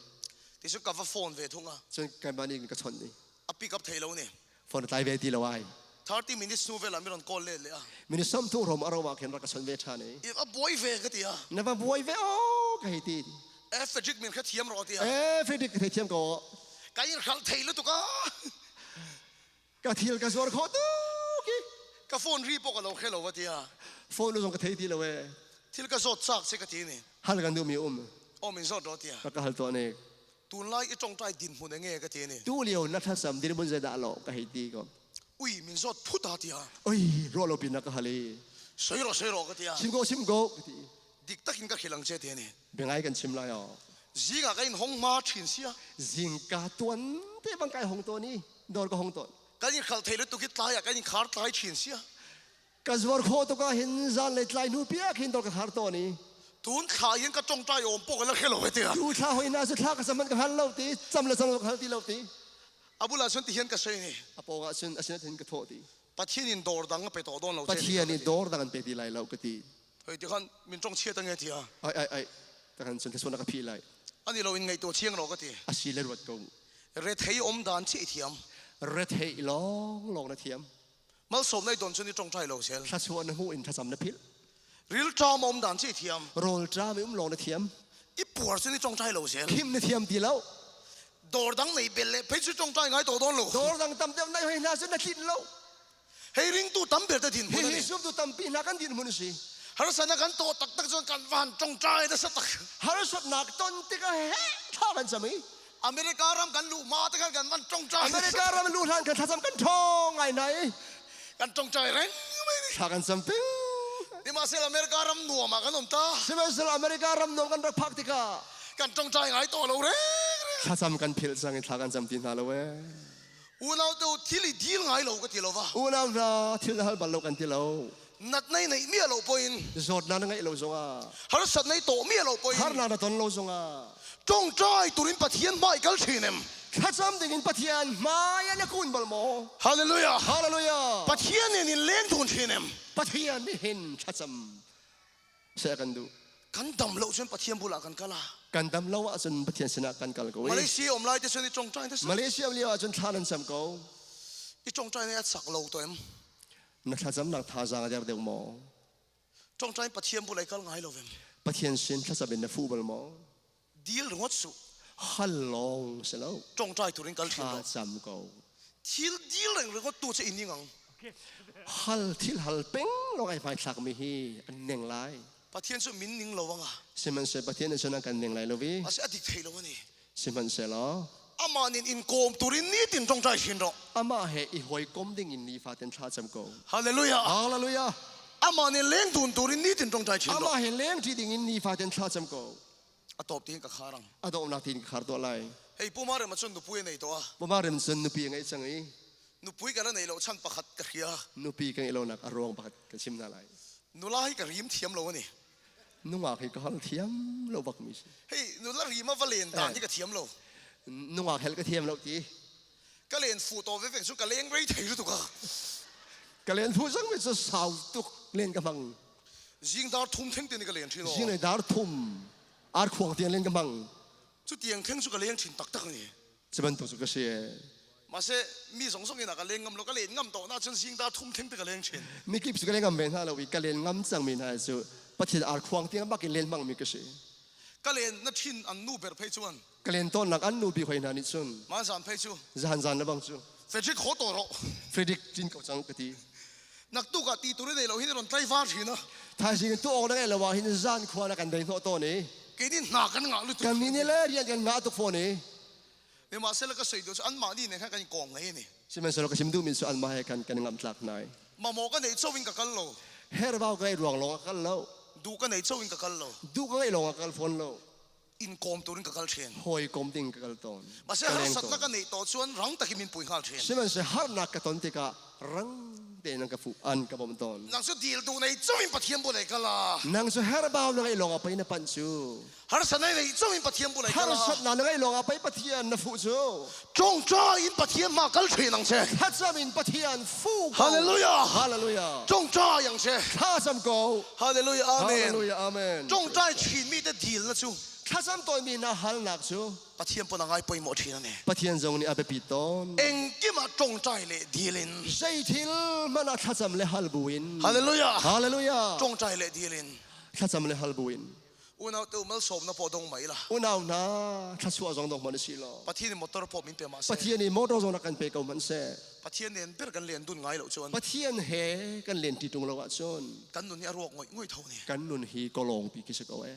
S7: Ticun ka va phone ve thung a.
S8: Cun keimah nih ka chawnh i.
S7: A pick up thei lo ni.
S8: Phone a tlai ve ti lo ai.
S7: 30 minutes hnu vel ah mi rawn call let leh a.
S8: Minute 30 rom a ro ah khin rak ka chawnh ve ṭhan i.
S7: A buai ve ka ti a.
S8: Na va buai ve o ka hei ti.
S7: Eh Frederick min kha thiam rawh ti a.
S8: Eh Frederick ka thei thiam ko.
S7: Ka in hral thei lutuk a.
S8: Ka thil ka zuar khawh tuk i.
S7: Ka phone ri pawh ka lo khe lo va ti a.
S8: Phone zong ka thei ti lo e.
S7: Thil ka zawt chak che ka ti ni.
S8: Hal kan duhmi um.
S7: Aw min zawt rawh ti a.
S8: Ka ka hal tuah nek.
S7: Tunlai i ṭongṭai dinhmun enge ka ti ni.
S8: Tu lio na thlacam dirhmun zeidah lo ka hei ti ko.
S7: Ui min zawt phut a ti a.
S8: Oi ruah lo pin na ka hal i.
S7: Soi rawh soi rawh ka ti a.
S8: Chim ko chim ko ka ti.
S7: Dik takin ka hrilh ang che ti ni.
S8: Biangai kan chim lai aw.
S7: Zingah ka in hong ma ṭhin sia.
S8: Zingka tuan te bang kai hong tawn i dawr ka hong tawn.
S7: Kan in khal thei lutuk i tlai ah kan in khar tlai ṭhin sia.
S8: Ka zuar khawh tuk ah hin zan le tlai hnu piak hin dawr ka khar tawn i.
S7: Tun thla hin ka ṭongṭai awm pawh ka la hre lo he tia.
S8: Tu thla hoi na cu thla ka cam man ka hngal lo ti cam le cam lo ka hngal ti lo ti.
S7: A bulah cun ti hian ka sei ni.
S8: A pawng ah cun a sin thin ka thawh ti.
S7: Pathian in dawr dang a pe tawh dawn lo che.
S8: Pathian in dawr dang an pe ti lai lo ka ti.
S7: Hei ti khan min ṭong chiat ange ti a.
S8: Ai ai ai ta kan cun thasuan ka phi lai.
S7: Ani lo in ngaihtuah chiang rawh ka ti.
S8: A si le ruat ko.
S7: Rethei om dan chi i thiam.
S8: Rethei lawng lawng na thiam.
S7: Malsawm nei don cun i ṭongṭai lo sel.
S8: Thlachuah na hmuh in thlacam na philh.
S7: Rilṭam a um dan ci thiam.
S8: Rawlṭam i um lawng na thiam.
S7: I puar cun i ṭongṭai lo sel.
S8: Khim na thiam ti lo.
S7: Dawr dang nei bel le phei cu ṭongṭai ngai to dawn lo.
S8: Dawr dang tam deuh nei hoi hna cun na tlinh lo.
S7: Hei ringtu tam ber te din hmun
S8: Hihi zumtu tampi hna kan din hmun si.
S7: Harsatnak kan tawh taktak cun kan van ṭongṭai na sa tak.
S8: Harsatnak ton tikah he thla kan cam i.
S7: America ram kan luh hma te khan kan van tawngtai.
S8: America ram luh hlan kan thlacam kan ṭhawng ngai hna i.
S7: Kan tawngtai reng mai ni.
S8: Thla kan cam peng.
S7: Nimahsela America ram nuam ah kan um ta.
S8: Sihmanhsehlaw America ram nuam kan rak phak tikah.
S7: Kan tawngtai ngai tawh lo reng reng.
S8: Thlacam kan philh cang i thla kan cam ti hna lo ee.
S7: Unau te u thil i dil ngai lo ka ti lo va.
S8: Unau hna thil na hal bal lo kan ti lo.
S7: Natna i neih miah lo pawhin.
S8: Zawtnak na ngeih lo zongah.
S7: Harsatna i tawh miah lo pawhin.
S8: Harnak na ton lo zongah.
S7: Ṭawngṭai turin Pathian hmai kal ṭhin em?
S8: Thlacam dingin Pathian hmai ah na kun bal maw?
S7: Hallelujah!
S8: Hallelujah!
S7: Pathian nih in leng dun ṭhin em?
S8: Pathian nih hin thlacam seh kan duh.
S7: Kan dam lo cun Pathian bulah kan kal a.
S8: Kan dam lo ahcun Pathian sinah kan kal ko i.
S7: Malaysia um lai te cun i ṭawngṭai te
S8: Malaysia um lio ahcun thla nan cam ko.
S7: I ṭawngṭai nih a cak lo to em?
S8: Na thlacamnak thazaang a der deuh maw?
S7: Ṭawngṭai Pathian bul ai kal ngai lo vem.
S8: Pathian sin thlacam in na fuh bal maw?
S7: Dil ringawt suh.
S8: Hal lawng si lo.
S7: Ṭawngṭai turin kal ṭhin
S8: lo. Thlacam ko.
S7: Thil dil reng ringawt tu cu in ngang.
S8: Hal thil hal peng lawng ai hmaithlak mi hi an neng lai.
S7: Pathian cu min ning lo anga.
S8: Sihmanhsehlaw Pathian nih cun an kan ning lai lo vi.
S7: Ase a dik thei lo ani.
S8: Sihmanhsehlaw
S7: amah nin in kawm turin nitin ṭawngṭai hin rawh.
S8: Amah he i hawikom ding in nifatin thla cam ko.
S7: Hallelujah.
S8: Hallelujah.
S7: Amah nin leng dun turin nitin ṭawngṭai thin
S8: rawh. Amah he leng ṭi ding in nifatin thla cam ko.
S7: A tawp tiin ka khar ang.
S8: A dawhnak tiin ka khar tuah lai.
S7: Hei puma rem cun nupui a nei to a.
S8: Puma rem cun nupi a ngeih cang i.
S7: Nupui ka la nei lo chan pakhat ka hria.
S8: Nupi ka ngeih lonak a ruang pakhat ka chim hna lai.
S7: Nula hi ka rim thiam lo ani.
S8: Nungak hi ka hal thiam lo bak mi si.
S7: Hei nula rim a va len dan hi ka thiam lo.
S8: Nungak hel ka thiam lo ti.
S7: Ka len fu to ve vek cu ka leng rei thei lu tuk a.
S8: Ka len fu zang mi cu sau tuk len ka hmang.
S7: Zing dar thum theng te ni ka len thin
S8: o. Zing dar thum ar khuang tiang len ka hmang.
S7: Cu tiang theng cu ka leng thin taktak ni.
S8: Cu bantuk cu ka si.
S7: Mase mi zong zong in a ka leng ngam lo ka len ngam to na cun zing dar thum theng te ka leng thin.
S8: Mikip cu ka leng ngam ve hna lo i ka len ngam cang mi hna cu Pathian ar khuang tiang bak in len hmang mi ka si.
S7: Ka len na thin an nu ber phei chuan.
S8: Ka len tawn nak an nu bi hoi hna nih cun.
S7: Ma zan phei cu.
S8: Zan zan na bang cu.
S7: Frederick ho to ro.
S8: Frederick tin ko cang ka ti.
S7: Nak tu ka ti tur nei lo hin ron tlai var thin a.
S8: Thaizing tu ong na ngai lo wa hin zan khua na kan dei hnawh tawn i.
S7: Kei ni hna kan ngah lu
S8: tu. Kan ni ni le rian kan ngah tuk fawn i.
S7: Nimahsela ka soi duh cu anmah nih ne khan kan kong ngei ni.
S8: Sihmanhsehlaw ka chim duhmi cu anmah he khan kan ngamh tlak hna i.
S7: Mamaw ka nei cho in ka kal lo.
S8: Herbau ka ngeih ruang lawng a kal lo.
S7: Duh ka nei cho in ka kal lo.
S8: Duh ka ngeih lawng a kal fawn lo.
S7: In kawm turin ka kal ṭhin.
S8: Hawi kom ding ka kal tawn.
S7: Mahse harsatnak ka neih tawh cun rang takin min pui hngal ṭhin.
S8: Sihmanhsehlaw harnak ka ton tikah rang tein an ka fuh an ka bawmh tawn.
S7: Nang cu dil duh nei cho in Pathian bul ei kal a.
S8: Nang cu herbau na ngeih lawng ah pei na panh cu.
S7: Harsatnak nei cho in Pathian bul ei kal a.
S8: Harsatnak na ngeih lawng ah pei Pathian na fuh cu.
S7: Ṭawngṭai in Pathian ma kal ṭhin ang che.
S8: Thlacam in Pathian fu ko.
S7: Hallelujah.
S8: Hallelujah.
S7: Ṭawngṭai ang che.
S8: Thlacam ko.
S7: Hallelujah. Amen.
S8: Hallelujah. Amen.
S7: Ṭawngṭai ṭhin mi te dil na cu.
S8: Thlacam tawnmi na halnak cu.
S7: Pathian pon a ngai poimawh ṭhin ani.
S8: Pathian zong nih a biapi tawn.
S7: Engkim ah ṭawngṭai le dil in.
S8: Zeithil hmanh ah thlacam le hal buin.
S7: Hallelujah.
S8: Hallelujah.
S7: Ṭawngṭai le dil in.
S8: Thlacam le hal buin.
S7: Unau te malsawm na pawh dong mai la.
S8: Unau hna thluachuah zong dong hmanh si law.
S7: Pathian nih motor pawh min pe ma seh.
S8: Pathian nih motor zong rak kan pe ko hmanh seh.
S7: Pathian nen ber kan len dun ngai lo cun.
S8: Pathian he kan len ṭi ṭung lo ahcun.
S7: Kan nun hi a ruak ngoi ngoi tho ni.
S8: Kan nun hi kolong pi khi si ko ee.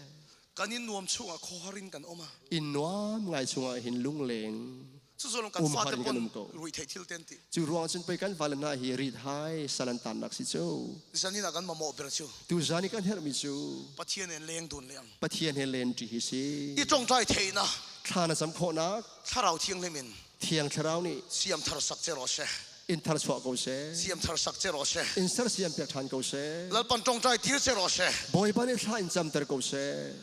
S7: Kan in nuam chungah khuahar in kan um a.
S8: Inn nuam ngai chungah hin lungleng
S7: Cucu kan fate pon ruihtheih thil ten ti.
S8: Cu ruang cun pei kan fale hna hi rit hai salan tannak si cu.
S7: Zan in ah kan mamawh ber cu.
S8: Tu zan i kan herhmi cu.
S7: Pathian he leng dun leng.
S8: Pathian he len ṭi hi si.
S7: I ṭongṭai theihnak.
S8: Thla na cam khawhnak.
S7: Thlarau Thianghlim in.
S8: Thiang Thlarau nih.
S7: Siam thar sak che rawh seh.
S8: In thar chuah ko seh.
S7: Siam thar sak che rawh seh.
S8: In sersiam piak ṭhan ko seh.
S7: Lalpan ṭongṭai tir che rawh seh.
S8: Bawipa nih thla in camter ko seh.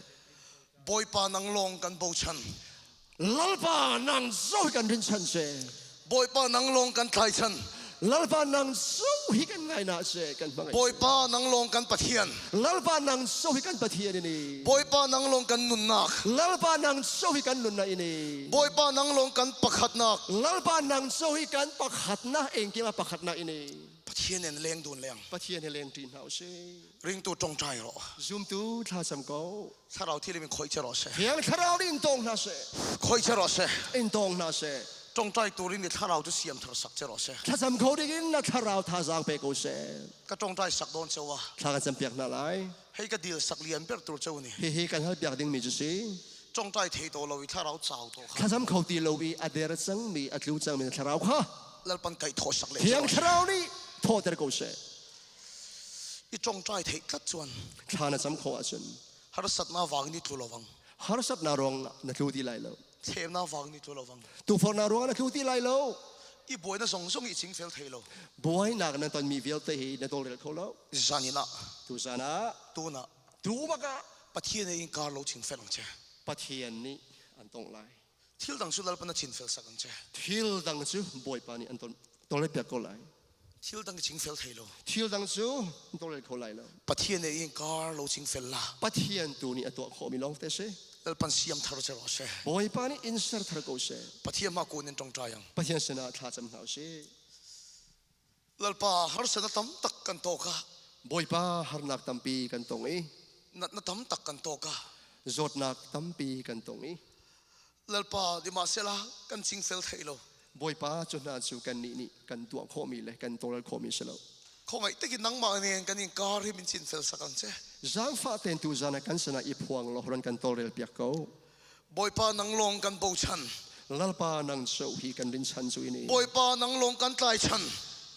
S7: Bawipa nang lawng kan bochan.
S8: Lalpa nang zo hi kan rinchan se.
S7: Bawipa nang lawng kan tlaichan.
S8: Lalpa nang zo hi kan ngaina se kan hmangaih.
S7: Bawipa nang lawng kan Pathian.
S8: Lalpa nang zo hi kan Pathian ini.
S7: Bawipa nang lawng kan nunnak.
S8: Lalpa nang zo hi kan nunnak ini.
S7: Bawipa nang lawng kan pakhatnak.
S8: Lalpa nang zo hi kan pakhatnak engkim a pakhatnak ini.
S7: Pathian in leng dun leng.
S8: Pathian he leng ṭi hna usih.
S7: Ringtu ṭongṭai rawh.
S8: Zumtu thlacam ko.
S7: Thlarau thil in khoi che rawh seh.
S8: Thiang Thlarau nih in tawng hna seh.
S7: Khoi che rawh seh.
S8: In tawng hna seh.
S7: Ṭongṭai turin ni thlarau cu siam thar sak che rawh seh.
S8: Thlacam kho dingin na thlarau thazaang pe ko seh.
S7: Ka ṭongṭai sak dawn cheu a.
S8: Thla kan campiak hna lai.
S7: Hei ka dil sak lian ber tur cheu ni.
S8: Hihi kan hal piak dingmi cu si.
S7: Tawngtai thei tawh lo i thlarau chau tawh kha.
S8: Thlacam kho ti lo i a der cangmi, a tlu cangmi na thlarau kha.
S7: Lalpan kaihthawh sak leh che
S8: Thiang
S7: rawh seh.
S8: Thlarau nih thawhter ko seh.
S7: I tawngtai theih tlat chuan.
S8: Thla na cam khawh ahcun.
S7: Harsatnak vangin i tlu lo vang.
S8: Harsatnak ruang na tlu ti lai lo.
S7: Thlemnak vangin i tlu lo vang.
S8: Tukforhnak ruangah na tlu ti lai lo.
S7: I buainak zong zong i chingfel thei lo.
S8: Buainak na tonmi vialte hi na tawlrel kho lo.
S7: Zan in ah.
S8: Tuzan ah.
S7: Tun ah.
S8: Tu bak ah.
S7: Pathian he inkar lo chingfel ang che.
S8: Pathian nih an tongh lai.
S7: Thil dang cu Lalpa na chinfel sak ang che.
S8: Thil dang cu Bawipa nih an tawlrel piak ko lai.
S7: Thil dang i chingfel thei lo.
S8: Thil dang cu an tawlrel kho lai lo.
S7: Pathian he inkar lo chingfel la.
S8: Pathian tu nih a tuah khawhmi lawng te si.
S7: Lalpan siam thar che rawh seh.
S8: Bawipa nih in ser thar ko seh.
S7: Pathian hma kun in tongtai ang.
S8: Pathian sinah thla cam hna usih.
S7: Lalpa harsatna tam tak kan tawk a.
S8: Bawipa harnak tampi kan tong i.
S7: Natna tam tak kan tawk a.
S8: Zawtnak tampi kan tong i.
S7: Lalpa sihmanhsehlaw kan chingfel thei lo.
S8: Bawipa cu hna cu kannih nih kan tuah khawhmi le kan tawlrel khawhmi si lo.
S7: Khawngaih takin nangmah nen kan inkar hi min chinfel sak ang che.
S8: Zaangfah tein tuzan ah kan sinah i phuang law ron kan tawlrel piak ko.
S7: Bawipa nang lawng kan bochan.
S8: Lalpa nang cho hi kan rinchan cu ini.
S7: Bawipa nang lawng kan tlaichan.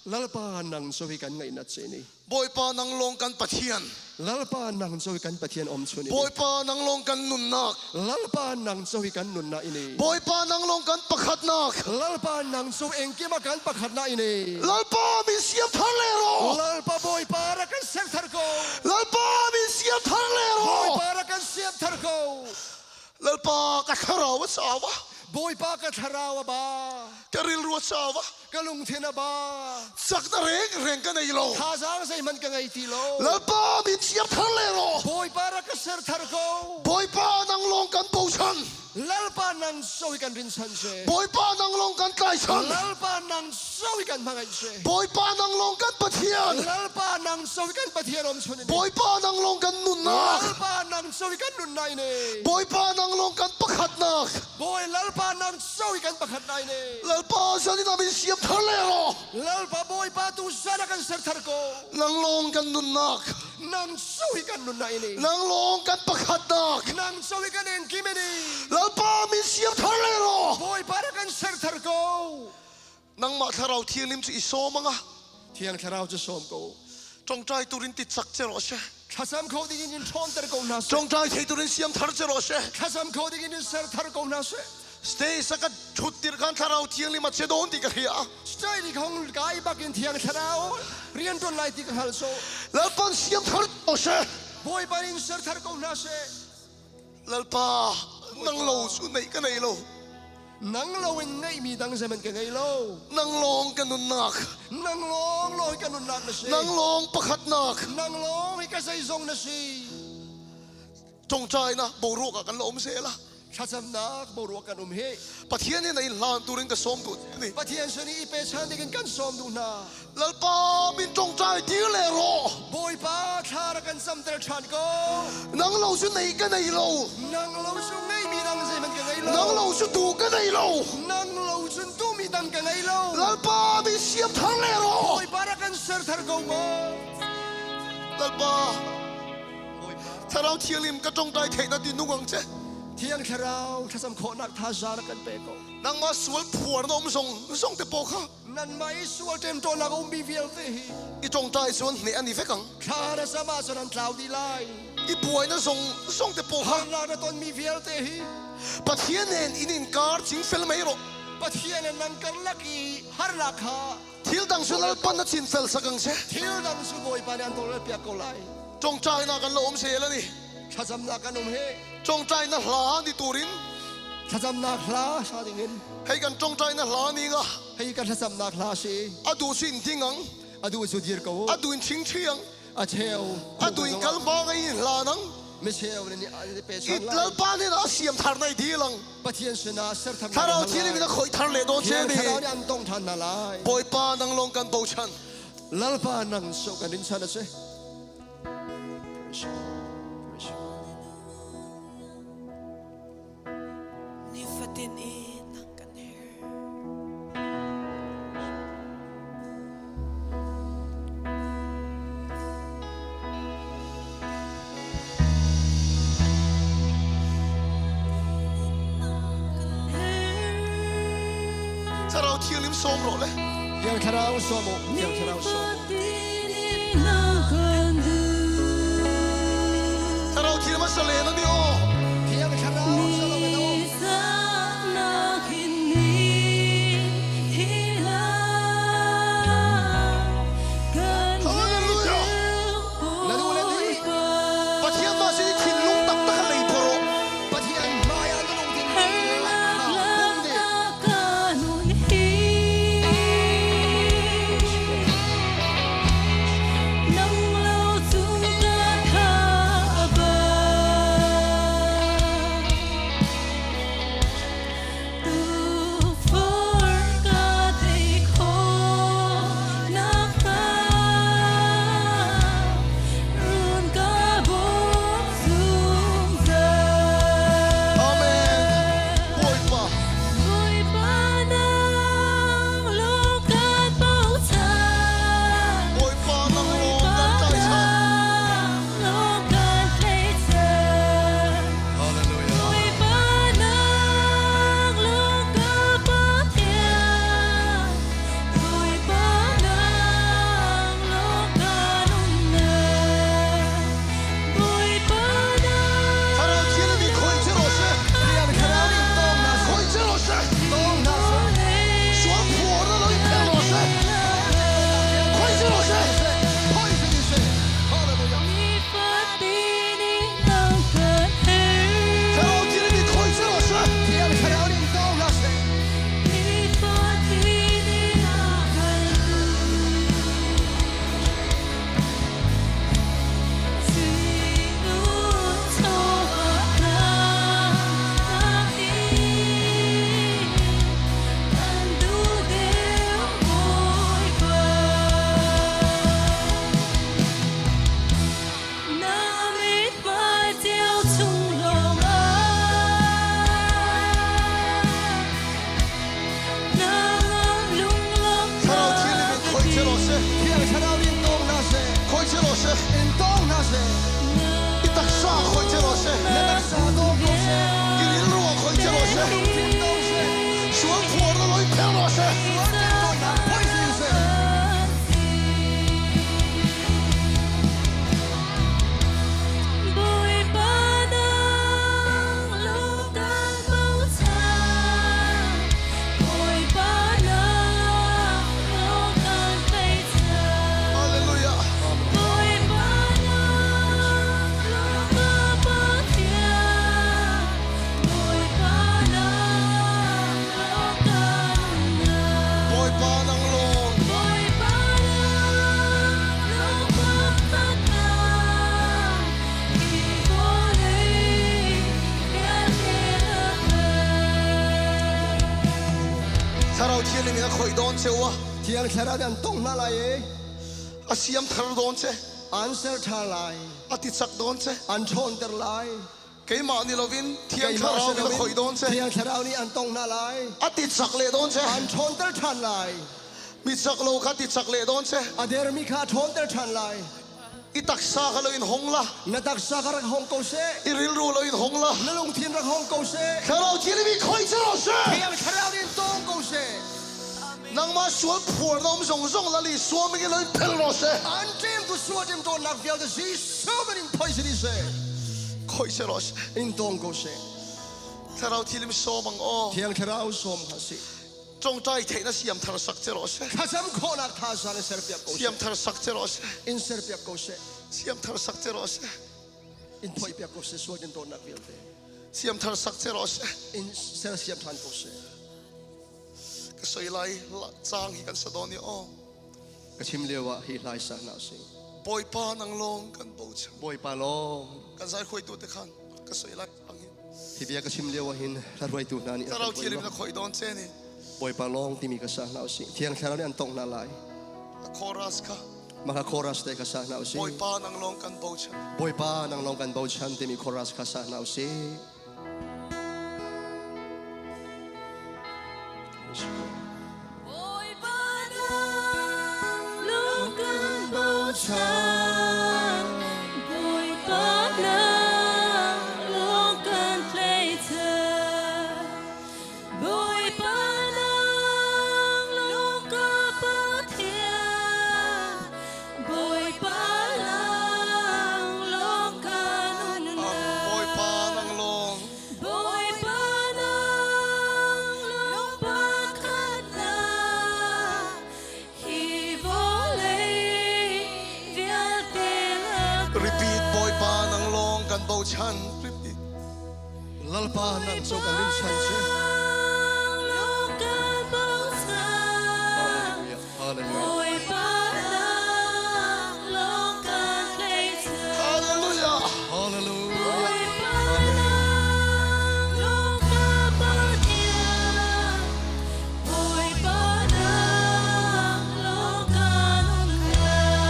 S8: Lalpa nang cho hi kan ngaih ci ini.
S7: Bawipa nang lawng kan Pathian.
S8: Lalpa nang cho hi kan Pathian om chun ini.
S7: Bawipa nang lawng kan nunnak.
S8: Lalpa nang cho hi kan nunnak ini.
S7: Bawipa nang lawng kan pakhatnak.
S8: Lalpa nang cho engkima kan pakhatnak ini.
S7: Lalpa min siam thar le ro.
S8: Lalpa Bawipa rak kan ser thar ko.
S7: Lalpa min siam thar le ro.
S8: Bawipa rak kan siam thar ko.
S7: Lalpa ka thlarau a sau a.
S8: Bawipa ka thlarau a ba.
S7: Ka rilru a sau a.
S8: Ka lungthin a ba.
S7: Chak na reng reng ka nei lo.
S8: Thazaang zeihmanh ka ngei ti lo.
S7: Lalpa min siam thar le ro.
S8: Bawipa rak ka ser thar ko.
S7: Bawipa nang lawng kan bochan.
S8: Lalpa nang so hi kan rinchan se.
S7: Bawipa nang lawng kan tlaichan.
S8: Lalpa nang so hi kan hmangaih se.
S7: Bawipa nang lawng kan Pathian.
S8: Lalpa nang so hi kan Pathian om chun ini.
S7: Bawipa nang lawng kan nunnak.
S8: Lalpa nang so hi kan nunnak ini.
S7: Bawipa nang lawng kan pakhatnak.
S8: Bawi Lalpa nang so hi kan pakhatnak ini.
S7: Lalpa zan in amin siam thar le ro.
S8: Lalpa Bawipa tu zan a kan ser thar ko.
S7: Nang lawng kan nunnak.
S8: Nang so hi kan nunnak ini.
S7: Nang lawng kan pakhatnak.
S8: Nang so hi kan engkim ini.
S7: Lalpa min siam thar le ro.
S8: Bawipa na kan ser thar ko.
S7: Nangmah thlarau thianghlim cu i sawm anga.
S8: Thiang thlarau cu sawm ko.
S7: Tongtai turin ti chak che rawh she.
S8: Thlacam kho ding in in ṭhawnter ko hna seh.
S7: Tongtai thei turin siam thar che rawh she.
S8: Thlacam kho ding in in ser thar ko hna seh.
S7: Stay saka thut tir khan thlarau thianghlim a che dawn ti ka hria.
S8: Stay ni khong kai bakin thiang thlarau rian ṭuan lai ti ka hngal so.
S7: Lalpan siam thar ko she.
S8: Bawipa in ser thar ko hna seh.
S7: Lalpa nang lo cu neih ka nei lo.
S8: Nang lo in ngeihmi dang zeihmanh ka ngei lo.
S7: Nang lawng ka nunnak.
S8: Nang lawng lawng ka nunnak na si.
S7: Nang lawng pakhatnak.
S8: Nang lawng hi ka zeizong na si.
S7: Tongṭai na boruak ah kan la um se la.
S8: Thlacamnak boruak kan um hi.
S7: Pathian in a in hlan turin ka sawm duh ni.
S8: Pathian sin i pechan dingin kan sawm duh hna.
S7: Lalpa min ṭongṭai tir le rawh.
S8: Bawipa thla rak kan camter ṭhan ko.
S7: Nang lo cu nei ka nei lo.
S8: Nang lo cu ngeimi dang zeihmanh ka ngei lo.
S7: Nang lo cu tu ka nei lo.
S8: Nang lo cun tumi dang ka ngei lo.
S7: Lalpa min siam thar le rawh.
S8: Bawipa rak kan ser thar ko mu.
S7: Lalpa Thlarau Thianghlim ka ṭongṭai theihnak ti nung ang che.
S8: Thiang Thlarau thlacam khawhnak thazaang rak kan pe ko.
S7: Nangmah sual phuar na um zong zong te paw kha.
S8: Nanmah i sual ṭemṭawnak a ummi vialte hi
S7: i ṭongṭai cun hneh an i vek ang.
S8: Thla na sam ahcun an tlau dih lai.
S7: I buai na zong zong te paw kha.
S8: Harnak na tonmi vialte hi
S7: Pathian nen in inkar chingfel mai rawh.
S8: Pathian in nan karlak i harnak kha
S7: Thil dang cu Lalpan na chinfel sak ang seh.
S8: Thil dang cu Bawipa nih an tawlrelpiak ko lai.
S7: Ṭongṭainak kan la um sel ani.
S8: Thlacamnak kan um he.
S7: Ṭongṭainak hla ni turin.
S8: Thlacamnak hla sa dingin.
S7: Hei kan ṭongṭainak hla ni nga.
S8: Hei kan thlacamnak hla si.
S7: A duh sin ding ang.
S8: A duh cu dir ko.
S7: A duh in chingchi ang.
S8: A cheu.
S7: A duh in kal ma ngai in hla nang.
S8: Micheu nih pe chan lai.
S7: Lalpa nih a siam thar nai dilang.
S8: Pathian sinah serthar
S7: Thlarau thianghlim in a khoih thar le dawn che ni.
S8: Thlarau nih an tong than hna lai.
S7: Bawipa nang lawng kan bochan.
S8: Lalpa nang so kan in chan a si.
S3: Nifatin i nang kan her.
S7: Thianghlim sawm rawh le.
S8: Thiang Thlarau sawm u, Thiang Thlarau sawm u.
S7: Thlarau Thianghlim a sa len a ni aw.
S8: Thiang Thlarau sa lo en aw.
S7: Hallelujah!
S8: Na duh le ni.
S7: Pathian mah sin i thinlung taktak a lei phaw rawh.
S8: Pathian hmaiah na lungthin dihlak kha pum dih.
S7: Amen. Bawipa. Bawipa nang lawng kan tlaihchan. Hallelujah. Thlarau Thianghlim nih khoi che rawh seh.
S8: Thiang Thlarau nih tawng hna seh.
S7: Khoi che rawh seh.
S8: Tawng hna seh.
S7: Sual phuar na lo in phelh rawh seh. Khoi che rawh seh.
S8: Khoi che ni seh. Hallelujah.
S7: Thlarau Thianghlim nih khoi che rawh seh.
S8: Thiang Thlarau nih tawng hna seh.
S7: Thlarau Thianghlim in khoi che rawh seh.
S8: Thiang Thlarau nih tawng hna seh.
S7: Khoi che rawh seh.
S8: In tawng hna seh.
S7: I taksa khoi che rawh seh.
S8: Na taksa tawng ko seh.
S7: I rilru ah khoi che rawh seh.
S8: Lungthin tawng seh.
S7: Sual phuar na lo in phelh rawh seh.
S8: Sual ṭemṭawnnak poison in seh.
S7: Hallelujah. Bawipa nang lawng. Thlarau Thianghlim in a khawih dawn che u a.
S8: Thiang Thlarau nih an tongh hna lai i
S7: A siam thar dawn che.
S8: An ser ṭha lai.
S7: A ti chak dawn che.
S8: An ṭhawnter lai.
S7: Keimah ni loin Thiang Thlarau in a khawih dawn che.
S8: Thiang Thlarau nih an tongh hna lai.
S7: A ti chak leh dawn che.
S8: An ṭhawnter ṭhan lai.
S7: Mi chak lo kha ti chak leh dawn che.
S8: A dermi kha a ṭhawnter ṭhan lai.
S7: I taksa kha lo in hong la.
S8: Na taksa kha rak hong ko seh.
S7: I rilru lo in hong la.
S8: Na lungthin rak hong ko seh.
S7: Thlarau Thianghlim i khawih che rawh seh.
S8: Thiang Thlarau nih in tawng ko seh.
S7: Nangmah sual phuar na um zongzong lal i suaming in lo in phel rawh seh.
S8: An ṭem tu sual ṭemṭawnnak vialte Jesuh min in phoih si dih seh.
S7: Khawih che rawh seh.
S8: In tawng ko seh.
S7: Thlarau Thianghlim sawm ang aw.
S8: Thiang Thlarau sawm hna sih.
S7: Ṭawngṭai theihnak siam thar sak che rawh seh.
S8: Thlacam khawhnak thazaang in serpiak ko seh.
S7: Siam thar sak che rawh seh.
S8: In serpiak ko seh.
S7: Siam thar sak che rawh seh.
S8: In phoihpiak ko seh sual ṭemṭawnnak vialte.
S7: Siam thar sak che rawh seh.
S8: In sersiam ṭhan ko seh.
S7: Ka soi lai caang hi kan sa dawn i aw.
S8: Ka chim lio ah hi hlai sa hna usih.
S7: Bawipa nang lawng kan bochan.
S8: Bawipa lawng.
S7: Kan zai hruaitu te khan ka soi lai caang hi.
S8: Hi bia ka chim lio ah hin hla hruaitu hna nih
S7: Thlarau Thianghlim na khoi dawn che ni.
S8: Bawipa lawng timi ka sa hna usih. Thiang Thlarau nih an tongh hna lai.
S7: A chorus kha.
S8: Maka chorus te ka sa hna usih.
S7: Bawipa nang lawng kan bochan.
S8: Bawipa nang lawng kan bochan timi chorus kha sa hna usih.
S9: Bawipa nang lawng kan bochan Bawipa nang lawng kan tlaihchan Bawipa nang
S7: Repeat Bawipa nang lawng kan bochan. Repeat.
S8: Lalpa nang cu kan rinchanh che. Hallelujah. Hallelujah.
S7: Hallelujah.
S8: Hallelujah.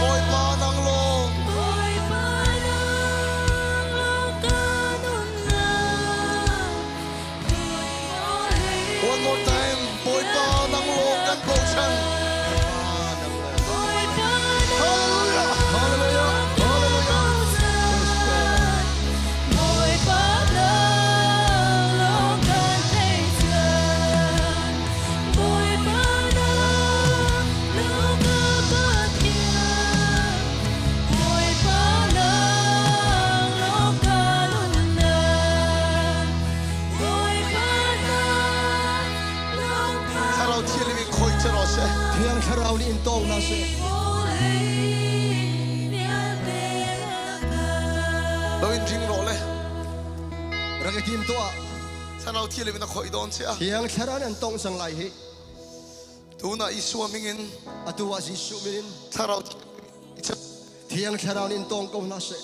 S7: Bawipa nang lawng. One more time. Bawipa nang lawng kan bochan. Hallelujah.
S8: Hallelujah. Hallelujah.
S7: Thlarau Thianghlim in khoi che rawh seh.
S8: Thiang Thlarau nih in tawng hna seh.
S7: Lo in ring rawh le.
S8: Rak i tim tuah.
S7: Thlarau Thianghlim in a khoi dawn che a.
S8: Thiang Thlarau nih an tawng cang lai hi.
S7: Tunah Isua mingin
S8: Atu ah Jesuh min in
S7: Thlarau
S8: Thiang Thlarau nih in tawng ko hna seh.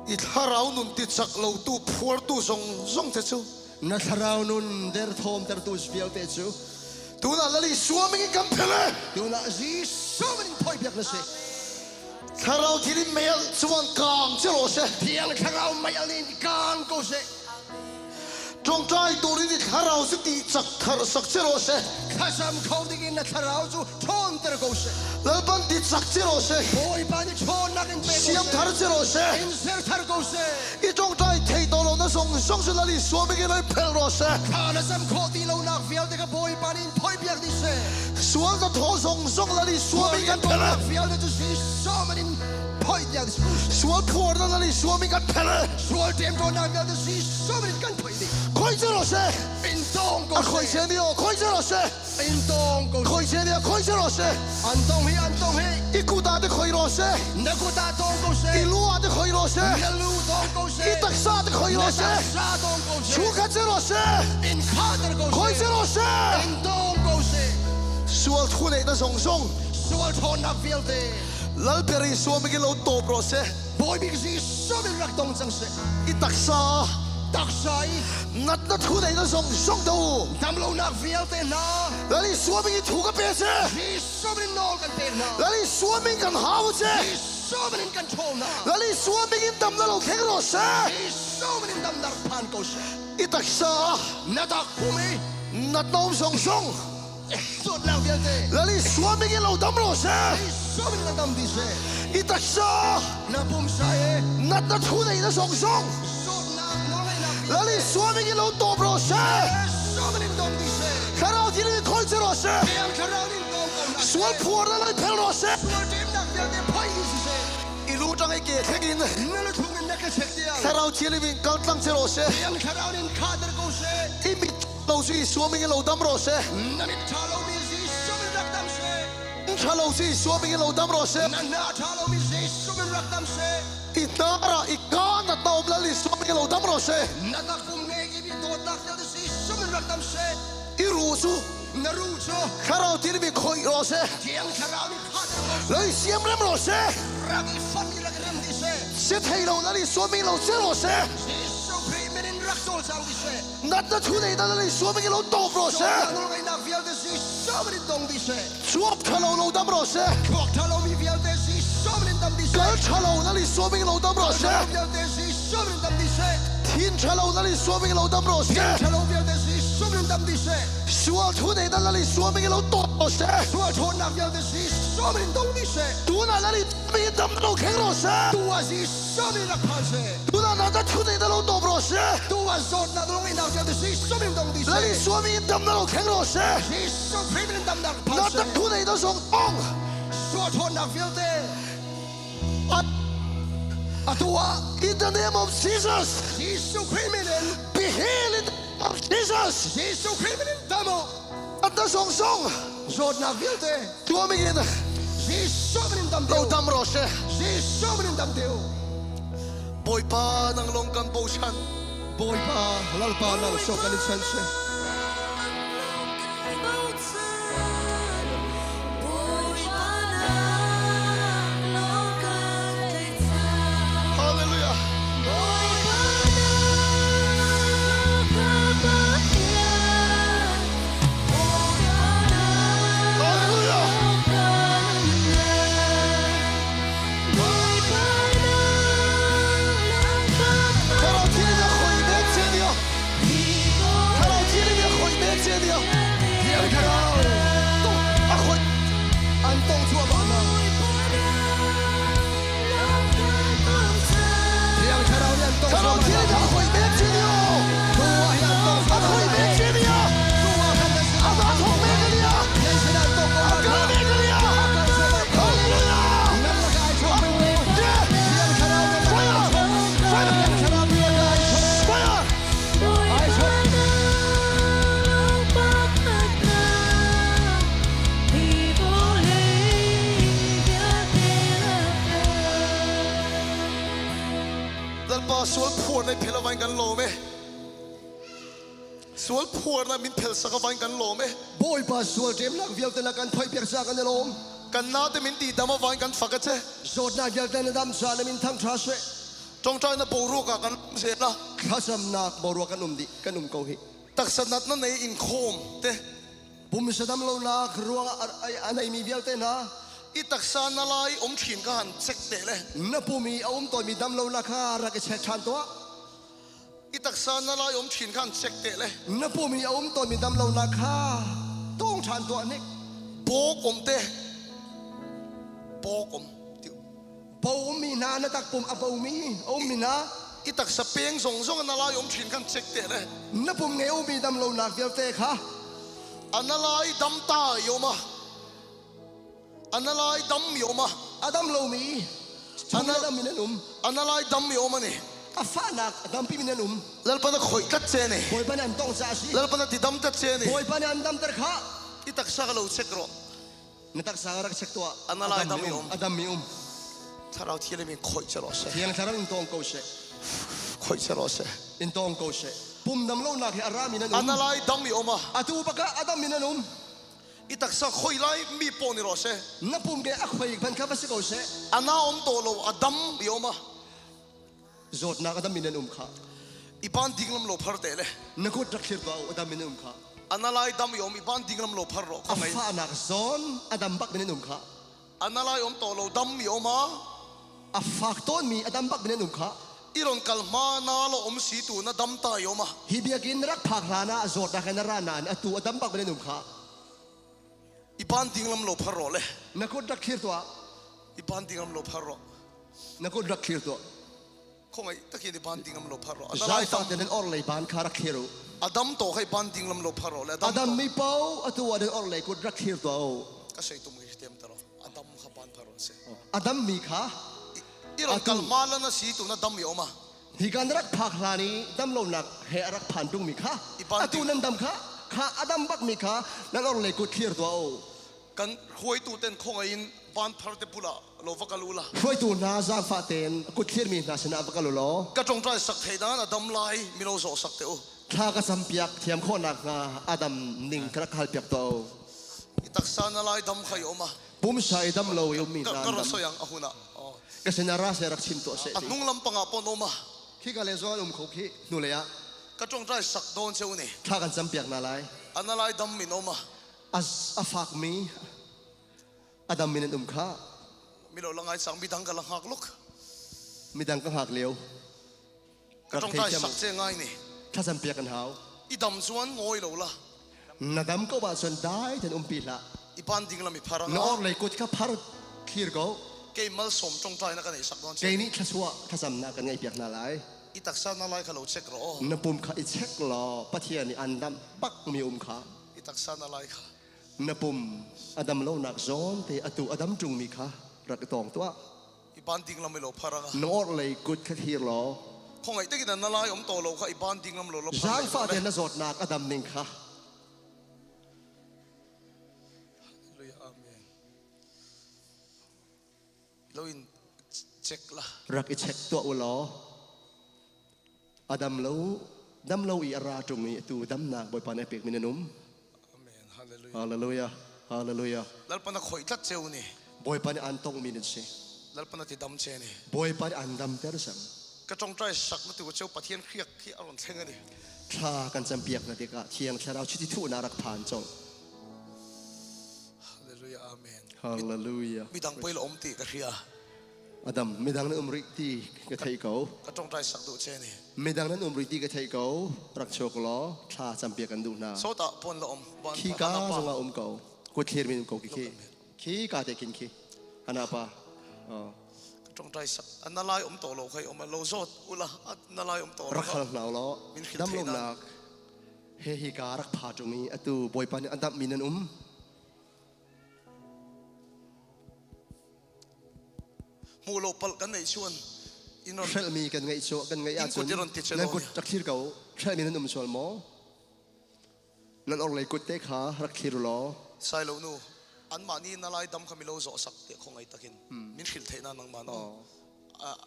S7: I thlarau nun ti chak lo tu phuartu zong zong te cu
S8: Na thlarau nun derthawm tertu vialte cu
S7: tunah Lal Isua mingin kan phel e.
S8: Tunah Jesuh min in phoipiak na si.
S7: Thlarau thil in mei alh chuan kaang che rawh seh.
S8: Thiang Thlarau mei alh in kaang ko seh.
S7: Ṭawngṭai turin i thlarau cu ti chak thar sak che rawh seh.
S8: Thlacam kho dingin na thlarau cu ṭhawnter ko seh.
S7: Lalpan ti chak che rawh seh.
S8: Bawipa nih ṭhawnnak in pe ko
S7: Siam
S8: seh.
S7: thar che rawh seh.
S8: In ser thar ko seh.
S7: I ṭawngṭai thei to lo na zong zong cu Lal Isua mingin in phelh rawh seh.
S8: Thla na cam khawh ti lonak vialte kha Bawipa nih in phoihpiak dih seh.
S7: Sual na thaw zong zong Lal Isua mingin kan phelh.
S8: Sualnak vialte cu Jesuh min in phoihpiak dih seh.
S7: Sual phuar na Lal Isua mingin kan phelh.
S8: Sual ṭemṭawnnak vialte Jesuh min in kan phoih dih.
S7: Khoi che rawh seh.
S8: In tawng ko
S7: A khoi
S8: seh.
S7: che ni o khoi che rawh seh.
S8: In tawng ko
S7: Khoi
S8: seh.
S7: che ni a khoi che rawh seh.
S8: An tong hi an tong hi.
S7: I kut ah te khoi rawh seh.
S8: Na kut ah tawng ko
S7: I
S8: seh.
S7: lu ah te khoi rawh seh.
S8: Na lu tawng ko
S7: I
S8: seh.
S7: taksa te khoi
S8: Na
S7: rawh seh.
S8: taksa tawng ko seh.
S7: Chungkhat che rawh seh.
S8: In khater ko
S7: Khoi
S8: seh.
S7: che rawh seh.
S8: In tawng ko seh.
S7: Sual thu neih na zong zong.
S8: Sual ṭhawnnak vialte.
S7: Lalper Isua mingin lo tawp rawh seh.
S8: Bawi bik Jesuh min rak dong cang seh.
S7: I taksa
S8: Taksa i
S7: natna thu neih na zong zong do u.
S8: damlonak vialte hna.
S7: Lal Isua mingin thu ka pe che.
S8: Jesuh min in nawl kan pek hna.
S7: Lal Isua ming kan hau che.
S8: Jesuh min in kan ṭhawl hna.
S7: Lal Isua mingin damna lo thleng rawh seh.
S8: Jesuh min in damnak phan ko seh.
S7: I taksa
S8: Na tak pum i
S7: natna um zong zong.
S8: zawtnak vialte.
S7: Lal Isua mingin lo dam rawh seh.
S8: Jesuh min in dam dih seh.
S7: I taksa
S8: Na pumsa i
S7: natna thu neih na zong zong.
S8: zawtnak nawlngeihnak
S7: Lal
S8: vialte.
S7: Isua mingin lo tawp rawh seh.
S8: Jesuh min in dong dih seh.
S7: Thlarau thil in khoi che rawh seh.
S8: Thiang Thlarau in dong ko hna
S7: Sual
S8: seh.
S7: phuar na lai phel rawh seh.
S8: Sual ṭemnak vialte phoih dih si seh.
S7: I lu ṭang i ke thleng in
S8: Na luthung in na ka chek tiang.
S7: Thlarau Thianghlim in kal tlang che rawh seh.
S8: Thiang Thlarau in khater ko seh.
S7: I mit lo cu Isua mingin lo dam rawh seh.
S8: Na mit ṭha lomi Jesuh min rak dam seh.
S7: Ṭha lo cu Isua mingin lo dam rawh seh.
S8: Na hna ṭha lomi Jesuh min rak dam seh.
S7: I hnar ah i kaa natna um Lal Isua mingin lo dam rawh seh.
S8: Na takpum ngeih i dawtnak vialte Jesuh min rak dam seh.
S7: I ruh cu
S8: Na ruh cu
S7: Thlarau Thianghlim in khoih rawh seh.
S8: Thiang Thlarau nih khater ko seh.
S7: Lo i siam rem rawh seh.
S8: Rak i fonh i rak i rem dih seh.
S7: Si thei lo Lal Isua mingin lo che rawh seh.
S8: Jesuh Khrih min in rak cawlcang dih seh.
S7: Natna thu nei na Lal Isua mingin lo tawp rawh seh.
S8: Zawtnak nawlngeihnak vialte Jesuh min in dong dih seh.
S7: Chuak ṭha lo lo dam rawh seh.
S8: Thluak ṭha lomi vialte Jesuh min in dam dih seh.
S7: Kal ṭha lo Lal Isua mingin lo dam rawh
S8: Kal ṭha
S7: seh.
S8: lo vialte Jesuh min in dam dih seh.
S7: Thin ṭha lo Lal Isua mingin lo dam rawh seh.
S8: Thin ṭha lo vialte Jesuh min in dam dih seh.
S7: Sual thu nei na Lal Isua mingin lo tawp rawh seh.
S8: Sual ṭhawnnak vialte Jesuh min in dong dih seh.
S7: Tunah Lal Isua mingin dam lo thleng rawh seh.
S8: Tu ah Jesuh min rak phan seh.
S7: Tunah natna thu nei na lo tawp rawh seh.
S8: Tu ah zawtnak lungihnak vialte Jesuh min dong dih
S7: Lal
S8: seh.
S7: Isua mingin dam na lo thleng rawh seh.
S8: Jesuh Khrih min in damnak phan
S7: Natna
S8: seh.
S7: thu nei na zong ong.
S8: Sual ṭhawnnak vialte atu ah
S7: In the name of Jesus,
S8: Jesuh Khrih min in
S7: be healed in the name of Jesus.
S8: Jesuh Khrih min in dam u.
S7: Natna zong zong
S8: Zawtnak vialte
S7: tua mingin
S8: Jesuh min in dam
S7: lo
S8: dih u.
S7: dam rawh seh.
S8: Jesuh Chhandam teh u.
S7: Bawipa nang lawng kan bochan.
S8: Bawipa, Lalpa nang sawk kan in chan che.
S7: Hallelujah. Hallelujah. Thlarau Thianghlim a khawih mek che nia. Thlarau Thianghlim a khawih mek che nia.
S8: Thiang Thlarau
S7: a khawih
S8: an tawng chhuah mah na. Thiang Thlarau nih an tawng
S7: Thlarau
S8: chhuah mah na.
S7: Thianghlim a khawih mek che nia.
S8: Tu ah hian an tawng
S7: A
S8: chhuah mah
S7: khawih
S8: na.
S7: mek che nia.
S8: Tu ah khan nan sin
S7: A
S8: an
S7: va
S8: tawng
S7: thawk mek a nia.
S8: Nan sin an tawng ko
S7: A
S8: mah
S7: kal
S8: na.
S7: mek a nia.
S8: A kal chhuah mah ko.
S7: Hallelujah.
S8: Nan lakah ai chawk. Thiang Thlarau nan lakah ai chawk. Thiang Thlarau nan lakah ai chawk.
S7: Fire!
S8: Ai chawk.
S7: Lalpa sual phuarna i phel avain kan lawm e. Sual phuarna min phel sak avain kan lawm e.
S8: Bawipa sual ṭemnak vialte na kan phoihpiak caah kan i lawm.
S7: Kan naute min tihdam avain kan fak a che.
S8: Zawtnak vialte na dam caah na min thangṭha seh.
S7: Ṭawngṭainak boruak ah kan um zel a.
S8: Thlacamnak boruak kan um dih kan um ko hih.
S7: Taksa natna nei inkhawm te.
S8: Pumsa dam lonak ruangah a neimi vialte hna.
S7: I taksa na lai um ṭhin ka han check te le.
S8: Na pum i a um tawnmi dam lonak kha rak i check ṭhan tuah.
S7: I taksa na lai um ṭhin kha an check te le.
S8: Na pum i a um tawnmi dam lonak kha tawng ṭhan tuah hnik.
S7: Bawk um te. Bawk um.
S8: Bo ummi hna na takpum a bomi a ummi hna.
S7: I taksa peng zong zong na lai um ṭhin khan check te le.
S8: Na pum nge ummi dam lonak vialte kha.
S7: Ana lai dam ta yoma. Ana lai dam yoma.
S8: A dam lomi
S7: Ana
S8: dam in an um.
S7: Ana lai dam yom ani.
S8: A fahnak a dampi min an um.
S7: Lalpa na khoi tlat che ni.
S8: Bawipa nih an tong ca a si.
S7: Lalpa na ti dam tlat che ni.
S8: Bawipa nih an damter kha.
S7: I taksa ka lo check rawh.
S8: Na taksa rak check tuah.
S7: Ana lai dam um.
S8: A dam mi um.
S7: Thlarau Thianghlim in khoi che rawh seh.
S8: Thiang Thlarau in tawng ko seh.
S7: Khoi che rawh seh.
S8: In tawng ko seh. Pum dam lonak hi a ram in an um.
S7: Ana lai dam mi um a.
S8: Atu baka a dam in an um.
S7: I taksa khoi lai mi pawh ni rawh seh.
S8: Na pum ke a khoi ban kha va si ko seh.
S7: Ana um to lo a dam i um a.
S8: Zawtnak a dam in an um kha.
S7: I ban ding lam lo phar te le.
S8: Na kut rak thlir tuah u a dam in an um kha.
S7: Ana lai dam i um i ban ding lam lo phar rawh
S8: A fahnak zawn a dam bak min an um kha.
S7: Ana lai um to lo dam i um a.
S8: A fak tawn mi a dam bak min an um kha.
S7: I ron kal hma na lo um si tu na dam ta i um a.
S8: Hi biakinn rak phak hlan ah zawtnak in a ra nain atu a dam bak min an um kha.
S7: I ban ding lam lo phar rawh le.
S8: Na kut rak thlir tuah.
S7: I ban ding lam lo phar rawh.
S8: Na kut rak thlir tuah.
S7: Khongai takin i ban ding lam lo phar rawh. Ana lai
S8: Zaangfah tein or lei ban kha rak thlir u.
S7: A dam to khai ban ding lam lo phar rawh le.
S8: A dam mi pau atu ah nan or lei kut rak thlir tuah u.
S7: Ka sei tum hi tem taro. A dam kha ban phar rawh se.
S8: A dam mi kha
S7: I ron kal ma la na si tu na dam i oma.
S8: Hi kan rak phak hlan i damlonak he a rak phan ṭungmi kha atu nan dam kha kha a dam bakmi kha nan orhlei kut thlir tuah u.
S7: Kan hruaitu ten khongai in van phar te bulah lo va kal u la.
S8: Hruaitu hna zaangfah tein kut thlirmi hna sinah va kal u law.
S7: Ka ṭawngṭai sak thei dan a dam lai mino zawh sak te u.
S8: Thla ka campiak thiam khawhnak hnga a dam ning ka rak halpiak tuah u.
S7: I taksa na lai dam kha i um a.
S8: Pumsa i dam lo i ummi hna
S7: Ka ra soiang a hun ah.
S8: Ka sinah ra seh rak chim tuah seh
S7: A hnung lam pangah pon um a.
S8: Khi ka le zong an um kho khi hnulei ah.
S7: Ka ṭawngṭai sak dawn cheu ni.
S8: Thla kan campiak hna lai.
S7: Ana lai dam min um a.
S8: A fakmi a dam min an um kha.
S7: Milo la ngai cang midang ka la hngak luk.
S8: Midang ka hngak lio.
S7: Ka ṭawngṭai sak che ngai ni.
S8: Thlacam piak an hau.
S7: I dam chuan ngawi lo la.
S8: Na dam ko ahcun dai ten umpi hlah.
S7: I ban ding lam i phar
S8: Na or lei kut kha phar thlir ko.
S7: Kei malsawm ṭawngṭai na ka nei sak dawn che.
S8: Kei nih thluachuah thlacamnak kan ngeih piak hna lai.
S7: I taksa na lai kha lo check rawh.
S8: Na pum kha i check law Pathian nih an damh bak mi um kha.
S7: I taksa na lai kha.
S8: Na pum a dam lonak zawn te atu a dam ṭungmi kha rak i tawng tuah.
S7: I ban ding lam i lo phar anga.
S8: Na orh lei kut kha thlir law.
S7: Khongai takin na lai om to lo kha i ban ding lam lo lo phar.
S8: Zaangfah tein na zawtnak a dam ning kha.
S7: Hallelujah amen. Lo in Check la.
S8: Rak i check tuah u law a dam lo dam lo i a ra ṭung i atu damnak Bawipa nih a pekmi nan um.
S7: Amen. Hallelujah.
S8: Hallelujah. Hallelujah.
S7: Lalpa na khoih tlat ceu ni.
S8: Bawipa nih aan tonghmi nan si.
S7: Lalpa na ti dam che ni.
S8: Bawipa nih aan damter cang.
S7: Ka ṭongṭai sak na tu ceu Pathian hriak khi a rawn thleng ani.
S8: Thla kan campiak na tikah Thiang Thlarau chiti thuhnak rak phan colh.
S7: Hallelujah. Amen.
S8: Hallelujah.
S7: Midang poi la om ti ka hria.
S8: Adam, midang nan um rih ti ka theih ko.
S7: Ka ṭongṭai sak duh che ni.
S8: Midang nan um rih ti ka theih ko. Rak chuak law thla campiak kan duh hna.
S7: Sawtah pon la om.
S8: Khi ka zongah um ko. Kut thlir min um ko khi khi. Khi ka te kin khi. Hana pa. Oh.
S7: Ka ṭongṭai sak. Na lai um to lo khai om lo zawt ula na lai um to lo.
S8: Rak hal hna law dam lomnak he hi ka rak pha ṭung i atu Bawipa nih a damh mi nan um.
S7: Hmu lo palh kan neih chuan in ron
S8: Hrelhmi kan ngeih cu kan ngeih ahcun nan kut rak thlir ko. Hrelhmi nan um sual maw? Nan orhlei kut te kha rak thlir u law.
S7: Sai lo nu anmah nih na lai dam kha mi lo zawh sak tiah kho ngai takin min hrilh theih na nangmah no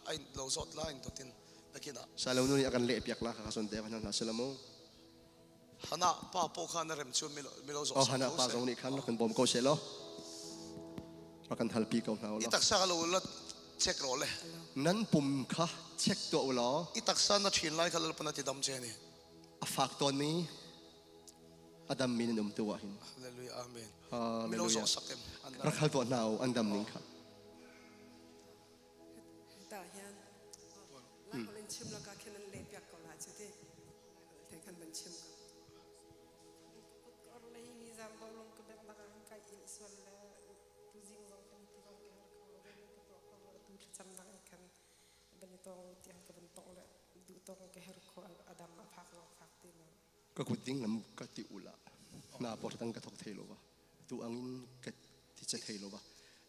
S7: ai lo zawt la in totin takin ah
S8: Sai lo nu nih a kan leh piak la kha son te van hna sila mu.
S7: Hana pa po kha na rem chun milo zawh
S8: Oh hana pa zong nih khan rak kan bawm ko seh law rak kan halpi ko hna u
S7: law. I taksa lo la check ro le.
S8: Nan pum kha check tuah u law.
S7: I taksa na thin lai kha lalpa na ti dam che ni.
S8: A fak tawn mi a dam mi nan um tu ah hin.
S7: Hallelujah amen. Milo zawh sak em.
S8: Rak hal tuah hna u an dam ning kha.
S10: Ta hian lai holh in chim lo ka khin an leh piak ko la chu ti te kan ban chim ko
S11: Kor lei mi zam bo lung ka bek bak an kai il sual le tu zing zong kan ti zong ka her kho lo ka tuah kho lo tu thlacam nak in khan ban i tong tiang ka ban tong le duh tong ka her kho adam a phak zong phak ti lo
S8: Ka kut ding lam ka ti ula na por tang ka thok thei lo ba tu angin ka ti che thei lo ba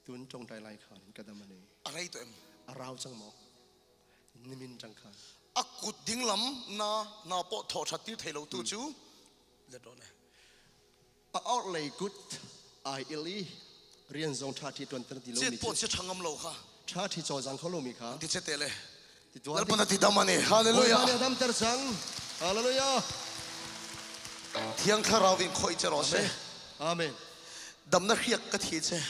S8: tun tong tai lai khan ka dam ani
S7: A rei to em.
S8: A rau chang mo nimin chang khan
S7: A kut ding lam na na po tho that tir thei lo tu chu let ro le.
S8: A or lei kut ai ili rian zong tha thi tuan tan ti lo
S7: mi
S8: chi
S7: po che thangam lo kha
S8: tha thi chaw jang kho lo mi kha
S7: ti che te le Lalpa ti dam ani. Hallelujah.
S8: Bawipa dam ter cang. Hallelujah.
S7: Thiang Thlarau in khoi che ro se.
S8: Amen.
S7: Dam na hriak ka thi che.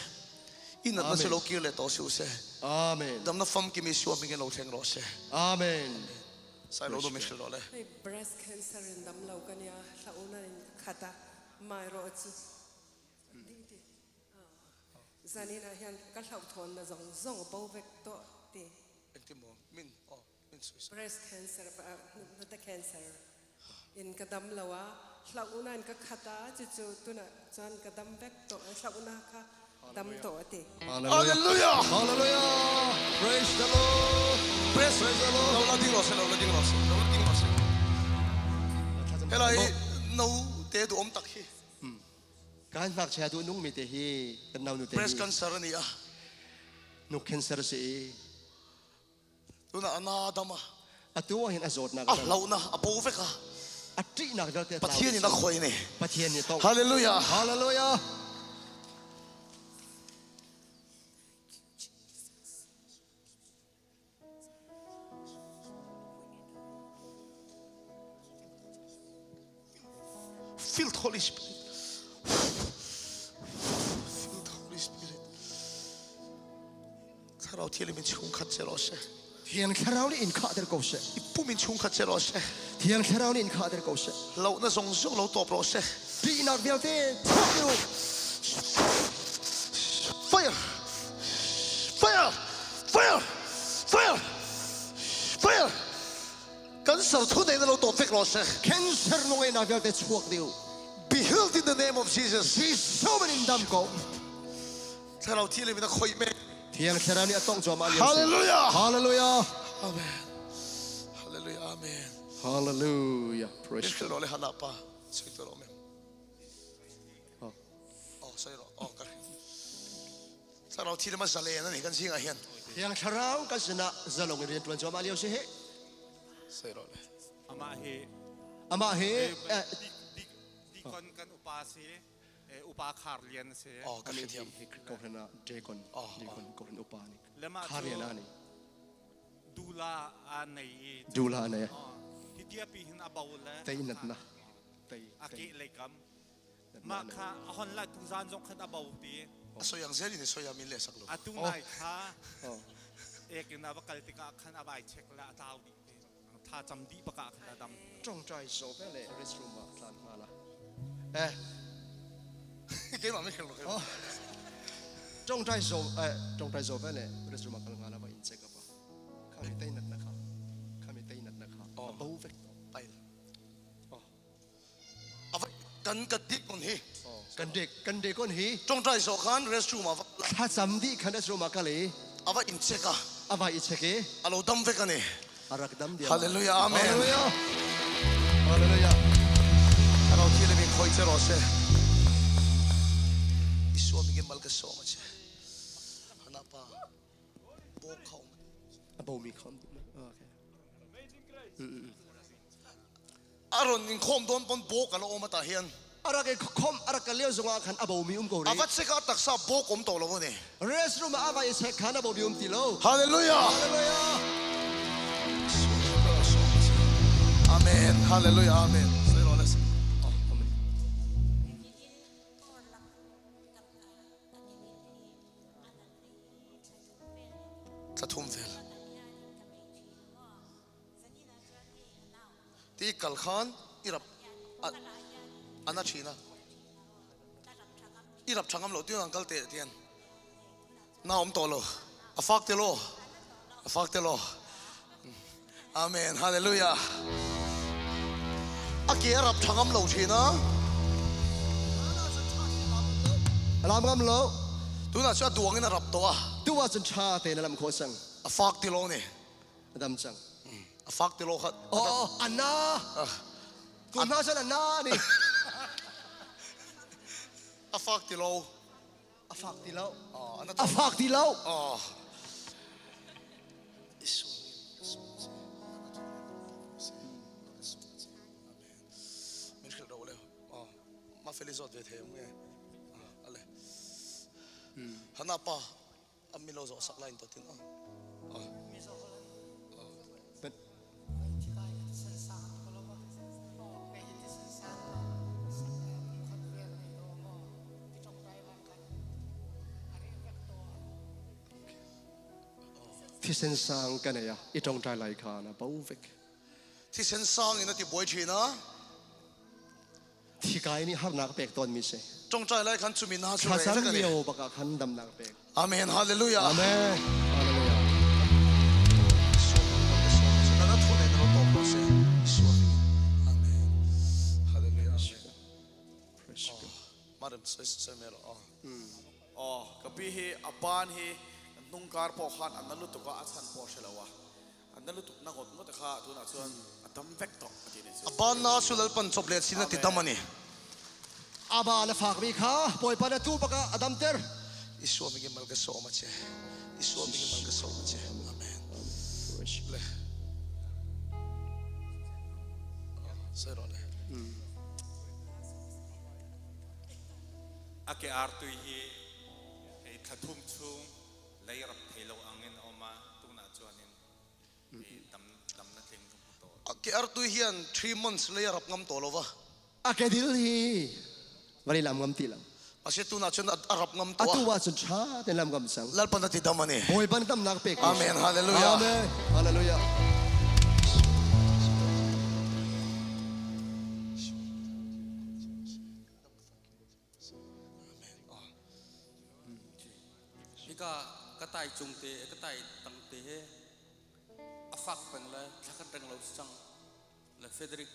S7: In na se lo kir le to su se.
S8: Amen.
S7: Dam na fam ki mi suam mi lo thleng ro se.
S8: Amen.
S7: Sai lo do mi lo le.
S10: Hei breast cancer in dam lo kan ya hlauna in khata mai ro chu ding ti zanin ah hian ka hlauhthawn na zawng zawng bo vek tawh ti.
S7: Engtin maw min aw min sawi sak.
S10: Breast cancer hnute cancer in ka dam lo a hlauhna in ka khat a cucu tunah chuan ka dam vek tawh a hlauhna kha dam tawh a ti.
S7: Hallelujah.
S8: Hallelujah. Praise the Lord.
S7: Praise the Lord. Lo la ding rawh se lo la ding rawh se lo la ding rawh se. Helai no te du om tak hi.
S8: Kan ngakchia duh nungmi te hi kan nau nu te hi
S7: Breast cancer a ni a.
S8: Nuk cancer si i.
S7: Tuna ana dam a.
S8: Atu ah hin a zawtnak
S7: a hlauhna a bo vek a.
S8: A ṭihnak vialte
S7: Pathian in a khoi ni.
S8: Pathian nih tong.
S7: Hallelujah.
S8: Hallelujah.
S7: Filled Holy Spirit. Filled Holy Spirit. Thlarau thianghlim in chungkhat che rawh seh.
S8: Thiang Thlarau nih in khahter ko seh.
S7: I pum in chungkhat che rawh seh.
S8: Thiang Thlarau nih in khahter ko seh.
S7: Lohna zong zong lo tawp rawh seh.
S8: Ṭihnak vialte chuak dih u.
S7: Fire! Fire! Fire! Fire! Fire! Kan ser thu nei na lo tawp vek rawh seh.
S8: Cancer nung einak vialte chuak dih u.
S7: Be healed in the name of Jesus.
S8: Jesuh min in dam ko.
S7: Thlarau thianghlim in a khoih men.
S8: Thiang Thlarau nih a tongh cuahmah lio si.
S7: Hallelujah.
S8: Hallelujah.
S7: Amen. Hallelujah. Amen.
S8: Hallelujah. Praise
S7: God. le hana pa. Sui to ro mem. Oh, soi ro. Oh, ka. Thlarau thianghlim a zalen ani kan singa hian.
S8: Thiang Thlarau kan sinah zalong in rian tuan cuahmah lio si he.
S7: Soi ro le.
S4: Amah hi
S8: Amah hi
S4: dikon kan upa si upa khar lian si.
S7: Oh, ka hrethiam.
S8: Ko hrana dekon dekon ko hran upa ni.
S4: Lema
S8: Khar lian ani.
S4: Dula a nei i
S8: Dula a nei a.
S4: Hi tia pi hin a bo le
S8: Tei natna. Tei.
S4: A ke lei kam. Mah kha a hon la tu zan zong khan a bo ti.
S7: A soyang zel in soya min le sak lo.
S4: A tu nai kha ek in a va kal tikah khan a vai check la a tlau dih ti. Tha cam dih baka khan a dam.
S8: Tongtai zo ve le restroom ah tlan hnga la. Eh.
S7: Keimah mi khel lo keimah.
S8: Tongtai zo eh tongtai zo ve le restroom ah kal hnga la va in check up a. Kha mi tei nat na kha. Kha mi tei nat na kha. A bo vek.
S7: Pail. Kan ka dik kon hi.
S8: Kan dek kan dek kon hi.
S7: Tongtai zo khan restroom ah va.
S8: Thla cam dih khan restroom ah kal i.
S7: Ava in check a.
S8: Ava i check i.
S7: Alo dam vek ani.
S8: A rak dam diam.
S7: Hallelujah amen.
S8: Hallelujah. Hallelujah.
S7: Thlarau thianghlim in khoi che rawh se. Isua mingin mal ka sawm a che. Hana pa bo kha um.
S8: A bo mi kha um. Okay.
S7: A ron in khom dawn pawn bo ka la awm ata hian.
S8: A rak i khom a rak kal lio zongah khan a bomi um ko rih.
S7: A va check ah taksa bawk um to lo ani.
S8: Restroom ah a va i check khan a bomi um ti lo.
S7: Hallelujah.
S8: Hallelujah.
S7: Amen. Hallelujah. Amen. Say ro les.
S8: Amen.
S7: Thlathum vel. Ti kal khan i rap ana thin a i rap thangam lo tiang kal te tian na om to lo a fak te lo a fak te lo amen hallelujah a ke rap thangam lo thin a
S8: lam ngam lo
S7: tuna chu a duang in a rap to a
S8: tuwa chun tha te na lam kho sang
S7: a fak ti lo ni
S8: a dam cang
S7: a fak ti lo khat
S8: oh anna tu hna cun anna ni
S7: a fak ti lo
S8: a fak ti lo a fak ti lo
S7: min hrilh ro le ma feli zawt ve the nge ale hana pa mi lo zawh sak lai in to tin
S8: Thisen sang ka nei a i tawngtai lai khan a bo vek.
S7: Thisen sang in a ti buai thin a.
S8: Thikai nih harnak pek tawn mi si.
S7: Tawngtai lai khan chumi na chu
S8: Thlacam lio bak ah khan damnak pek.
S7: Amen. Hallelujah.
S8: Amen. Hallelujah.
S7: Amen. Hallelujah.
S8: Praise God.
S7: Madam sai melo.
S6: Oh, ka pi hi aban hi hnung kar pawh khan an na lutuk a a chhan pawh hre lo a. An na lutuk na ngawt ngawt kha tunah chuan a dam vek tawh a ti ni chu.
S7: A banna chu Lalpan chawp leh chin a ti dam a ni.
S8: A ban a fakmi kha Bawipa na tuu bakah a damter.
S7: Isua mingin mal ka sawm a che. Isua mingin mal ka sawm a che. Amen. Le. Sai rawh le.
S4: A ke artui hi hei thla thum chung lei rap thei lo angin a awm a tunah chuanin dam damna tling ka hmu tawh.
S7: A ke artui hian 3 months lei a rap ngam tawh lo va.
S8: A ke dil hi vani lam ngam ti lo.
S7: Mahse tunah chuan a rap ngam tawh a.
S8: Atu ah cun tha tein lam ngam cang.
S7: Lalpan a ti dam a ni.
S8: Bawipa damnak pek.
S7: Amen. Hallelujah.
S8: Amen. Hallelujah.
S12: Hika ka tai cung te ka tai tang te he a fak peng le thlakhat reng lo si cang le Frederick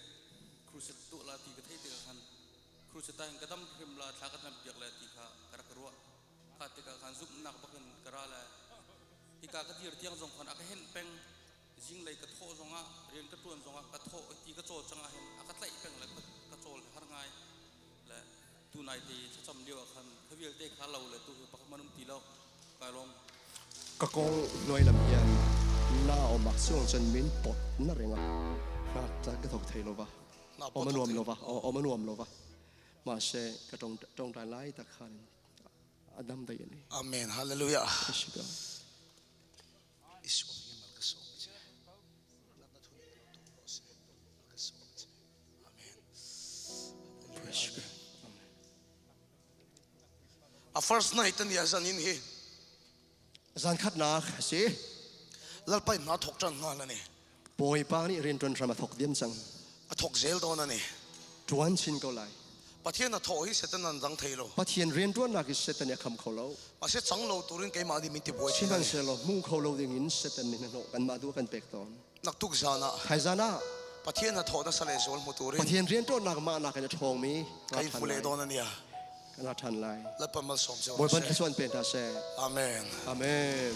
S12: crusade tuah la ti ka thei te khan crusade ta hin ka dam hrim la thla ka nam piak le ti kha ka rak ruah kha tikah khan zumhnak bakin ka ra le hika ka dir tiang zong khan a ka hen peng zinglei ka thawh zongah rian ka ṭuan zongah ka thawh ti ka cawl cang ah hin a ka tlaih peng le ka cawl har ngai le tunai te thlacam lio ah khan kha vialte kha lo le tu hi pakhat man um ti lo kai lawm.
S8: Ka kong hnuai lam hian na awm ah chuang chuan min pawt na reng a, hna ka thawk thei lova, awm a nuam lova, awm a nuam lova, mahse ka tawngtai lai tak khan a dam daih a ni.
S7: Amen. Hallelujah.
S8: Praise God.
S7: Isua hmingin mal ka sawm a che. first night a nia zanin hi.
S8: Zan khatnak a si.
S7: Lalpa in hna thawk ṭan nghal a ni.
S8: Bawipa nih rianṭuan hram a thawk diam cang.
S7: A thawk zel dawn a ni.
S8: Ṭuan chin ko lai.
S7: Pathian a thawh hi Satan an dang thei lo.
S8: Pathian rianṭuannak hi Satan nih a kham kho lo.
S7: Mahse cang lo turin keimah nih min ti buai thin a ni.
S8: Sihmanhsehlaw hmu kho lo dingin Satan nih hnahnawh kanmah tu a kan pek tawn.
S7: Naktuk zan ah.
S8: Thaizan ah.
S7: Pathian a thawh nasa leh zual hmu turin.
S8: Pathian rianṭuannak mahnak in a ṭhawngmi
S7: Ka in hmu leh dawn a nia.
S8: Kan ra ṭhan lai.
S7: Lalpa malsawm che
S8: Bawipa thluachuah in pe hna seh.
S7: Amen.
S8: Amen.